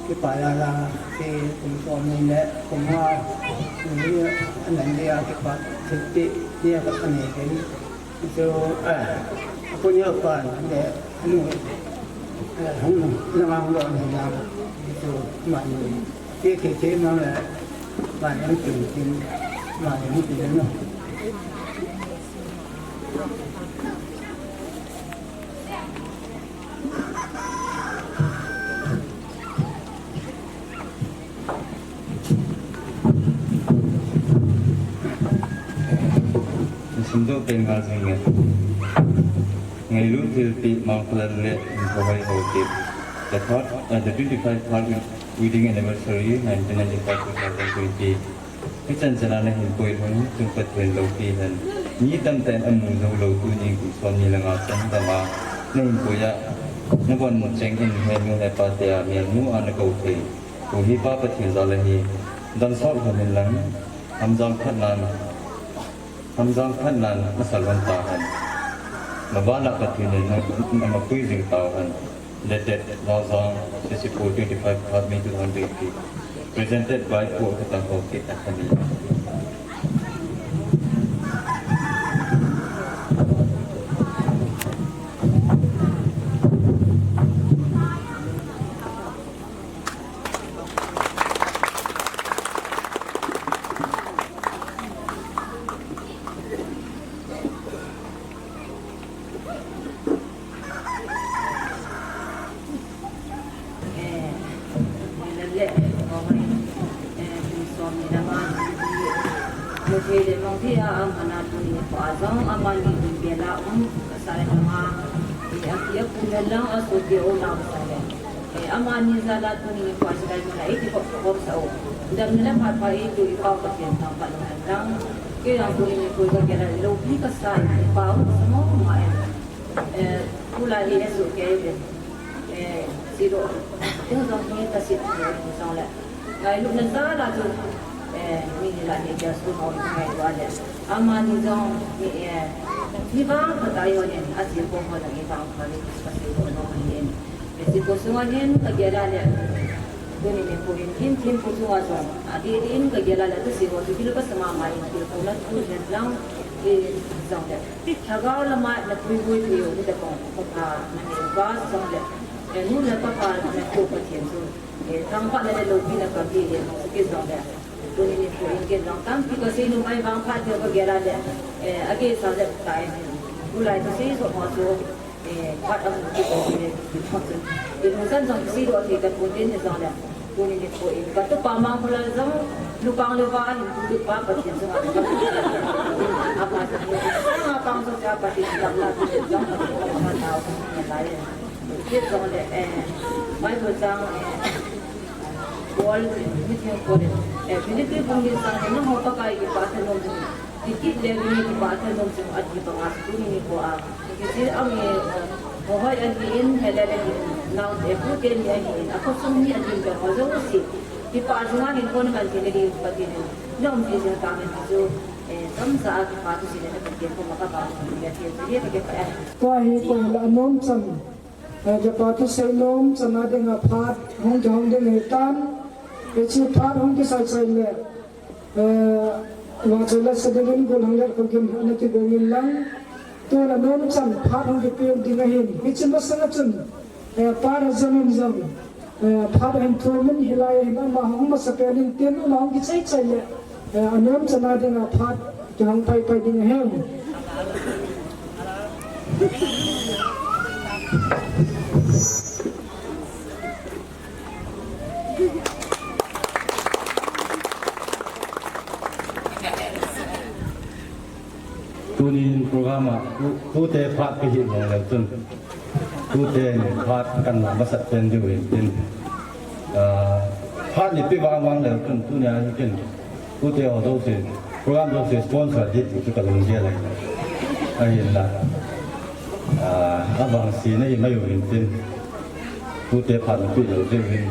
ke pa la la, ti, kum to ni le, kum ha, ni, a, nan dia, ke pa, ti, ti, dia ka ni, ke ni, So, eh, ako niya pa, eh, ano, eh, hung, nangang lo, nangang, so, man, kaya, kaya, kaya, man, eh, man, ang tin, tin, man, ang tin, ano. Simdoh pen nga jing e. Ngailut thilpeh Mangphalan le Inkhawhai Haokip. The third, uh, the twenty-five third wedding anniversary, nineteen ninety-five two thousand twenty. Hichan chana nahin pui lhon, chun Pathen loupi hen. Mi tamtah in amu jou lou tuni kum som ni le nga chan dama nahin pui a. Nabonmun cheng in henu hepa tea melnu a nakou thei. Tuhi Pa Pathen jal ahi. Damsot lhon in lang. Hamjang phatnan. Hamjang phatnan nasa lhon tahen. Nabana Pathen in na, namapui jing tahen. Dated Laujang, Sisipo twenty-five May two thousand twenty. Presented by Pu Akhotangkho K. Athani. Amani jal a tuni nikho a chilai mun a eiti khop khop sa u. Damna le phat pha eitu i Pau Pathen thangvah in lang. Kei jong tuni nikho ka gel a loupi kasa in, i Pau sa mo ma in. Eh, tulai hi asoh kei uvin. Eh, seidoh. Tua jong hi kasit hi jong le. Ngailutna jal a chu, eh, mi ni la ni kia su ho ngai ua le. Amani jong, eh, mi vang pha tai ho nin, asei ko ho jong i vang pha le, kaseidoh nom ahi in. Seidoh sunga hin kagel a le, tuni nikho hin, hin thempu chunga jong, adeh deh in kagel a le, kaseidoh chu thil kasa mama in, thil kona thu hin lang, eh, jong le. Lhagao lama napui hoi thei u, hitobang, papa, nanei uva jong le, eh, nu le papa, nakou Pathen chu, eh, thangvahna le loupina kape le, sukit jong le. Tuni nikho in ken jong tampi kasei nom ahi vang phat thei kagel a le, eh, agei sa le tai. Tulai kasei soh ho chu, eh, phat amu ti ko le, phat chu. Ilungsan jong seidoh thei tapon tin jong le. Tuni nikho in katupa Mangkholal jong, lukang le va hin tupa Pathen jong a. Apa jong, sanga pang jong cha Pathen jong la, jong a, jong a, jong a, jong a, jong a, jong a, jong a, jong a, jong a, jong a, jong a, jong a, Bible chang, eh, Paul, mi theng Paul, eh, Philippi bung li chang, nangho Pakai kipah thanom jing, kikit le nangho kipah thanom jing, ati banga tuni nikho a. Kiti ami, eh, hohoi ahi in, helele ahi in, naote pute ni ahi in, akhosung mi ahi in, ho jouse. Kipah jinga hinkho naman thei nading Pathen in, na umpi jing tahen chu, eh, chomcha a kipah thusei le na Pathen koma kabang, Pathen chu hi kakipah e. Tua hi koi la nom chan. Eh, kipa thusei nom chan a dinga phat hung kihong ding ahitan. Hiche phat hung kisai sai le, eh, vangchoi le sa dingin gollhang le khogin ana kigong in lang. Tun anom chan phat hung kipeh ding ahin. Hiche masanga chun, eh, Pa Rajan in jong, eh, phat ahin thum in hilai a hin ama hung masapen in tin ama hung kichai chai le, eh, anom chan a dinga phat kihong pai pai ding ahi. Tunin program a tu, tute phat kahi jong leu chun, tuten phat kana masat pen diu hin tin, ah, phat nipi vang vang leu chun tunia hi kin Tute ho jouse, program jouse sponsor ding ti chu kalung gel ahi. Ahinla, ah, avangse na hi mai u hin tin. Tute phat napeh lou jeh uvin.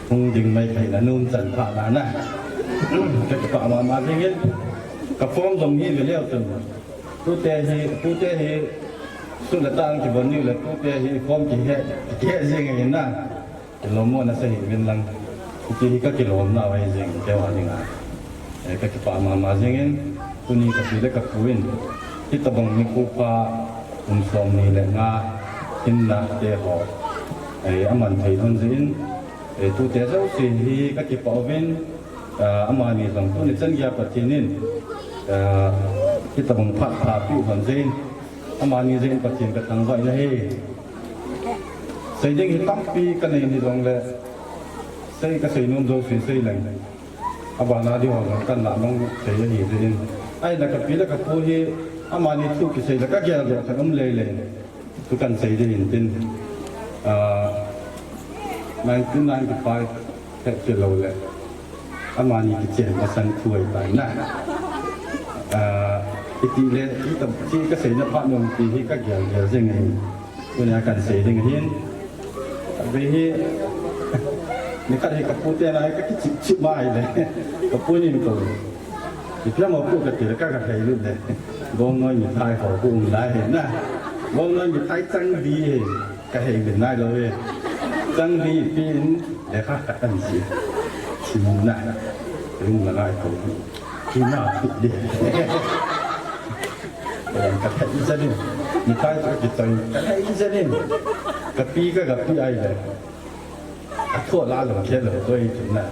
Hung ding mai thei na nom chan phat na na. Kakipah mama jingin. Ka form jong hi ve leu chun. Tute hi, tute hi, sun le tang kibon niu le, tute hi form kihe, kihe jing ahi na. Kilom mo na sa hi vin lang. Hiti hi kakilom nau ahi jing, keiho dinga. Eh, kakipah mama jingin, tuni kapi le kapu in. Hitobang nikho pha, kum som ni le nga, hinna te ho. Eh, aman thei lhon jeh in. Eh, tute jouse hi kakipah uvin, ah, amani jong tuni chan geiya Pathen in, ah, hitobang phat pha peh lhon jeh in. Amani jeh in Pathen kathangvah in ahi. Sei ding hi tampi kanei ni jongle, sei kasei nom jouse sei leng. Abana di ho jong kana mong thei ahi jeh in. Ahinla kapi le kapu hi amani thu kisei le kagel doh khat um lele. Thu kahin sei ding ahin tin. Ah, nineteen ninety-five het kilou le. Amani kichen masang thu ahitai na. Ah, iti le, iti, iti kasei na phat nom ti hi kagel gel jing ahi. Tunia kan sei ding ahin. Abe hi, nikhat hi kapu te na hi kakichip chip mai le. Kapu in kou. Ipi ham pu kati le ka kahei lut le. Bongnoi mithai ho pu um lai hi na. Bongnoi mithai chang di hi. Kahei min nai lou hi. Chang di pi in le kha ka kan si. Chim na. Ring la ngai kou. Kina pi di. Ka thei jeng in, mithai chu ka kichoi, ka thei jeng in, kapi ka, kapi ai le. Athoh la lou, khe lou, toi chu na.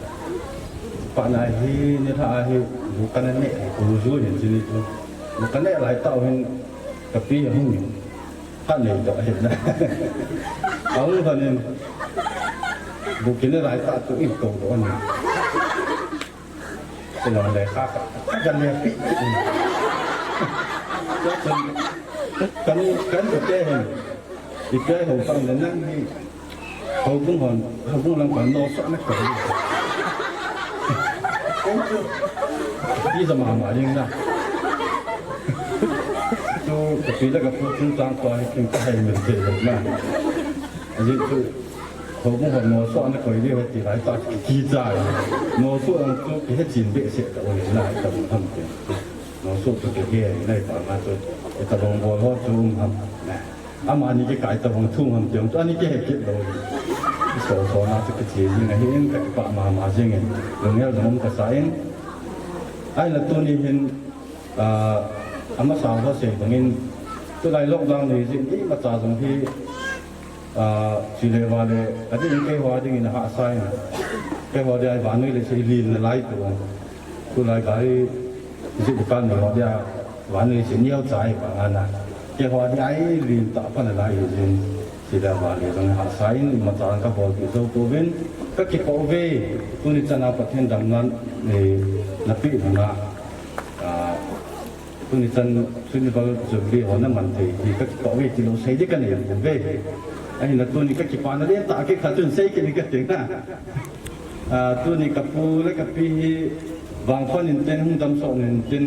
Pa na hi, nilhah hi, bu kana ne, bu ju hin chini chu. Bu kana ne lai tah hin, kapi ahung in. Phat nei toh hin na. Ahung hin, bu kine lai tah chu in toh toh hin. Kei jong le kha, kha, kha ka le pi. Kan, kan ko te hin. Ipi ham pang le nang hi. Houbung hon, houbung lang kan no sa na ko. Kei chu. Ipi jong mama ding na. Chu kapi le kapu chungchang toh hi kin kahei min te na. Ajeh chu. Houbung hon nosoh ana koi diu ahi ti lai tah kichai. Nosoh ang chu kihe chin behseh tah u ahi lai tah u ham ti. Nosoh chu kihe ahi lai tah nga chu. Itobang bol ho chu um ham. Amani kikai tobang thu um ham ti chu ani kihe kit lou. Soso na chu kiche jing ahin kakipah mama jing in. Lunghel jong um kasa in. Ahinla tuni hin, ah, amasa ho sei bangin, tulai lockdown ni jin imacha jong hi, Ah, chule vale, adin keiho dingin ahahsa in. Keiho dia vannoi leiset hi lin nalai tu. Tulai gari jih dukan ho dia vannoi leiset neo chai pa ngana. Keiho dia hi lin tah pa nalai jin. Chule vale jong ahahsa in, imacha kabolpi jou pouvin. Kakipah uve, tuni chana Pathen damna, eh, napeh na. Ah, Tuni chan, tuni bal Jubilee ho naman thei hi kakipah uve tilou sei ding kanei uve. Ahinla tuni kakipana lentah kikhat chun sei kit ing kati na. Ah, tuni kapu le kapi hi vangphat intin hung damsot intin,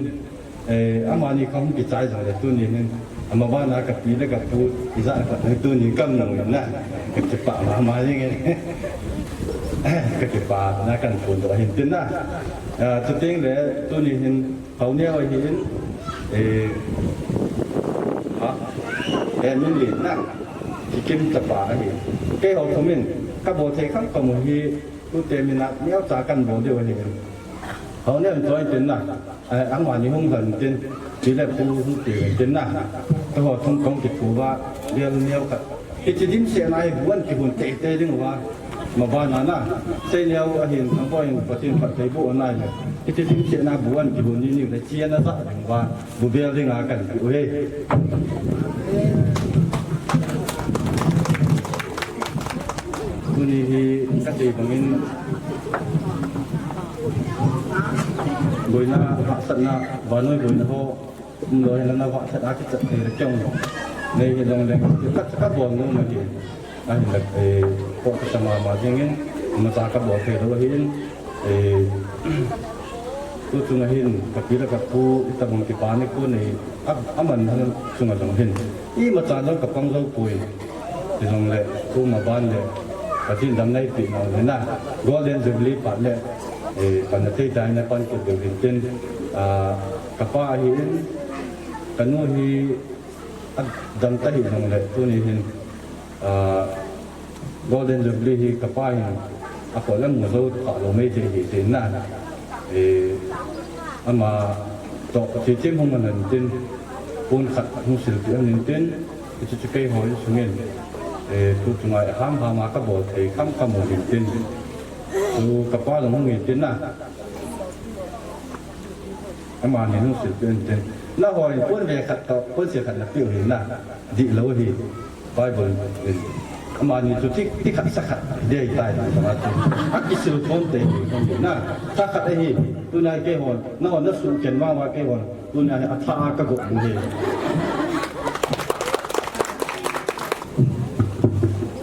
eh, amani kha hung kichai jongle tuni hin. Amavana kapi le kapu ijat khat tuni kamu na. Kakipah mama jing e. Kakipana kaphondoh ahin tin na. Ah, chuteng le tuni hin Hao neo ahin, eh, ha, eh, min lin na, Kikim chapa ahi. Keiho thum in, kabol thei khamkham u hi, tute min a neocha kabol diu ahi. Hao neo in choi tin na, eh, amani hung lhon tin, pi le pu hung ti tin na, keiho thum kong kithuva, bial neo khat. Hiche dimset na hi bu ana kihon teitei ding uva. Mabana na. Seineo ahin, aboi in Pathen phattheiboh ana le. Hiche dimset na bu ana kihon ni ni le chi ana ja ding uva. Bu bel ding a kahin pe u ahi. Tuni hi kasei bangin boina, hahsatna, vannoi boina ho. Umlou hinla navah thet a kichat thei le keu. Nei hilou le, khat kabol nom ahi. Ahinla, eh, kho kasa mama jingin, imacha kabol thei lou ahin, eh, tuchung ahin, kapi le kapu, itobang kipana kon nei, a, aman hal chunga jong hin. Imacha jong kapang jou poi. Hijongle, tu maban le, Pathen damna eipeh nau le na, Golden Jubilee phat le, eh, pan athei tai na pan kit ding hin tin, ah, kapa ahin, kanu hi, adam ta hijongle, tuni hin, ah, Golden Jubilee hi kapa hin, akol amu jou tah lou maithei hi tin na, eh, ama toh Pathen themgim hung man in tin, pon khat hung silpeh in tin, Hichu chu keiho insungin, eh, tuchunga ham ham a kabol thei khamkham u hin tin. Chu kapa jong hung hin tin na. Amani hung silpeh in tin. Nangho in pon ve khat toh, pon seh khat napeh u hin na. Dihlou ahi. Bible in. Amani chu ti, ti khat sa khat. Dei tai na chu. Akisil khom tei khom na. Sa khat ahi. Tuna keihon. Nangho nasuhken vang uva keihon. Tuni a hi atha a kago u ahi.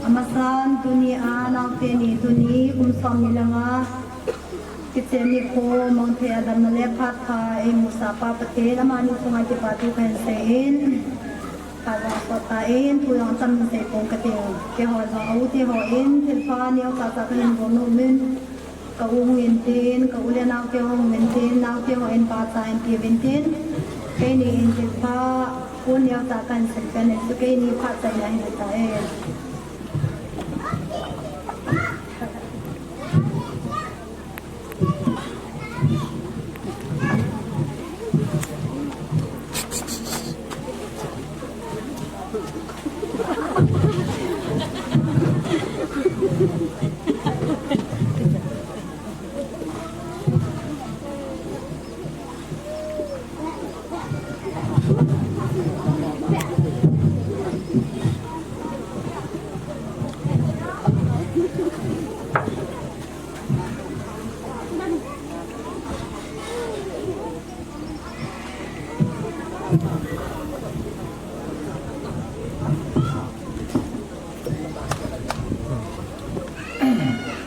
Amasan tuni a naote ni tuni kum som ni le nga kichen nikho Mongthei a damna le phat pha eimusah pa Pathen amani chunga kipathu kahin sei in. Ka jong sot ta in, thu jong cham sei pong ka ting. Keiho jong a u te ho in, thil pha neo cha cha ka hin bol nom in. Ka u hung in tin, ka u le nao te ho hung in tin, nao te ho in pa cha in ti vin tin. Keini in thil pha, u neo cha kan sim pen in, chu keini pha chai na hin ta e.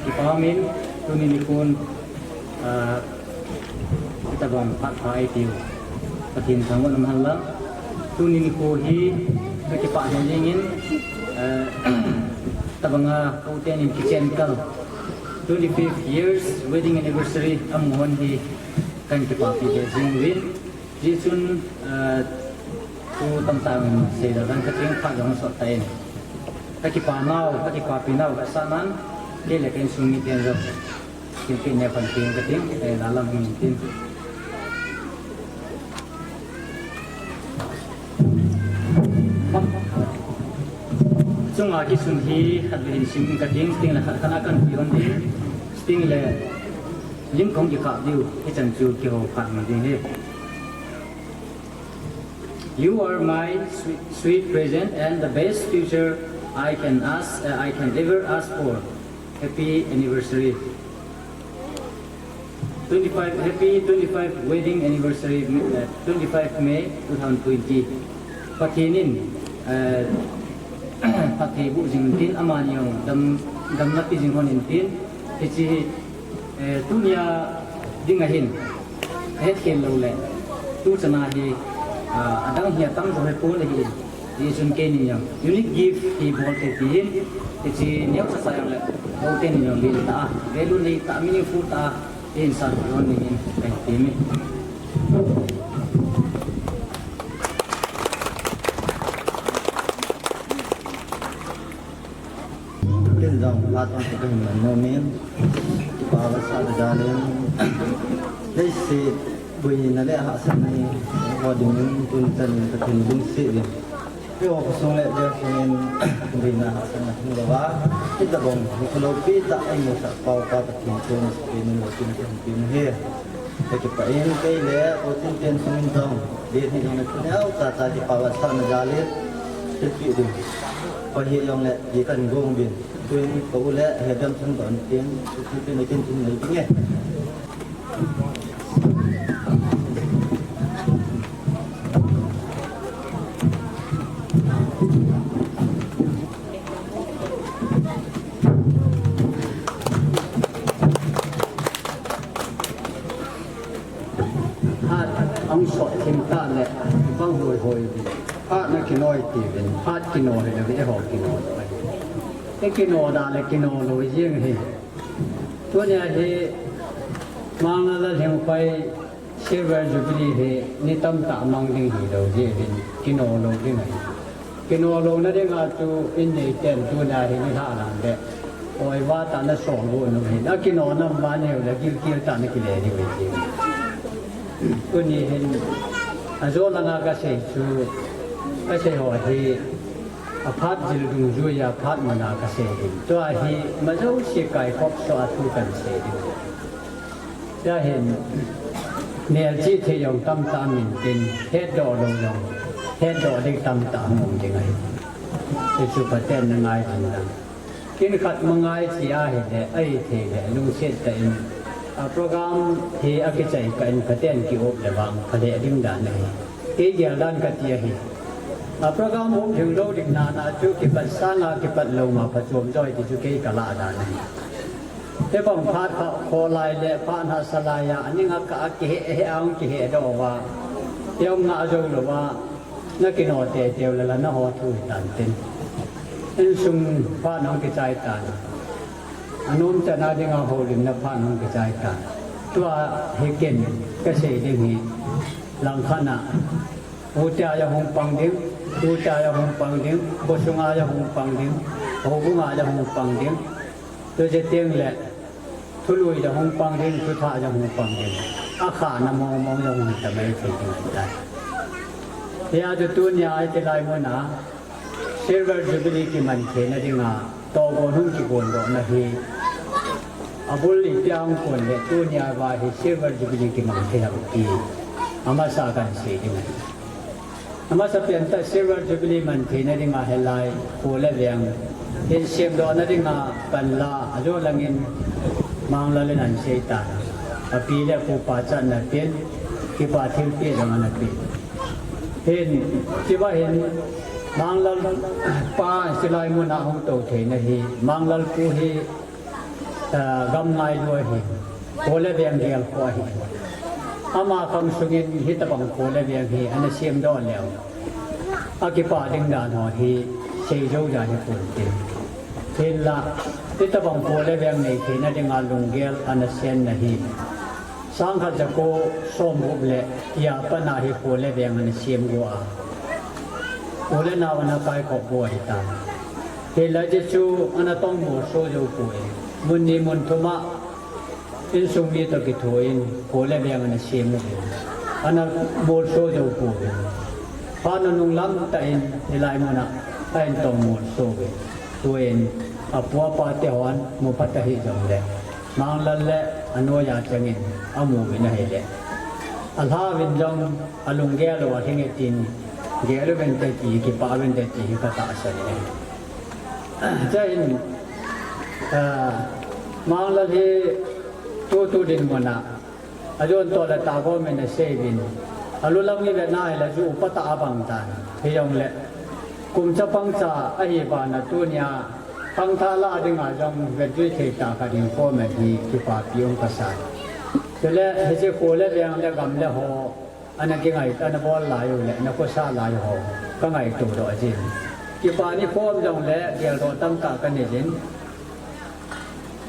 Kipa umin, tuni nikho, ah, Hitabang phat pha eitiu Pathen thangvahna um hen lang. Tuni nikho hi ka kipah lheh jengin, eh, tabanga ka u tenin kichen kal twenty-five years wedding anniversary amu hon hi kan kipapi lheh jeng uvin. Hijeh chun, eh, thu tamtah in seida dan ka ting, phat jong sot tan. Ka kipa nau, ka kipapi nau, ka sa nan, kei le ka insung miten jong. Tin tin ne pan tin ka tin, eh, la lam hin tin. Chunga kisun hi khat le hin sim ka tin, sting le khat, khat na kan pi hon din, sting le lim kong ki kha diu, hichan chu kiho khat mai ding hi. You are my sweet, sweet present and the best future I can ask, uh, I can ever ask for. Happy anniversary. Twenty-five, happy twenty-five wedding anniversary, uh, twenty-five May two thousand twenty. Pathen in, uh, phatthei boh jing tin, amani jong dam, damna pe jing hon in tin, hiche hi, eh, tunia dinga hin, ahet khel lou le, tu chana hi, ah, adang hi atam jo hi pon ahi. Hijeh chun keini jong unique gift hi bol te ti hin, hiche neocha cha jong le, bol te ni jong lel tah a, value nei tah a, meaningful tah a, hin san pi hon dingin ka ti mi. Ken jong phat um ka hin man nom in, kipa vetsahna jal in, leiset boina le hahsatna hi ho dingin tuni chan in Pathen lungset in, keiho khosung le veng sung in boina hahsatna hung lou a, hitabang nikho loupi tah eimusah pau pa Pathen chun Pathen in loupina kahin pe u ahi. Ka kipah in kei le ka u Chinten sung in jong, Pathen in jong le thu neo cha cha kipa vetsahna jal in thilpeh ding. Ka hi jong le hi kan gong uvin. Tuin ka u le he dam sung don tin, thilpeh na kin tin nei ding e. Hat ahung sot thim tah le, bang hoi hoi uvin. Hat na kinoi ti uvin, hat kino hi le, eiho kino lou. Ei kino da le kino lou jeng hi. Tunia hi, Manglal Lhingpai Silver Jubilee hi ni tamtah mang ding hilou jeh in kino lou ding ahi. Kino louna dinga chu in neiten tuna hi ni lhah nan le, oiva tah na sol got u ahin, akino nam uva neo le gilkel tah na kile diu ahi. Tuni hin ajo langa kasei chu, kasei ho hi aphat jil dungjuia aphat muna kasei hin. Tua hi majouse kaikhop soh a thu kahin sei ding. Tua hin, melchih thei jong tamtah um intin, hetdoh lou jong, hetdoh ding tamtah hung um ding ahi. Hichu phaten na ngai jing lang. Kin khat ma ngai chi ahile, ahithei le, lungset tah in, a program hi akichai kah in phaten ki-up le vang, phalheh ding dan ahi. Kei gel dan kati ahi. A program up lhing lou ding nana chu kipat sanga kipat lou ma phachom joi ti chu kei kalah dan ahi. Hibang phat kha kholai le phat hahsa laiya, aning a kah a kiheh, heh a hung kihehdoh uva, hung ngah jou louva, Na kino te teu le la na ho thu hi tan tin. Insung pha nong kichai tan. Anom chana dinga holim na pha nong kichai tan. Tua hi ken ka sei ding hi. Langkhat na. Utia ya hung pang ding, utia ya hung pang ding, bosunga ya hung pang ding, hobunga ya hung pang ding. Tu je tiang le. Thului ja hung pang ding, thutha ja hung pang ding. Akha na mong mong ja hung ta mai thei ding tai. Hia chu tunia ai ti lai muna Silver Jubilee kiman theina dinga togon hung kigon doh na hi. Abul i piang kon le tunia va hi Silver Jubilee kiman thei ha uti. Amasa kan sei ding. Amasa pen ta Silver Jubilee man theina dinga helai, kho le veng. Hin siam doh na dinga kan la, ajo langin Manglal in an sei ta. Api le pu pa chan na pen, kipa thil pi dang na pi. Hin, kiba hin, Manglal pa silai muna hung to theina hi, Manglal pu hi, ah, gam ngai lua hi, kho le veng gel kho hi. Ama khang sungin hitabang kho le veng hi, ana siam doh leu. Akipa ding dan ho hi, sei jo ja hi pun tin. Hinla, hitabang kho le veng nei theina dinga lunggel ana sen na hi. Sangkhat jako som gup le, tia pana hi kho le veng ana siam go a. U le nau ana kai kop go hi ta. Hinla je chu ana tong mo so jo ko e. Mun ni mun thuma, insung mi to kithoin, kho le veng ana siam u ve. Ana molso jou pouve. Pha nunung lam tah in, hilai muna, a in tong molso ve. Tuin, apu apa te hon, mu phat ahi jong le. Manglal le, anoiya changin, amu uvin ahile. Alha uvin jong, alunggel u alhing e tin, gel uvin te ti, kipa uvin te ti, hi ka tahsan e. Chuin, ah, Manglal hi tutu dinmun a, ajon toh le tah gom in asei uvin. Alu lam ngi ve na hile ju upa tah abang tan. Hijongle, kum chapang cha ahi bana tunia, khangthah lah dinga jong vetjui thei tah khat in form hi kipapi um kasa. Chule, hiche kho le veng le gam le ho, ana kingai, ana bol lai u le, ana khosa lai u ho, ka ngaito doh jin. Kipa ni form jongle, geldoh tamtah ka nei jin.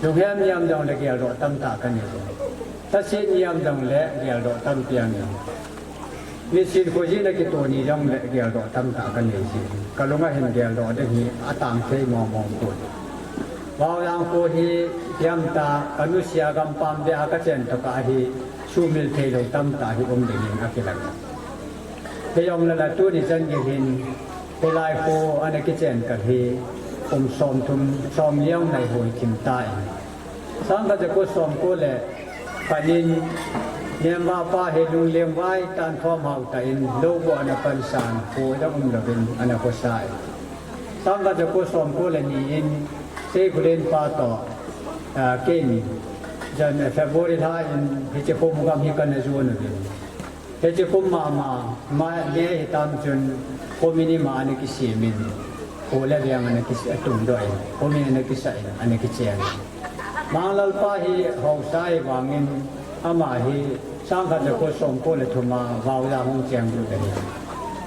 Lunghem niam jongle, geldoh tamtah ka nei jin. Thasit niam jongle, geldoh tampi a nei. Nisin khoji na kito ni jongle, geldoh tamtah ka nei jin. Ka lunga hin geldoh ding hi, atang thei mong mong pon. Vaojang kho hi, hiam ta, ka nusia gampam ve a ka chen toh ka hi, sumil thei lou tamtah hi um dingin akilang. Hijongle la tuni chan gei hin, hilai kho ana kichen kal hi, kum somthum, somni jong nai hoi thim tan. Sangkhat jako somko le khat in, Nemva pa hi lungleng vai tan thom hao tah in, lou bou ana pansan, kho jong um louvin, ana khosa e. Sangkhat jako somko le ni in, Seikholen pa toh, ah, kei ni, jan, eh, February lha in, hiche kum gam hi kana jon uvin. Hiche kum mama, May, May hitam chun, khomin ima ana kisem in, kho le veng ana kis-, atum doh in, khomin ana kisa in, ana kichen. Manglal pa hi haosa ahi vangin, ama hi sangkhat jako somko le thum a vaoja hung cheng lut ahi.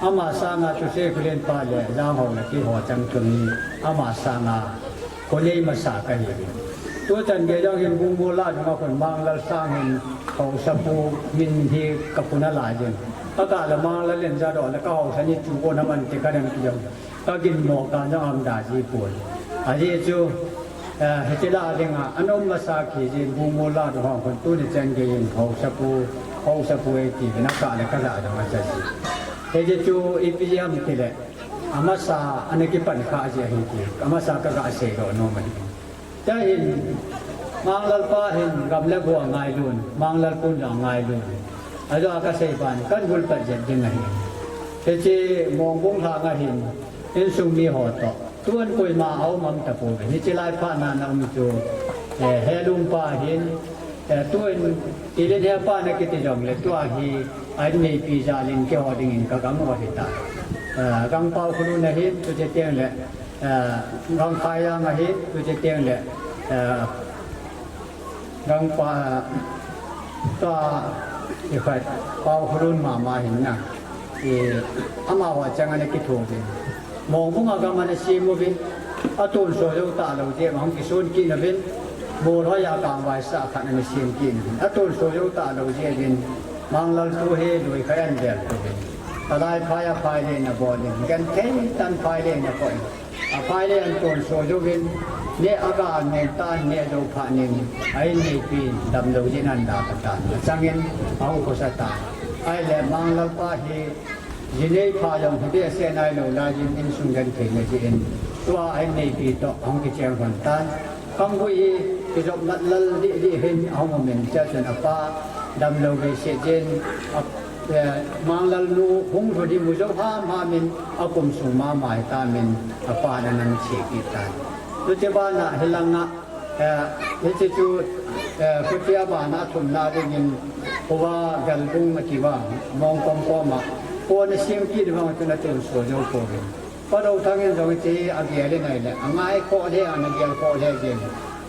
Ama sanga chu Seikholen pa le Janghao le keiho chang thum hi, ama sanga kho nei masa kahi. Tuchan gei jong hin Bungmola dunga khun Manglal sang hin haosapu min hi ka puna lai jin. Ka kah le Manglal in jadoh le ka haosa ni chu ko na man ti ka dem ki jong. Ka ginmo ka jong um da ji pon. Ajeh chu, eh, hiche la dinga, ana um masa kit jin Bungmola dunga khun tuni chan gei in haosapu, haosapu e ti vin a kah le ka ja jong acha ji. Hiche chu ipi jeh ham tile. Amasa ana kipan kha jeh ahi ti, amasa ka ga seidoh nom ahi. Chuin, Manglal pa hin gam le go angailun, Manglal pun jong angailun. Ajo a ka sei ban, kan bul pat jep ding ahi. Hiche Mongbung lhang a hin, insung mi ho toh. Tun koima aum am tapouve. Hiche lai phat na na um chu, eh, Helum pa hin, Eh, tuin, Tilen he pa na kiti jongle, tua hi, a inneipi jalin keiho dingin ka gang u ahi ta. Eh, Gang Paokhulun ahin, tuche teng le, eh, Gang Khaijang ahin, tuche teng le, eh, Gang Pa, tua, i khat, Paokhulun mama hin na. Eh, amaho chang ana kitho uvin. Mongbung a gam ana sem uvin. Atonsot jou talou jeh a hung kisun kit uvin. Molhoi a kangvaisah khat ana sem kit uvin. Atonsot jou talou jeh uvin. Manglalpu hi lui khat ana del uvin. Alai phai a phai le ana bol in. Genthei tah in phai le ana koi. Aphai le ana tonsot jouvin, neh aga neh tan, neh jou phat in, a inneipi damlou jeh in ana da tan. Achangin, ahung khosa tan. Ahile, Manglalpa hi, ji nei pha jong hi behseh nailou laiyin, insung genthei na jeh in, tua a inneipi toh, ahung kicheng lhon tan. Khanggui hi, kijop mat lal dih dih hin, ahung um in, chuin apa, damlou behseh jeh in, a Eh, Manglal nu hung lhun hi mu jou ham ham in, akum sung mama hitamin, apan ana che kit tan. Chuche bana hilanga, eh, hiche chu, eh, Kutia bana athumna dingin, Khuva Galbung ati uva, Mongkom koma, kona sem kit vang chun atonsot jou pouvin. Pa Dothang in jong hiche agel in ahile, angai khoh le, ana gel khoh le jeng.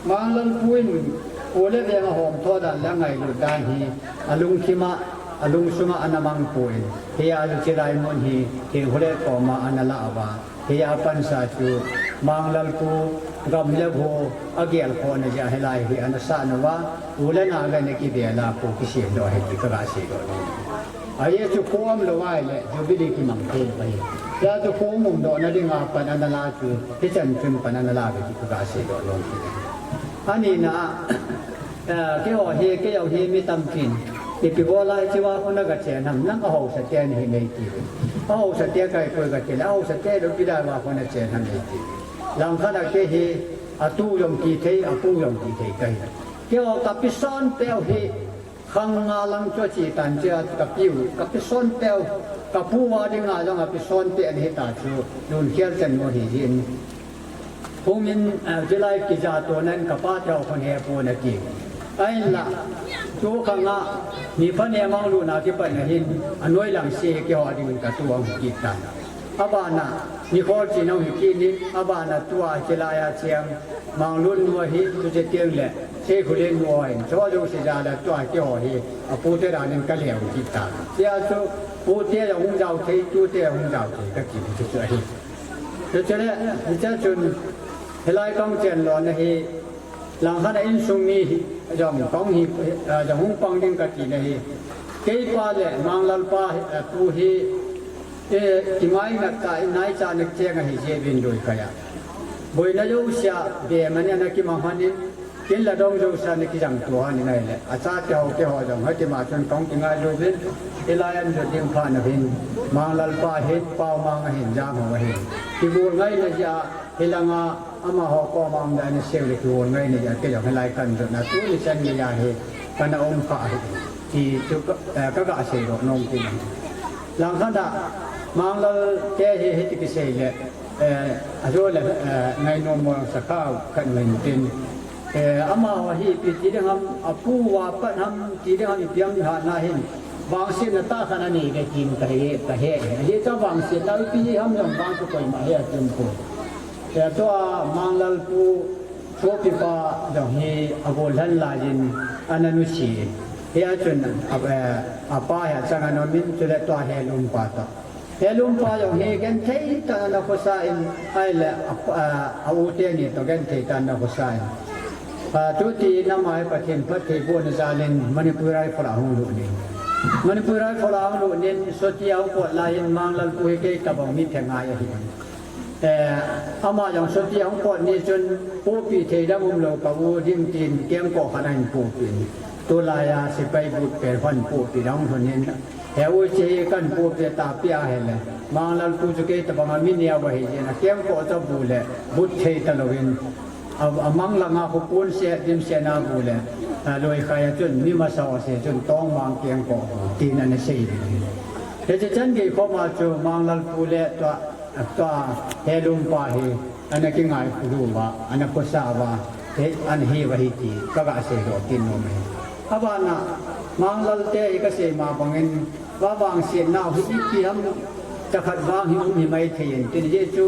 Manglalpu in, u le veng ahom tho dan le angailut dan hi, alungthim a, alungsunga ana mang poi. Hia chu chilai mun hi, Thengkholet koma ana la uva. Hia pansa chu, Manglalpu, gam le go, agel khohna jeh a hilai hi ana sah uva. U le nao le ana kibel a, kho kisem doh ahi ti kaga seidoh nom. Ajeh chu kho umlou ahile, Jubilee kimang thei lou ahi. Hia chu kho umdohna dinga pan ana la chu, hichan chun pan ana la uve ti kaga seidoh nom. Anina, eh, keiho hi, keiho hi mi tampin. Ipi bol a hiche a kona gachen ham, nang ahaosa te nahi nei ti. Ahaosa te kahi poi kati le, ahaosa te lou ipi dia a kona chen ham nei ti. Langkhat a kei hi, atu jong ti thei, apu jong ti thei kahi. Keiho kapi son peh u hi, Khang nga lang chu ache tan, chea chu kapiu, kapi son peh u, kapu a dinga jong api son peh ana hita chu, lunkhel chan mo hi jin. Hung in, eh, chilai kija tona in kapa te ho khun hepon ati. Ahinla, tu khang a, mi phanem a hung lutna kipat na hin, anoi lang se keiho dingin katu ahung kit tan. Abana, nikhol chin ahung hi kit in, abana tua chilai a cheng, Manglun nu ahi, chuche teng le, Seikholen nu ahin, chu jouse jal a tua keiho hi, apute dan in kaleu kit tan. Chea chu, pute jong hung jao thei, tute jong hung jao thei, kati chu chu ahi. Chuche le, hiche chun, hilai kahung chen lona hi, langkhat a insung mi hi, jong kahung hi, eh, jong hung pang ding kati na hi. Keipa le, Manglal pa hi, eh, pu hi, eh, kingaina tah in, naicha na cheng ahi jeh uvin lui khat a. Boina jousea, be mani ana kimang hon in, Kin la dong jouse a ana kijang to ahile, achate ho keiho jong hitima chun kahung kingailu uvin, hilai a jot ding phat nauvin, Manglal pa hin, Paomang ahin, Jangho ahin. Kigol ngaina jeh a, hilanga amaho koma um dan in asei le kigol ngaina jeh a, kei jong hilai kahin jotna, tuni chan geiya hi, kana um kha ahi, ti chu ka, eh, kaga seidoh nom kit in. Langkhat a, Manglal te hi hiti kisei le, eh, ajo le, eh, ngainom mo sakha khat uvin tin, Eh, amaho hi ipi ti ding ham, apu uva pat ham ti ding ham, ipi ham ihatna hin, vangsetna tah khat anei ve tin kahe, kahe. Ajeh chu vangsetna ipi ham jong vang chu koima he atin poi. Eh, tua Manglal pu sopipa jong hi agol lhan laiyin ana nusi. Hia chun, a, eh, apa hi achang ana um in, chule tua Helum pa toh. Helum pa jong hi genthei tah in ana khosa in, ahile a, a, a u teni toh genthei tah in ana khosa in. A, chuti in ama hi Pathen phattheibohna jal in Manipur Rifle a hung lut in. Manipur Rifle a hung lut in, Soti a hung pot lai in Manglal pu hi kei tobang mi phe ngai ahi. Eh, ama jong Soti a hung pot ni chun pohpeh thei dang umlou ka u ding tin kengkoh khat ahin pohpeh in. Tulai a sepai but pen hon pohpeh dang hon in. He u, hiche hi kahin pohpeh tahpeh ahile, Manglal pu chu kei tobang a mi neo ahi jeh in, akengkoh chu abu le, but thei talou in, a, amang langa khu pon se, dimset na bu le, a, lui khat a chun, mi masa ho se chun, tongmang kengkoh bu, tin ana sei in. Hiche chan gei khoma chu, Manglal pu le tua, tua Helum pa hi, ana kingaikhoh uva, ana khosa uva, he, ana he uva ahi ti, kaga seidoh kit nom ahi. Abana, Manglal te hi kasei ma bangin, vavangsetna hi ipi ham, chakhat vang hi um hi maithei in, tin, ajeh chu,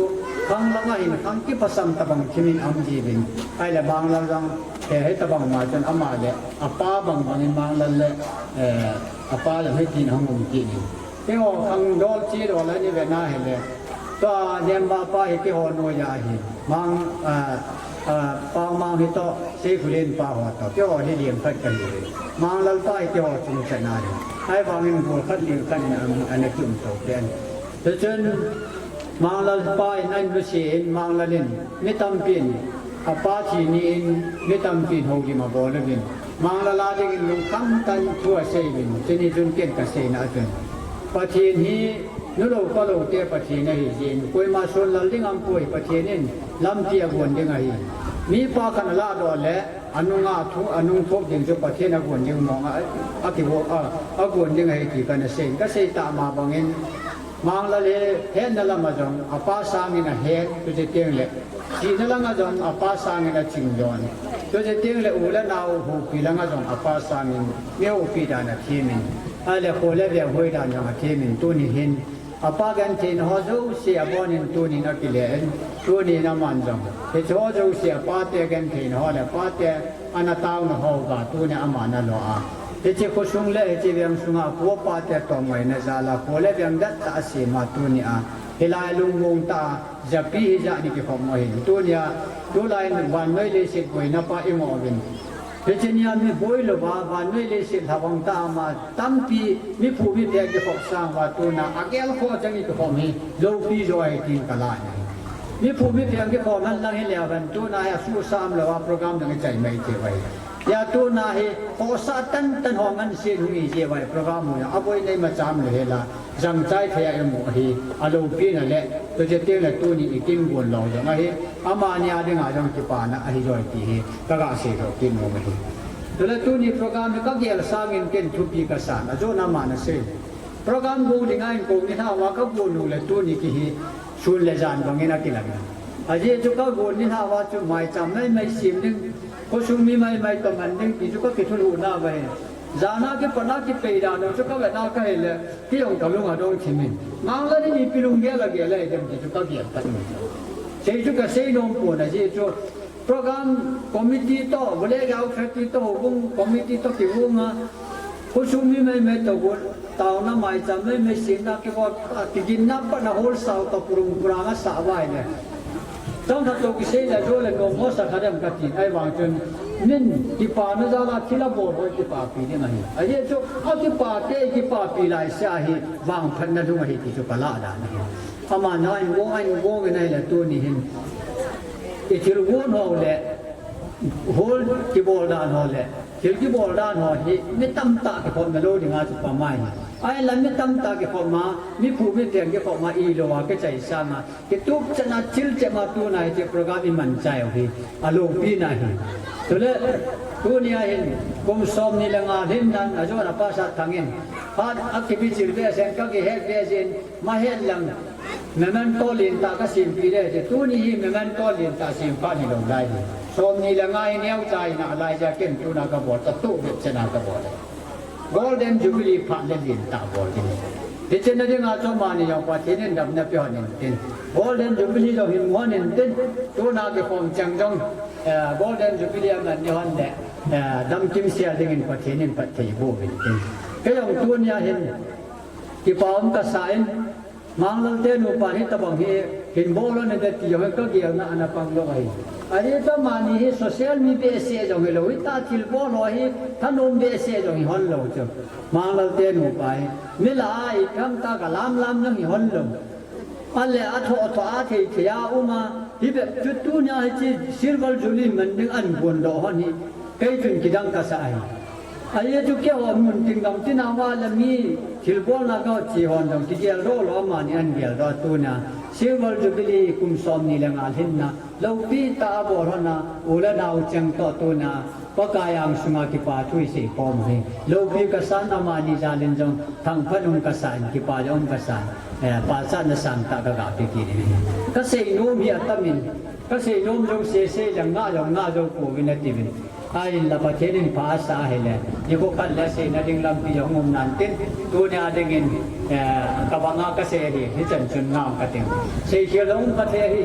khang langa hin, khang kiphasam tobang thim in aum jiuvin, ahile Manglal jong, eh, hitobang ma chun ama le, apa bang bangin Manglal le, eh, apa le hitin ahung um kit in. Keiho khangdol chidol a ni ve na hile. Tua Nemba pa hi keiho noiya ahi. Mang, ah, ah, Pau Mang hi toh, Seikhulen pa ho toh. Keiho hi liam khat kahi ve. Manglal pa hi keiho chung chan ahi. Ahivangin gol khat lim khat in an, ana kium to pen. Tuchun, Manglal pa in an lusi in, Manglal in, mi tampin, apa thi ni in, mi tampin houlim abol uvin. Manglal a dingin lungkham tah in thu asei uvin, chuni chun ken kaseina chun. Pathen hi, nu lou pa lou te Pathen ahi jin, koima sunlal ding aumpoi Pathen in, lampi agon ding ahi. Mipa khat ana lahdoh le, anunga thu, anung thop ding chu Pathen agon ding mong a, a, akivo, a, agon ding ahi ti kana sei, kasei tah ma bangin, Manglal hi hetna lama jong, apa sangin ahet, tuche teng le, thina langa jong, apa sangin aching don. Tuche teng le, u le nao hupi langa jong, apa sangin, mi hupi dan athemin. Ahile, kho le veng hoi dan jong athemin, tuni hin. Apa gentheina ho jouse abonin tunin akile in, tunin aman jong. Hiche ho jouse apa te gentheina ho le, apa te ana taona ho uva tunia aman alo a. Hiche khosung le hiche veng sunga pu pa te toh ngaina jal a kho le veng det tah a asem a tunia. Hilai lungmong tah a japi hijat ni kikhom u ahin. Tunia tulai vannoi leiset boina pa ingoh uvin. Hiche nia mi boi louva vannoi leiset lhavang tah a ama tampi mi phu mi peng kikhop sang uva tuna agel khoh chang i kikhom hi loupi jo ahi tin kalah in ahi. Mi phu mi peng kikhom hen lang hile aban tuna hi asuhsa umlouva program dang ichai mai thei uve. Hia tuna hi khohsah tantan ho ngansen hung hi jeh uva program u hi aboi nei macham le hela jangchai thei a imu ahi, aloupina le, tuche teng le tuni ikin gon lou jong ahi, amani a dinga jong kipana ahi joi ti hi kaga seidoh kit nom ahi. Chule tuni program hi kagel sangin ken thupi kasan, ajona ama ana sei. Program go dinga inkou nilhah uva kagon u le tuni kihi sun le jan bangin akilang. Ajeh chu kagon nilhah uva chu maicham maimai sem ding, khosung mi maimai toh man ding ti chu kakithulhuh nauva hi. Jana kipatna kipei dan u chu kavetna kahile, kei jong kalung adong thimin. Manglal in ipi lunggel agel ahi dem ti chu kagel khat in. Sei chu kasei nom pon ajeh chu program committee toh, vale gao khat toh, houbung committee toh kigong a, khosung mi maimai toh gon, taona maicham maimai semna kibol, kiginna patna holsao toh purung purang asah uva ahile. Chomkhat toh kisei le jo le nom mo sa kha dem katin, ahivang chun min kipana jal a thil abol ho kipapi ding ahi. Ajeh chu akipa te kipapi laisea hi vangphatna lhung ahi ti chu kalah dan ahi. Amana ahin gong, ahin gong in ahile tuni hin ithil gon ho le, hol kibol dan ho le, thil kibol dan ho hi mi tamtah kikhopna lou dinga chu pamai. Ahinla mi tamtah kikhopma, mi phu mi peng kikhopma ilouva kichai sanga kitup chan a thil chem a tuna hiche program iman chai u hi aloupina ahi. Chule tunia hin kum somni le nga lhinnan ajona Pastor Thang in phat akibichil behseh in kakihet behseh in mahet lang memento lentah kasempeh le hiche tuni hi memento lentah sem phat hilou lai hi. Somni le nga hi neocha hina lai jeh a ken tuna kabol tah toh bep chan a kabol e. Golden Jubilee phat le lentah bol ding. Hiche na dinga chu amani jong Pathen in damna pe hon intin. Golden Jubilee jong hin mu hon intin. Tuna kikhom cheng jong, eh, Golden Jubilee aman ni hon le, eh, damkim sel dingin Pathen in phatthei boh uvin tin. Kei jong tunia hin kipa um kasa in, Manglal te nupa hitobang hi hin bol hon inte ti jong hi kagelna ana pang lou ahi. Ajeh chu amani hi social mi behseh jong hilou, hitia thil bol ho hi thanom behseh jong hi hon lou chu. Manglal te nupa hi mi lah a ipi ham tia galam lam jong hi hon lou. Ahile athoh thoh a thei thei a um a, hibep chu tunia hiche Silver Jubilee man ding ahin gon doh hon hi. Kei chun kidang kasa ahi. Ajeh chu keiho mun tin gam tina uva le mi thilbolna kache hon jong kigeldoh lou amani ahin geldoh a tuna Silver Jubilee kum somni le nga lhinna loupi tah a bol hon a u le nao cheng toh tuna Pakai angsunga kipa thu isei khom u hi. Loupi kasan amani jal in jong thangphat um kasan kipa jong um kasan. Eh, pachatna sangtah kaga pe kit in ahi. Kasei nom hi atam in, kasei nom jong sese jong ngah jong ngah jou pouvin atiuvin. Ahinla Pathen in pha asah ahile, nikho khat le seina ding lampi jong um nan tin, tunia dingin, eh, kabanga kasei ahi, hichan chun ngah kating. Seikhel jong um kathei ahi,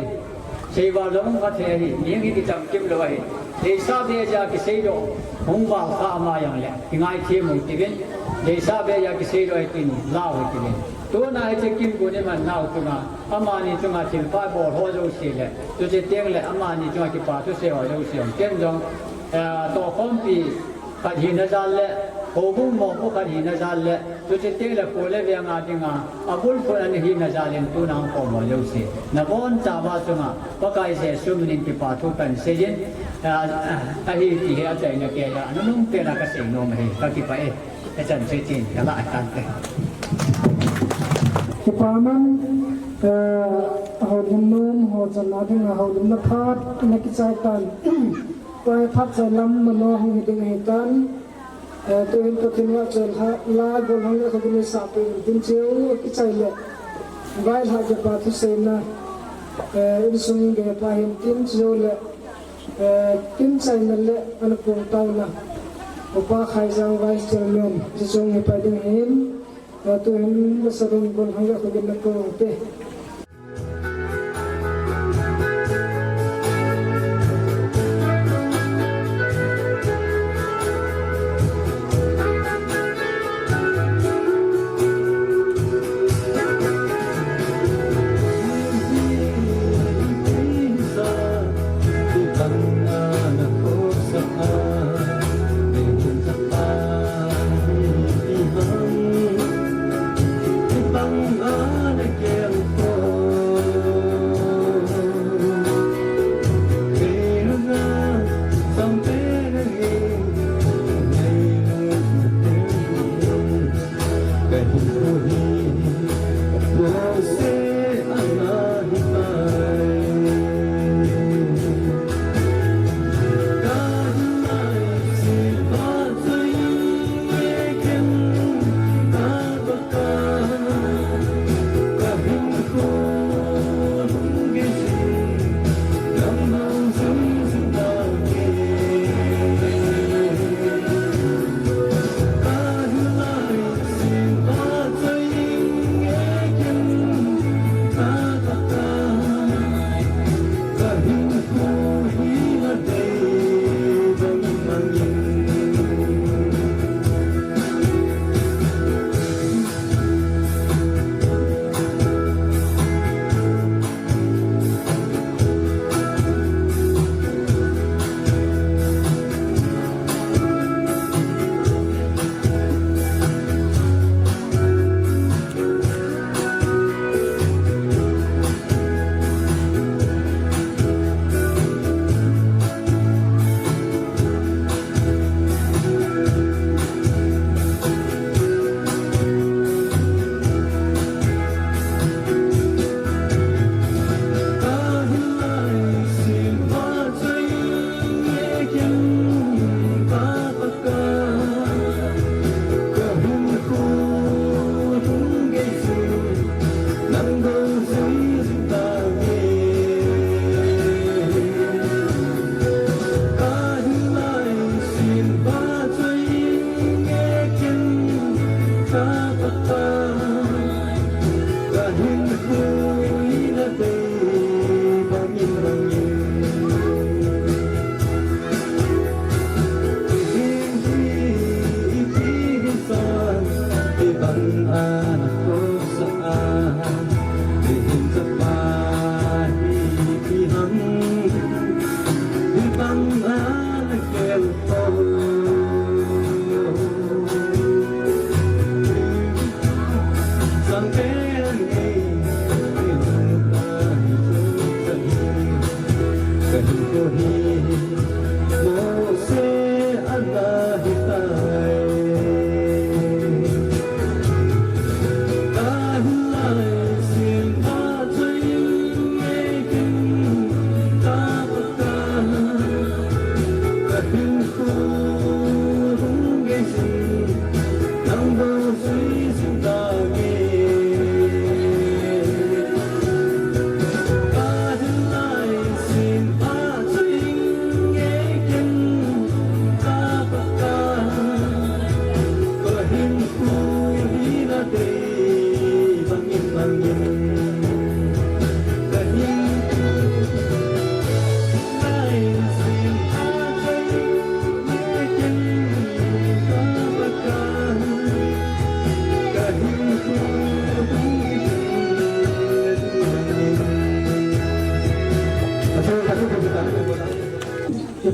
seival jong um kathei ahi, mihem hi kichamkim lou ahi. Deisah behseh a kiseidoh, hung val kha ama jongle, kingaithem u tiuvin, Deisah beh a kisei lou hitin, lau hitin. Tuna hiche Kimgun iman nau chunga, amani chunga thilpha bol ho jouse le, chuche teng le amani chunga kipa thusei ho jouse hung. Ken jong, eh, tohkhompi khat hina jal le, houbung mopo khat hina jal le, chuche teng le kho le veng a dinga, abul khun ana hina jal in tuna hung khom ho jouse. Nabonchauva chunga, Pakai Jesu minin kipa thu kahin sei in, eh, ahi ti hi achaina keiya, nunung pena kasei nom ahi, kakipah e. Echan se chin, kala atan te. Kipa man, eh, houlim nom, ho chan a dinga houlimna phat, na kichai tan. Tua hi phat chai lam mano hung hi ding ahi tan. Eh, tuhin Pathen vahchoi la, la golhang lekhabu ni sa pe in tin cheu, kichai le. Vaihla kipa thuseina, eh, insung geiya pa hin tin cheu le. Eh, kin chaina le ana pung tauna. Upa Khaijang Vice Chairman, hiche chung hi pai ding ahin, eh, tuhin Sarun Golhang le khogin na pung te.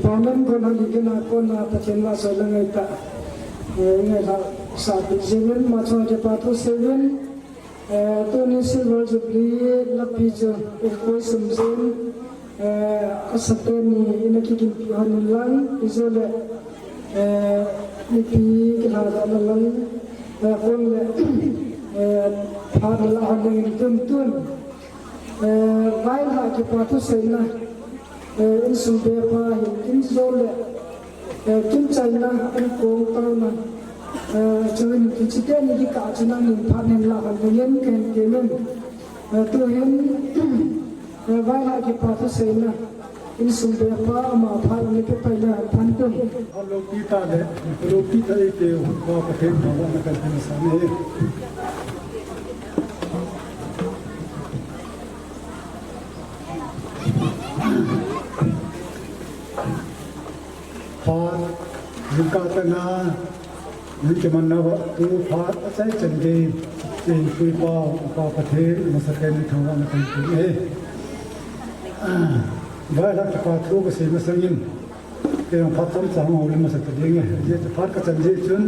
Paman kon hali kena kona Pathen vahchoi le ngaitah, eh, ngailhah sah peh jingin, ama chunga kipa thu seiyun, eh, tuni Silver Jubilee lapi chu, eh, koi sum jin, eh, asate ni in akiginpi hon in lang, ijole, eh, mipi kilhadahna lang, eh, kon le, eh, phat la hon in tun tun. Eh, vailhah kipa thu seina, eh, insung bepa hin, injo le, eh, kimchaina, inkong taona, eh, chuin kichite ni kikah chu nangin phat hin la hon dingin kahin temin. Eh, tuhin, eh, vailhah kipa thu seina, insung bepa ama phat ni kipai le han phan tun. Alopi tah le, alopi tah eite, Pathen thangvahna kahin pe masa e. Phat, jingkah tah a, min kimanna uva, tu phat achai chan gei, kin pui pau, Upa Pathen, masapen in thangvahna kahin pe e. Vailhah kipa thu kasei masangin, kei jong phat chomcha hung houlim masa ta ding e. Hijeh chun phat kachan jeh chun,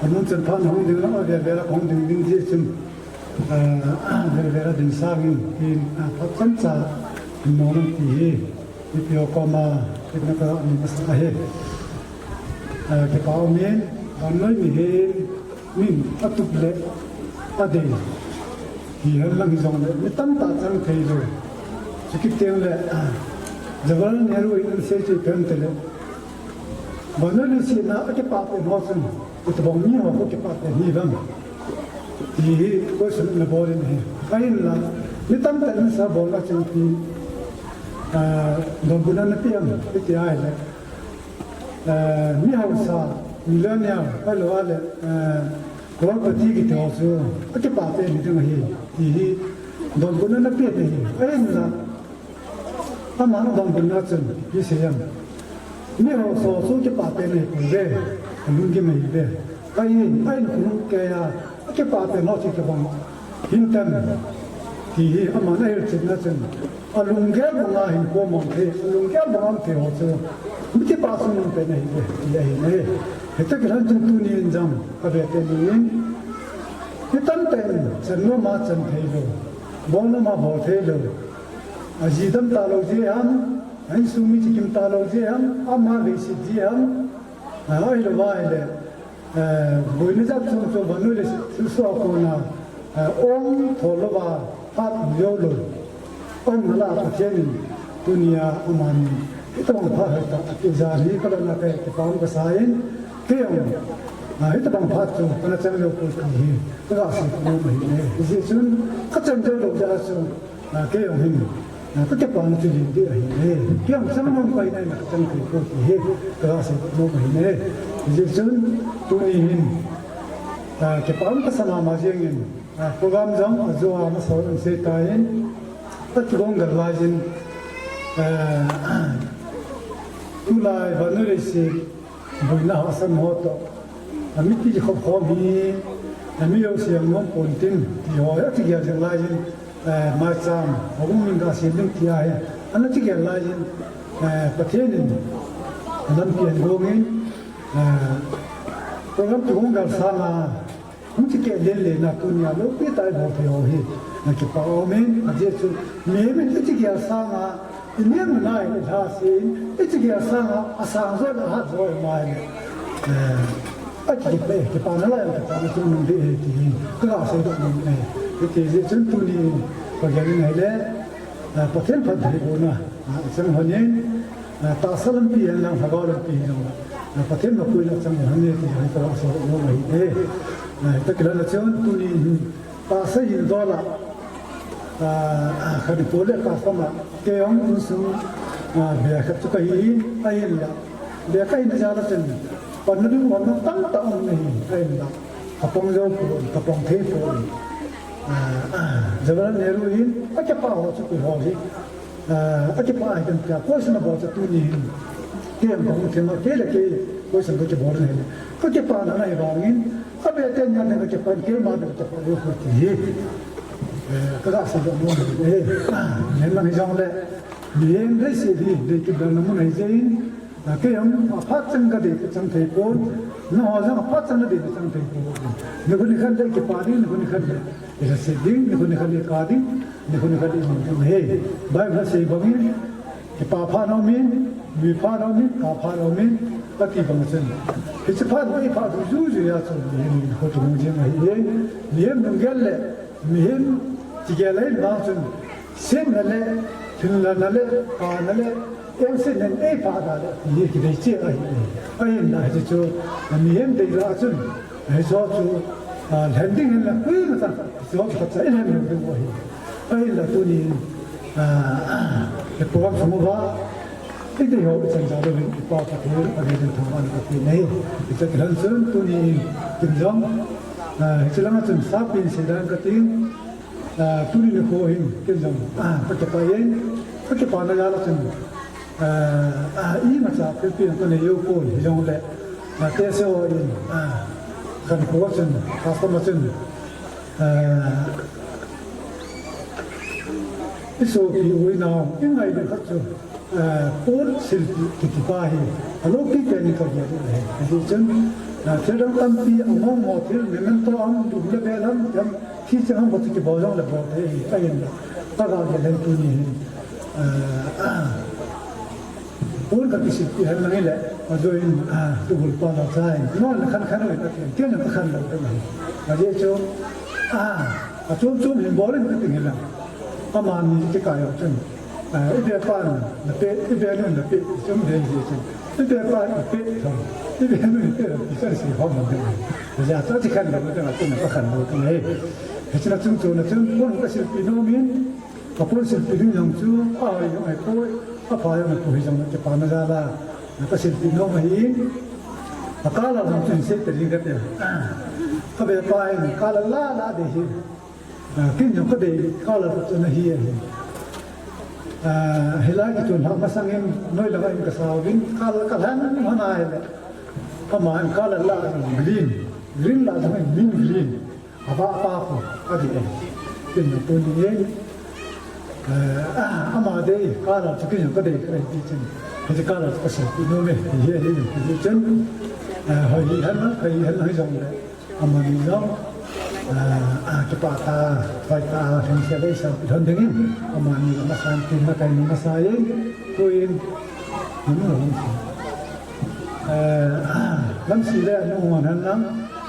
anung chun phat hung ding, avel vel a hung ding ding jeh chun, ah, vel vel a ding sangin, kin, ah, phat chomcha, hin mo lang ti hi, mipi ho koma, kitna ka ni masa ahi. Ah, kipa umin, vannoi mihem, min atup le adei. Hihen lang hijongle, mi tamtah chang thei lou. Chukit teng le, ah, Jawaharlal Nehru in asei chu ipi ham itile, vannoi leiset a akipah pen ho chun, itobang mi ho khu kipah pen hi vang. Ti hi question ana bol in ahi. Ahinla, mi tamtah in asa bolna chun ti, ah, donbutna ana pe ham, iti ahile. Eh, mi hausa, millionaire, ahilou le, eh, crorepati kiti ho chu, akipah pen hi ding ahi, ti hi, donbutna ana pe ahi, ahinla, aman donbutna chun, ipi asei em. Mi hausa chu kipah pen ahipoi ve, alunggim ahi ve. Ahin, ahin khonung keiya, akipah pen ho chu itobang. Hinten, ti hi aman ahilchetna chun, alunggel banga hinkho mang thei, alunggel banga um thei ho chu, mi kipah sung um pen ahi ve, ti ahi ne. Hiti kilhon chun tuni in jong, kave teni in, mi tamtah in, chan nom a chan thei lou, bol nom a bol thei lou, aji dam talou jeh ham, a insung mi chikim talou jeh ham, ama leiset jeh ham, a, ahilou va ahile, Eh, boina jat chom chom vannoi le thilsoh a kona, eh, ong thol louva, phat um jou lou. Ong nalai Pathen in, tunia aman, hitobang phat hoitah, ati jeh hi, kalona kei, kipa um kasa in, kei jong, ah, hitobang phat chu, kana chang jou poi ti hi, kaga sei nom ahi ne. Hijeh chun, kachang jou lou jeh chun, Ah, kei jong hin, ah, kakipana chu jing ding ahi ne. Kei jong chang nom kahi nai na kachang thei poi ti hi, kaga sei nom ahi ne. Hijeh chun, tuni hin, ah, kipa um kasa mama jingin, ah, program jong ajo a masa in sei tan, akigong gal lai jin, ah, tulai vannoi leiset, boina hahsatna ho toh, a, mipi khop khom hi, a, mi jouse jong nom pon tin, ti ho, a, kigel jing lai jin, eh, maicham, a, hung min ga sem ding ti ahi, ana kigel lai jin, eh, Pathen in, lampi ana gong in, eh, program kigong gal sanga, Hung kikeh lele na tunia loupi tah a ibol thei ho hi, na kipa um in, ajeh chu, mihem in ichi gel sanga, ineh nai, ilha se in, ichi gel sanga, asang jo le ahat jo ima le. Eh, akipe, kipana lai, kipana chung nung ding ahi ti hi, kaga seidoh nom e. Hiti jeh chun tuni in, kagel in ahile, eh, Pathen phattheibohna, ah, ichang lhonin, Ah, tahsa lampi hen lang, lhagao lampi hen lang. Ah, Pathen mapuina chang hen lang ti hi kaga seidoh nom ahi e. Ah, hita kilhon a chun tuni hin tahsa hin dol a, ah, ah, khat ni po le khat kama kei jong insung, ah, bia khat chu kahi in, ahinla. Bia kahi na jal a chun panna ding hon tamtah um ahi, ahinla. Kapang jou poi, kapang thei poi. Ah, ah, Jawaharlal Nehru hin, akipah ho chu koi ho hi. Ah, akipah ahi kan tia, question abol chu tuni hin. Kei jong kahung thim a, kei le kei question kakibol in ahile. Kakipana ahi vangin, abeh teni a ding kakipah, keima ding kakipah lou poi ti hi. Eh, kaga seidoh nom e. Ah, hinlang hijongle, mihem leiset hi, dei kibelna mun ahi jeh in, Kei jong aphat chang kadei chang thei pon, nangho jong aphat chang nadei chang thei pon. Nikho nikhat le kipa ding, nikho nikhat le ilhaset ding, nikho nikhat le ka ding, nikho nikhat le imang ding ahi. Bible a asei bangin, kipa phat aumin, lui phat aumin, ka phat aumin, ati bang chun. Hiche phat eiphat juijui a chun, mihem nikho chu hung jing ahi. Mihem lunggel le, mihem thigel ahi vang chun, Setna le, lhinlelna le, kana le, engsetna in eiphat da le, hi kidei cheh ahi. Ahinla hiche chu, mihem dei lah a chun, hiche chu, ah, lhen ding hinla, koima chan, hiche chu khatcha ilhen lou ding ahi. Ahinla tuni, ah, program sung uva, idei ho ichan jal uvin, iPa Pathen, adei ding thangvahna kapeh ahi. Hiche kilhon chun, tuni, ken jong, ah, hiche langa chun, sapen seidan kating, Ah, tuni nikho hin, ken jong, ah, kakipah in, kakipana jal a chun, ah, ah, imacha pilpi jong kanei jou pon, hijongle, ah, tese ho in, ah, khankho a chun, custom a chun, ah, isopi u inao, ingai ding khat chu, Eh, Paul silpi kiti pa hi, alopi teni kagel ahi. Hijeh chun, eh, thil dang tampi, among mo thil, memento ham, dum le bel ham, jam, thi chang ham, bou chu kibol jong le bol thei ahi, ahinla. Kagel hen tuni hin, eh, Paul kakisilpi hen lang hile, ajoin, ah, tugul pa la chai. Non le khan khan le, khan, ken le khan lo te ahi. Hijeh chun, ah, achom chom hin bol in kati hilang. Amani ti ka jong chun. Ah, ibe pan napeh, ibe nun napeh, chun be ji chun. Ibe pan napeh thong. Ibe nun napeh, ti chan si hom man ding. Ja cha ti khan lo ding, a chun ka khan lo ding ahi. Hiche na chung chun na chun, Paul kasilpi nom in, ka Paul silpi ding jong chu, ahoi jong ahipoi, apha jong ahipoi, hijong kipana jal a, kasilpi nom ahi. Akala jong chun se te ding kati. Kabe pa in, kala la la dei hi. Ah, ken jong kadei, kala chu nahi ahi. Ah, hilai kichon lhah masangin, noi langa in kasa uvin, kala kalhan hon ahile. Aman kala la green, green la jong in mint green. Ava pa ko, adi ahi. Ken jong tuni in, ah, ama dei, kala chu ken jong kadei, kadei ti chun. Hiche kala chu kasilpi nom e, hi, hi, hi, hi chun. Ah, hoi hi hen, hoi hi hen, hoi jong le. Amani jong, ah, ah, kipah tah, hoi tah, lhingset le isanpeh lhon dingin, amani jong asanpeh na kahin masa in, tuin, nanu jong, eh, ah, lamsi le anu hung hen lang,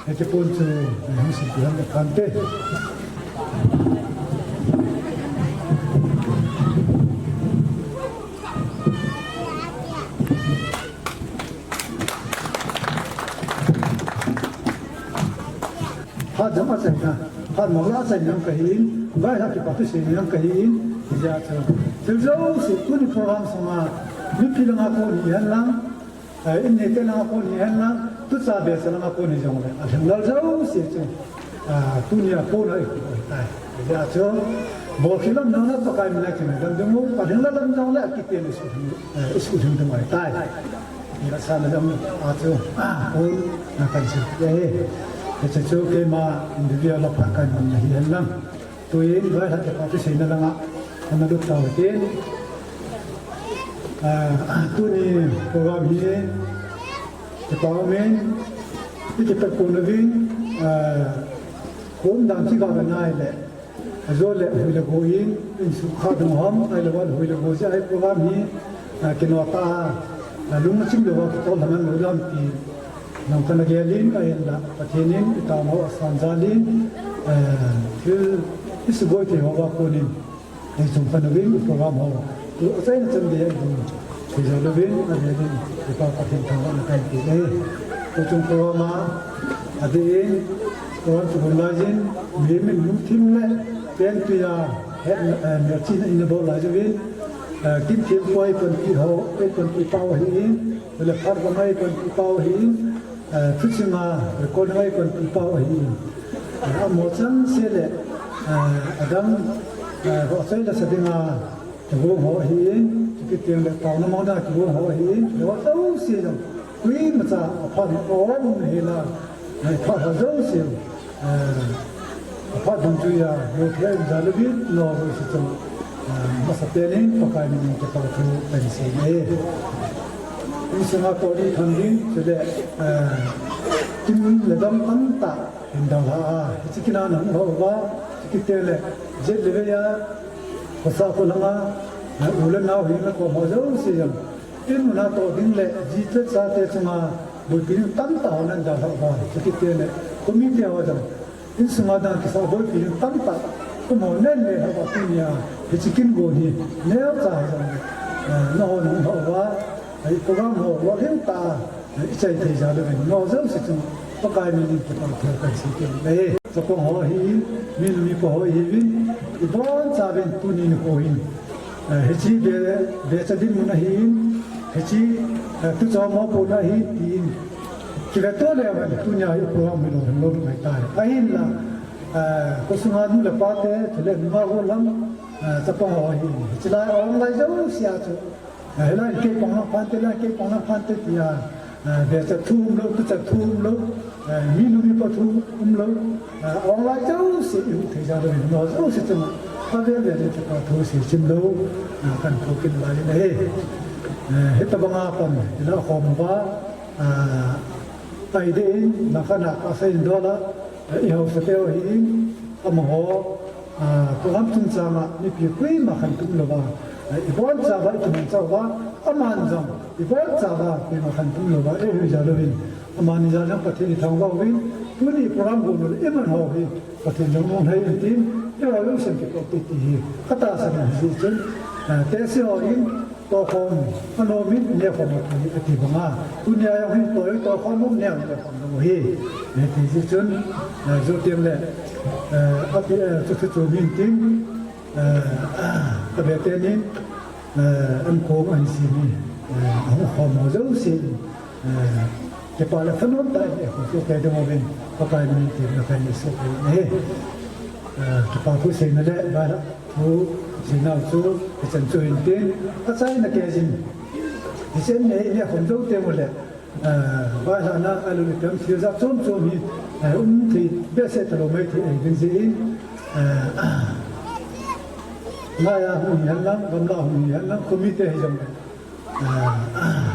hiche pon chu, eh, hung silpeh lhon le kante. Phat jong achaina, phat mong la achaina jong kahin, vaihak kipa thu seina jong kahin, hijeh chun. Thil jouse tuni program sunga, mipi langa kon hihen lang, eh, in neite langa kon hihen lang, tucha becha langa kon hijongle, alhinglel jouse chu. Ah, tunia kona i koi tai. Hijeh chun, bolkhel lam jong le Pakai mina kingaidam ding u, alhinglel lam jong le akiten isuhhing, eh, isuhhing ding ahitai. Ila sana jong a chu, ah, kona kahin sei ahi. Hiche chu keima individual a phat kahin man ahi hen lang. Tuin vaihak kipa thu seina langa, ana lut tau hitin. Ah, tuni program hi, kipa umin, i kipat pon uvin, ah, Khom dan chu ga ve nai le, ajole hui le go in, insukha ding ham, ahilou le hui le go jeh a hi program hi, ah, kino tah a, ah, lung achim louva kitol lhaman lou dam ti, nang kana gel in, ahinla, Pathen in, i taona ho asan jal in, ah, thil, i suboi thei houva kon in, Ei chung pan uvin program ho. Tu achaina chan gei a ding. Thei jou louvin, avel in, Pakai Pathen thangvahna kahin pe e. Tu chung program a, adeh in, program chu hung lai jin, mihem in lungthim le, pen tui a, het, eh, melchihna in abol lai jouvin, eh, Kimthempu a eipanpi ho, eipanpi pau ahin, le phat gam a eipanpi pau ahin, Eh, thuching a, recording a eipanpi pau ahin. Eh, amaho chengse le, eh, adang, eh, vahchoi le sa dinga, kigong ho ahin, chukit teng le taona mang dinga kigong ho ahin, amaho jouse jong, koimacha aphat hi aum hel a, eh, phat ho jouse, eh, aphat dungjuia, lou thei a um jal uvin, nao jouse chun, eh, masapen in, Pakai min in kipa thu kahin sei e. Insunga koli tham ding, chule, eh, kin le dam tamtah in dalha a, hiche kin a nahung lhah uva, hiche kit teng le, jet le vei a, khosa kholanga, eh, u le nao hina kom ho jouse jong, in mun a toh ding le, ji le cha te chunga, boipi ding tamtah hon ahin dalha uva, hiche kit teng le, committee ho jong, insunga dang kisa boipi ding tamtah, um ho nen le hava tunia, hiche kin gon hi, neocha hi jong, eh, nahon hung lhah uva, eh, program ho, ho lhing tah, eh, ichai thei jal uvin, nao jouse chung, Pakai min in kipathu kasei kit e. Chapang ho hi, minu mipa ho hiuvin, ibonchauvin tuni nikho hin, eh, hiche be, becha dinmun ahin, hiche, eh, tuchom mopohna ahi tin, kivetto leuhen, tunia hi program hi lolhing lou ngai tai. Ahinla, eh, khosunga nu le pa te, chule nunga gollhang, eh, chapang ho hi, hiche lai a um lai jouse a chu, eh, hilai kei pang lang phante, lai kei pang lang phante tia, eh, becha thu umlou, tucha thu umlou, eh, minu mipa thu umlou, eh, a um lai jouse i huhthei jal uvin, nao jouse chunga, avel vel in kipathu seichim lou, eh, kahin phongkit lai ahi. Eh, hitobanga pan, ila khom uva, ah, ahi deh in, nang khat na kasei in dola, eh, i haosa teu ahin, amaho, ah, program chungchang a, mipi koima khentum louva, eh, ibonchauva, i kimanchauva, aman jong, ibonchauva, koima khentum louva, eihui jal uvin, amani jal jong Pathen ithangvah uvin, tuni program gon u le iman hou hi, Pathen jong nunghei in tin, eiho jouse in kipah u ti hi, katahsan ahi jeh chun, eh, tehse ho in, tohkhom, anom in, nekhom u ti, ati banga. Tunia jong hin toi, tohkhom u, neo, nekhom u hi. Hiti jeh chun, eh, jou teng le, eh, ati, eh, chu chu chu min tin, eh, ah, kave tenin, eh, an kong ahin sem in, eh, ahung khom ho jouse, eh, kipa le thanom tah in, eh, hung kite ding uvin, Pakai min in tin, na kai ni so kai ni. Eh, kipathu seina le, ba la, Thu, sinau chu, hichan chu hin tin, achaina kei jin. Hichan nei, nei khom jou teng ule. Eh, vaihomna, alu le tam, thil jat chom chom hi, eh, um thei, behseh talou mai thei, eh, ding jeh in. Eh, laiya hung hihen lang, gamla hung hihen lang, khomi te hijong. Ah, ah.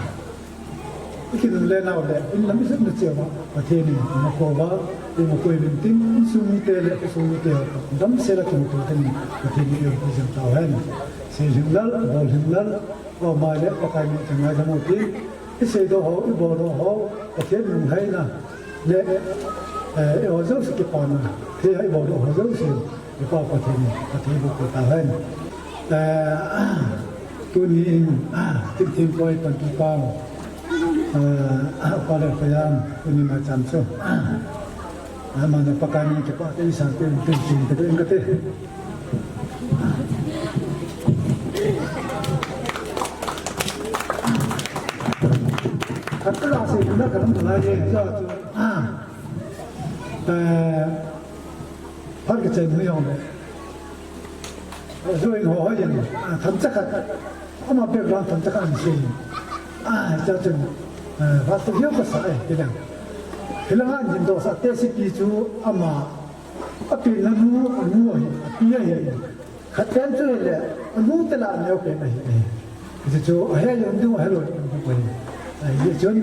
I kinung le nau le, in lam i jotna cheh uva, Pathen in, ima kouva, ima koi uvin tin, insung mite le, khosung mite ho, damsel a kimuto teng, Pathen in eiho pi jing tauhen. Seilhing lal, bolhing lal, aum le, Pakai min in ngaidam u tin, i seidoh ho, i boldoh ho, Pathen lunglhaina, le, eh, eiho jouse kipana, thei a i boldoh ho jouse, i Pa Pathen in, Pathen in boh peh tauhen. Eh, tuni in, ah, Thingthingkoi Panpipang, eh, Upa le Payam, tuni maicham chu. Ah, amanu Pakai min kipah tah in san tin, tin, tin, tin, tin, kati. Khat ka la sei, na ka lam la ye, ja chu. Ah. Eh, Phat kichai mu jong le. Join ho ho jeng. Ah, themcha khat. Ama background themcha khat ahin sei. Ah, cha chun. Ah, pastor hiu kasa e, ti lang. Hilanga hin dohsah te si pi chu ama. Api nanu, anu ahi, api ahi. Khat pen chu hile, anu te la neo pen ahi. Hichu, ahe jong ding, ahe lou jong ding ahi. Hichun,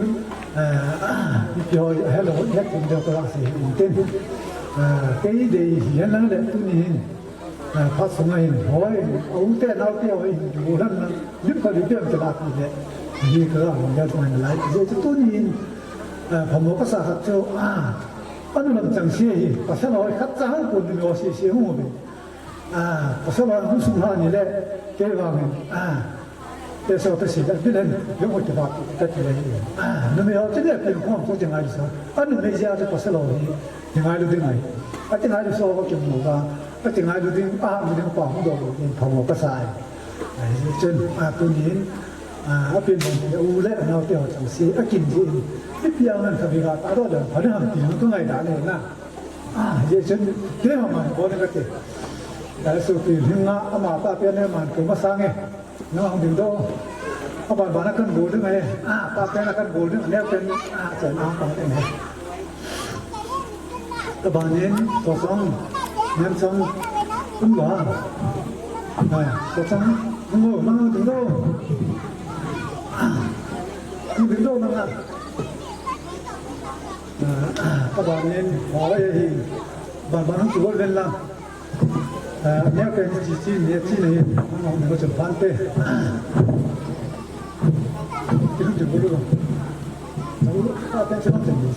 eh, mipi ho, ahe lou, ahe ding ding ka sei hin tin. Eh, kei dei hi hen lang le tuni hin. Eh, phat sunga hin, hoi, a u te, nao te, hoi, hin, ju lan lang, lim ka li bem te la ti le. Hi ka la, hong ya tu mai na lai. Hichu tuni hin, eh, phamo ka sa khat chu, ah, anu lam chang se hi, pasal hoi khat cha hang ko ni lo se se hung be. Ah, pasal a hung sung ha ni le, kei vang in, ah, te so te si le, bilen, yo mo te va, te te le. Ah, numei ho te le, pe khom ko te ngai so. Ah, numei ja te pasal ho ni, te ngai lu ding ai. Ah, te ngai lu so ko ke mo va. Ah, te ngai lu ding, ah, mi ding pa hung do lu ding, pa mo ka sai. Ai, chen, ah, tu ni, ah, a pin mo te, u le, nao te ho chang si, a kin ji in. Pi pi ang nan ka bi ga, ta do le, pa ne ham ti, tu ngai da le na. Ah, Jesu, te ma ma, bo ne ka te. Jesu pi, hing nga, ama pa pe ne man, ko ma sang e. Nga hong ding do. Apa ba na kan bo ding e. Ah, pa pe na kan bo ding, ne pen, ah, chen, ah, pa ding e. Tabanin, to song, nem song, um ba. Ah, to song, um bo, ma hong ding do. Ah. Kin bin lo na nga. Ah, ka ba nen, ho e hi. Ba ba nang chu ven la. Ah, nia ka ni chi chi, nia chi na hi. Nang ho ni ko chu pan te. Kin chu bu lo. Ka te chu na te ni.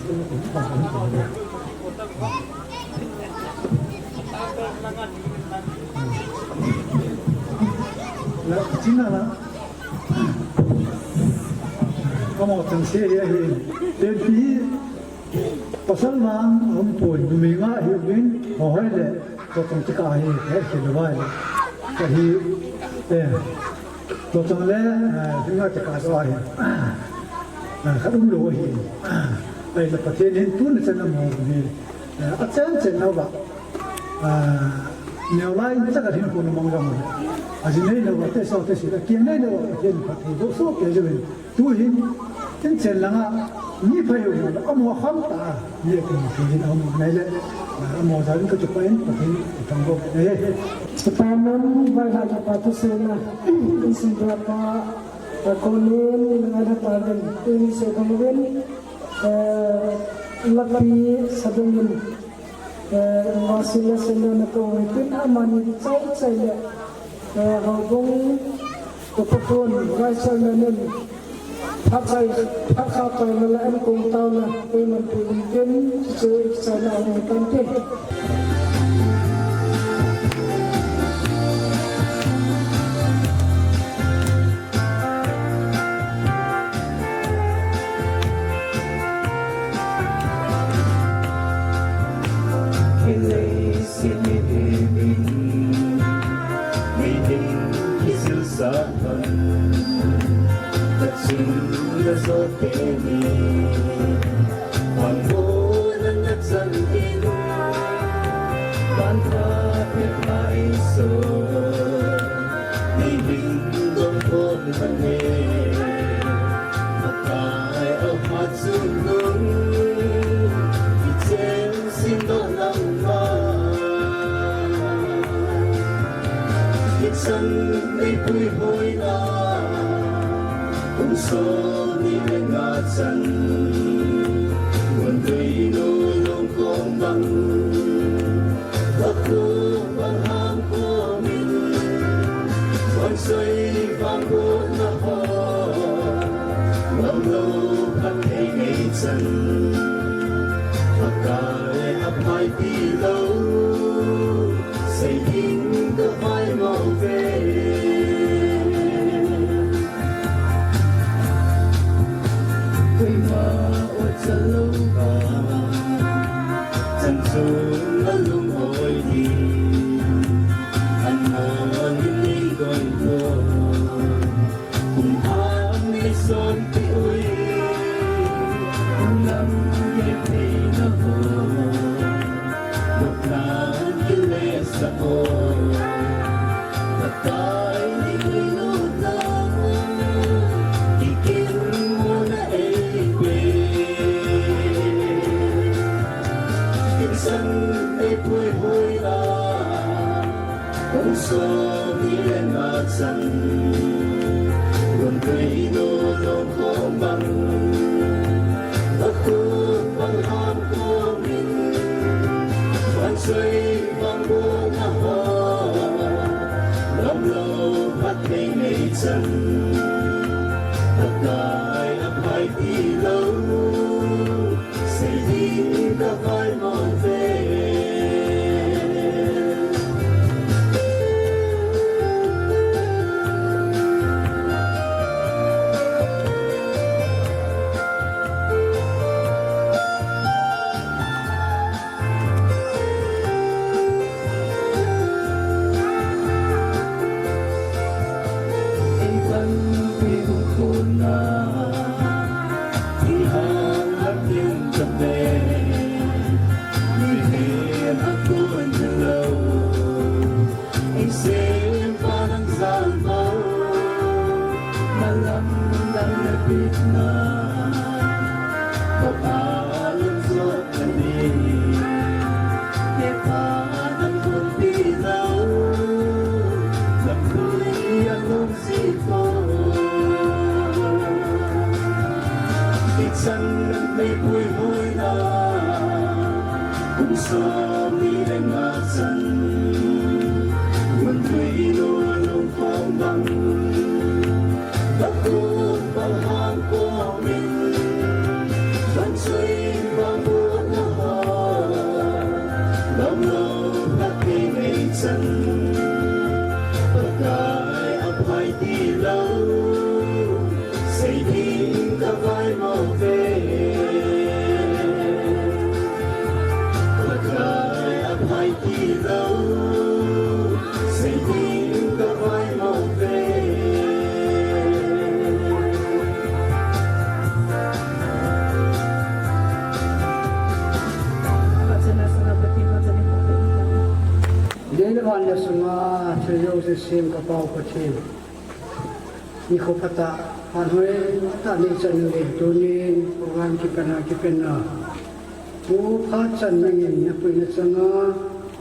La chi na la. Kamo chang se hi ahi. Tenpi hi pasal vang a um poi, numei nga ahiuvin, ho hoi le, to chang tika hi, he khel vai le. Ka hi, eh, to chang le, eh, hi nga tika so ahi. Eh, khat um lou ahi. Ai le Pathen in tun chan a mo hi. Eh, a chen chen lou va. Ah, neo lai in chaka hin ko mang jong. A ji nei lou va te so te si, a kiang nei lou va Pathen phat thei bo so ke jo. Tu hin, tin chen langa, mi phai u, a mo kham ta, ni ko tu hin a mo nei le, a mo ja in ka chu pa in, Pathen thang bo. Eh. Sapa non, vai ha pa tu se na, in sin pa, a ko nin, na ha pa den, in se ko nin, eh, lapi sa den. Eh, Vasila Sena na ko, tin amani chai chai le, eh, Houbung, ko patun, Vice Chairman in, phat chai, phat kha chai na la em kong tau na, ko man pu tin, chai chai na ang kan tin. San nei pui hoina, kum som ni le nga chan, wan tui nu long kong bang, va ku bang ham ko min, wan soi bang ko na ho, lam lo phat thei ngei chan, Pakai a pai ti lo. Sei ding ka vai mo ve. Keima o chalo ka. Chan chung a lung oi di. An mo ni ni goi ko. Kum ham ni son ti ui, kum lam ye thei na ho, lupna ki le sa ho, patai ni ui lu ta, ki kin mo na ei pe, kin san ei pui hui la. Kum som ni le nga chan, wan tui nu long kong bang, va ku bang ham ko min, wan soi bang ko na ho, lam lo phat thei ngei chan, Pakai a pai ti lo. Sei ding ka vai mo ve. Ei pan pi u khun na. Chan nan meipui hoina, kum som ni le nga chan, mun tui nu lung phong bang, bakun bang hang komin, bang chui bang bu na ho, bang lo ka ti mei chan, Pakai a phai ti lo. Sei ding ka vai mo ve. Pakai a phai ti lo. Sei ding ka vai mo ve. Dei le van le sunga thil jouse sem ka Pau Pathen. Nikho phatah, phat hoitah neichan uvin, tunin program kipat a, kipat a, tu phat chan nangin napuina changa,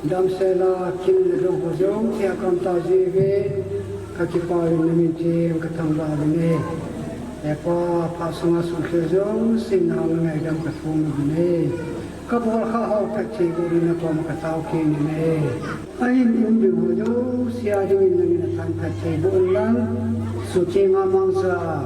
damsel a kin le dong ho jong thei a ka um tauve, ka kipah uvin, na min theng ka thangvah uvin e. He Pa, phat sunga songkhel jouse na ngaidam ka thum uvin e. Ka bol kha ho phatthei boh dingin na koma ka tao kit in e. A in um ding ho jouse a dingin nangin na than phatthei boh in lang. Suhtheng a mangcha a,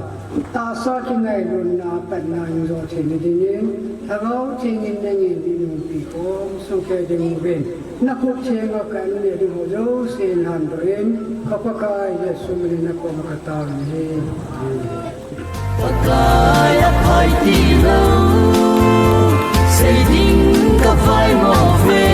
tahsa kingailutna patna in jo thei na dingin, Lhagao Theng in nangin in umpi khom soh kei ding uvin. Na khut theng a ka in le ding ho jouse in handoh in, ka Pakai Jesu min in na koma ka tao in e. Amen. Pakai a phai ti lo, sei ding ka vai mo ve.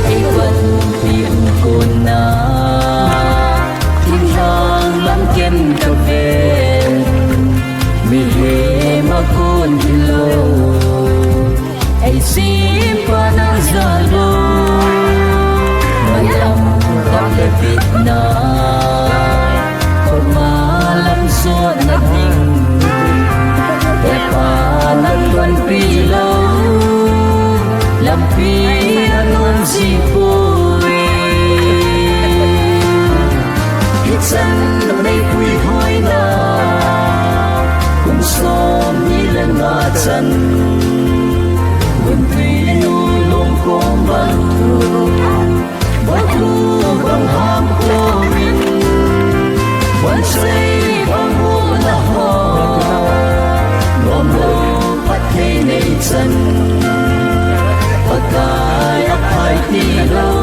Ei vanpi um kona, thinglhang lam ken ka ven, mihem a kon hilou, ei sempa nang jal lou, mailam dang le bitna, koma lam sotna ding, Hepa nang vanpi lou, lampi ana um ji poi. Hichan meipui hoina, kum som ni le nga chan, mun tui nu lung phong bang, bakun bang hang komin, bang sei bang bu na ho, nom lou phatthei neichan, Pakai a phai ti lou,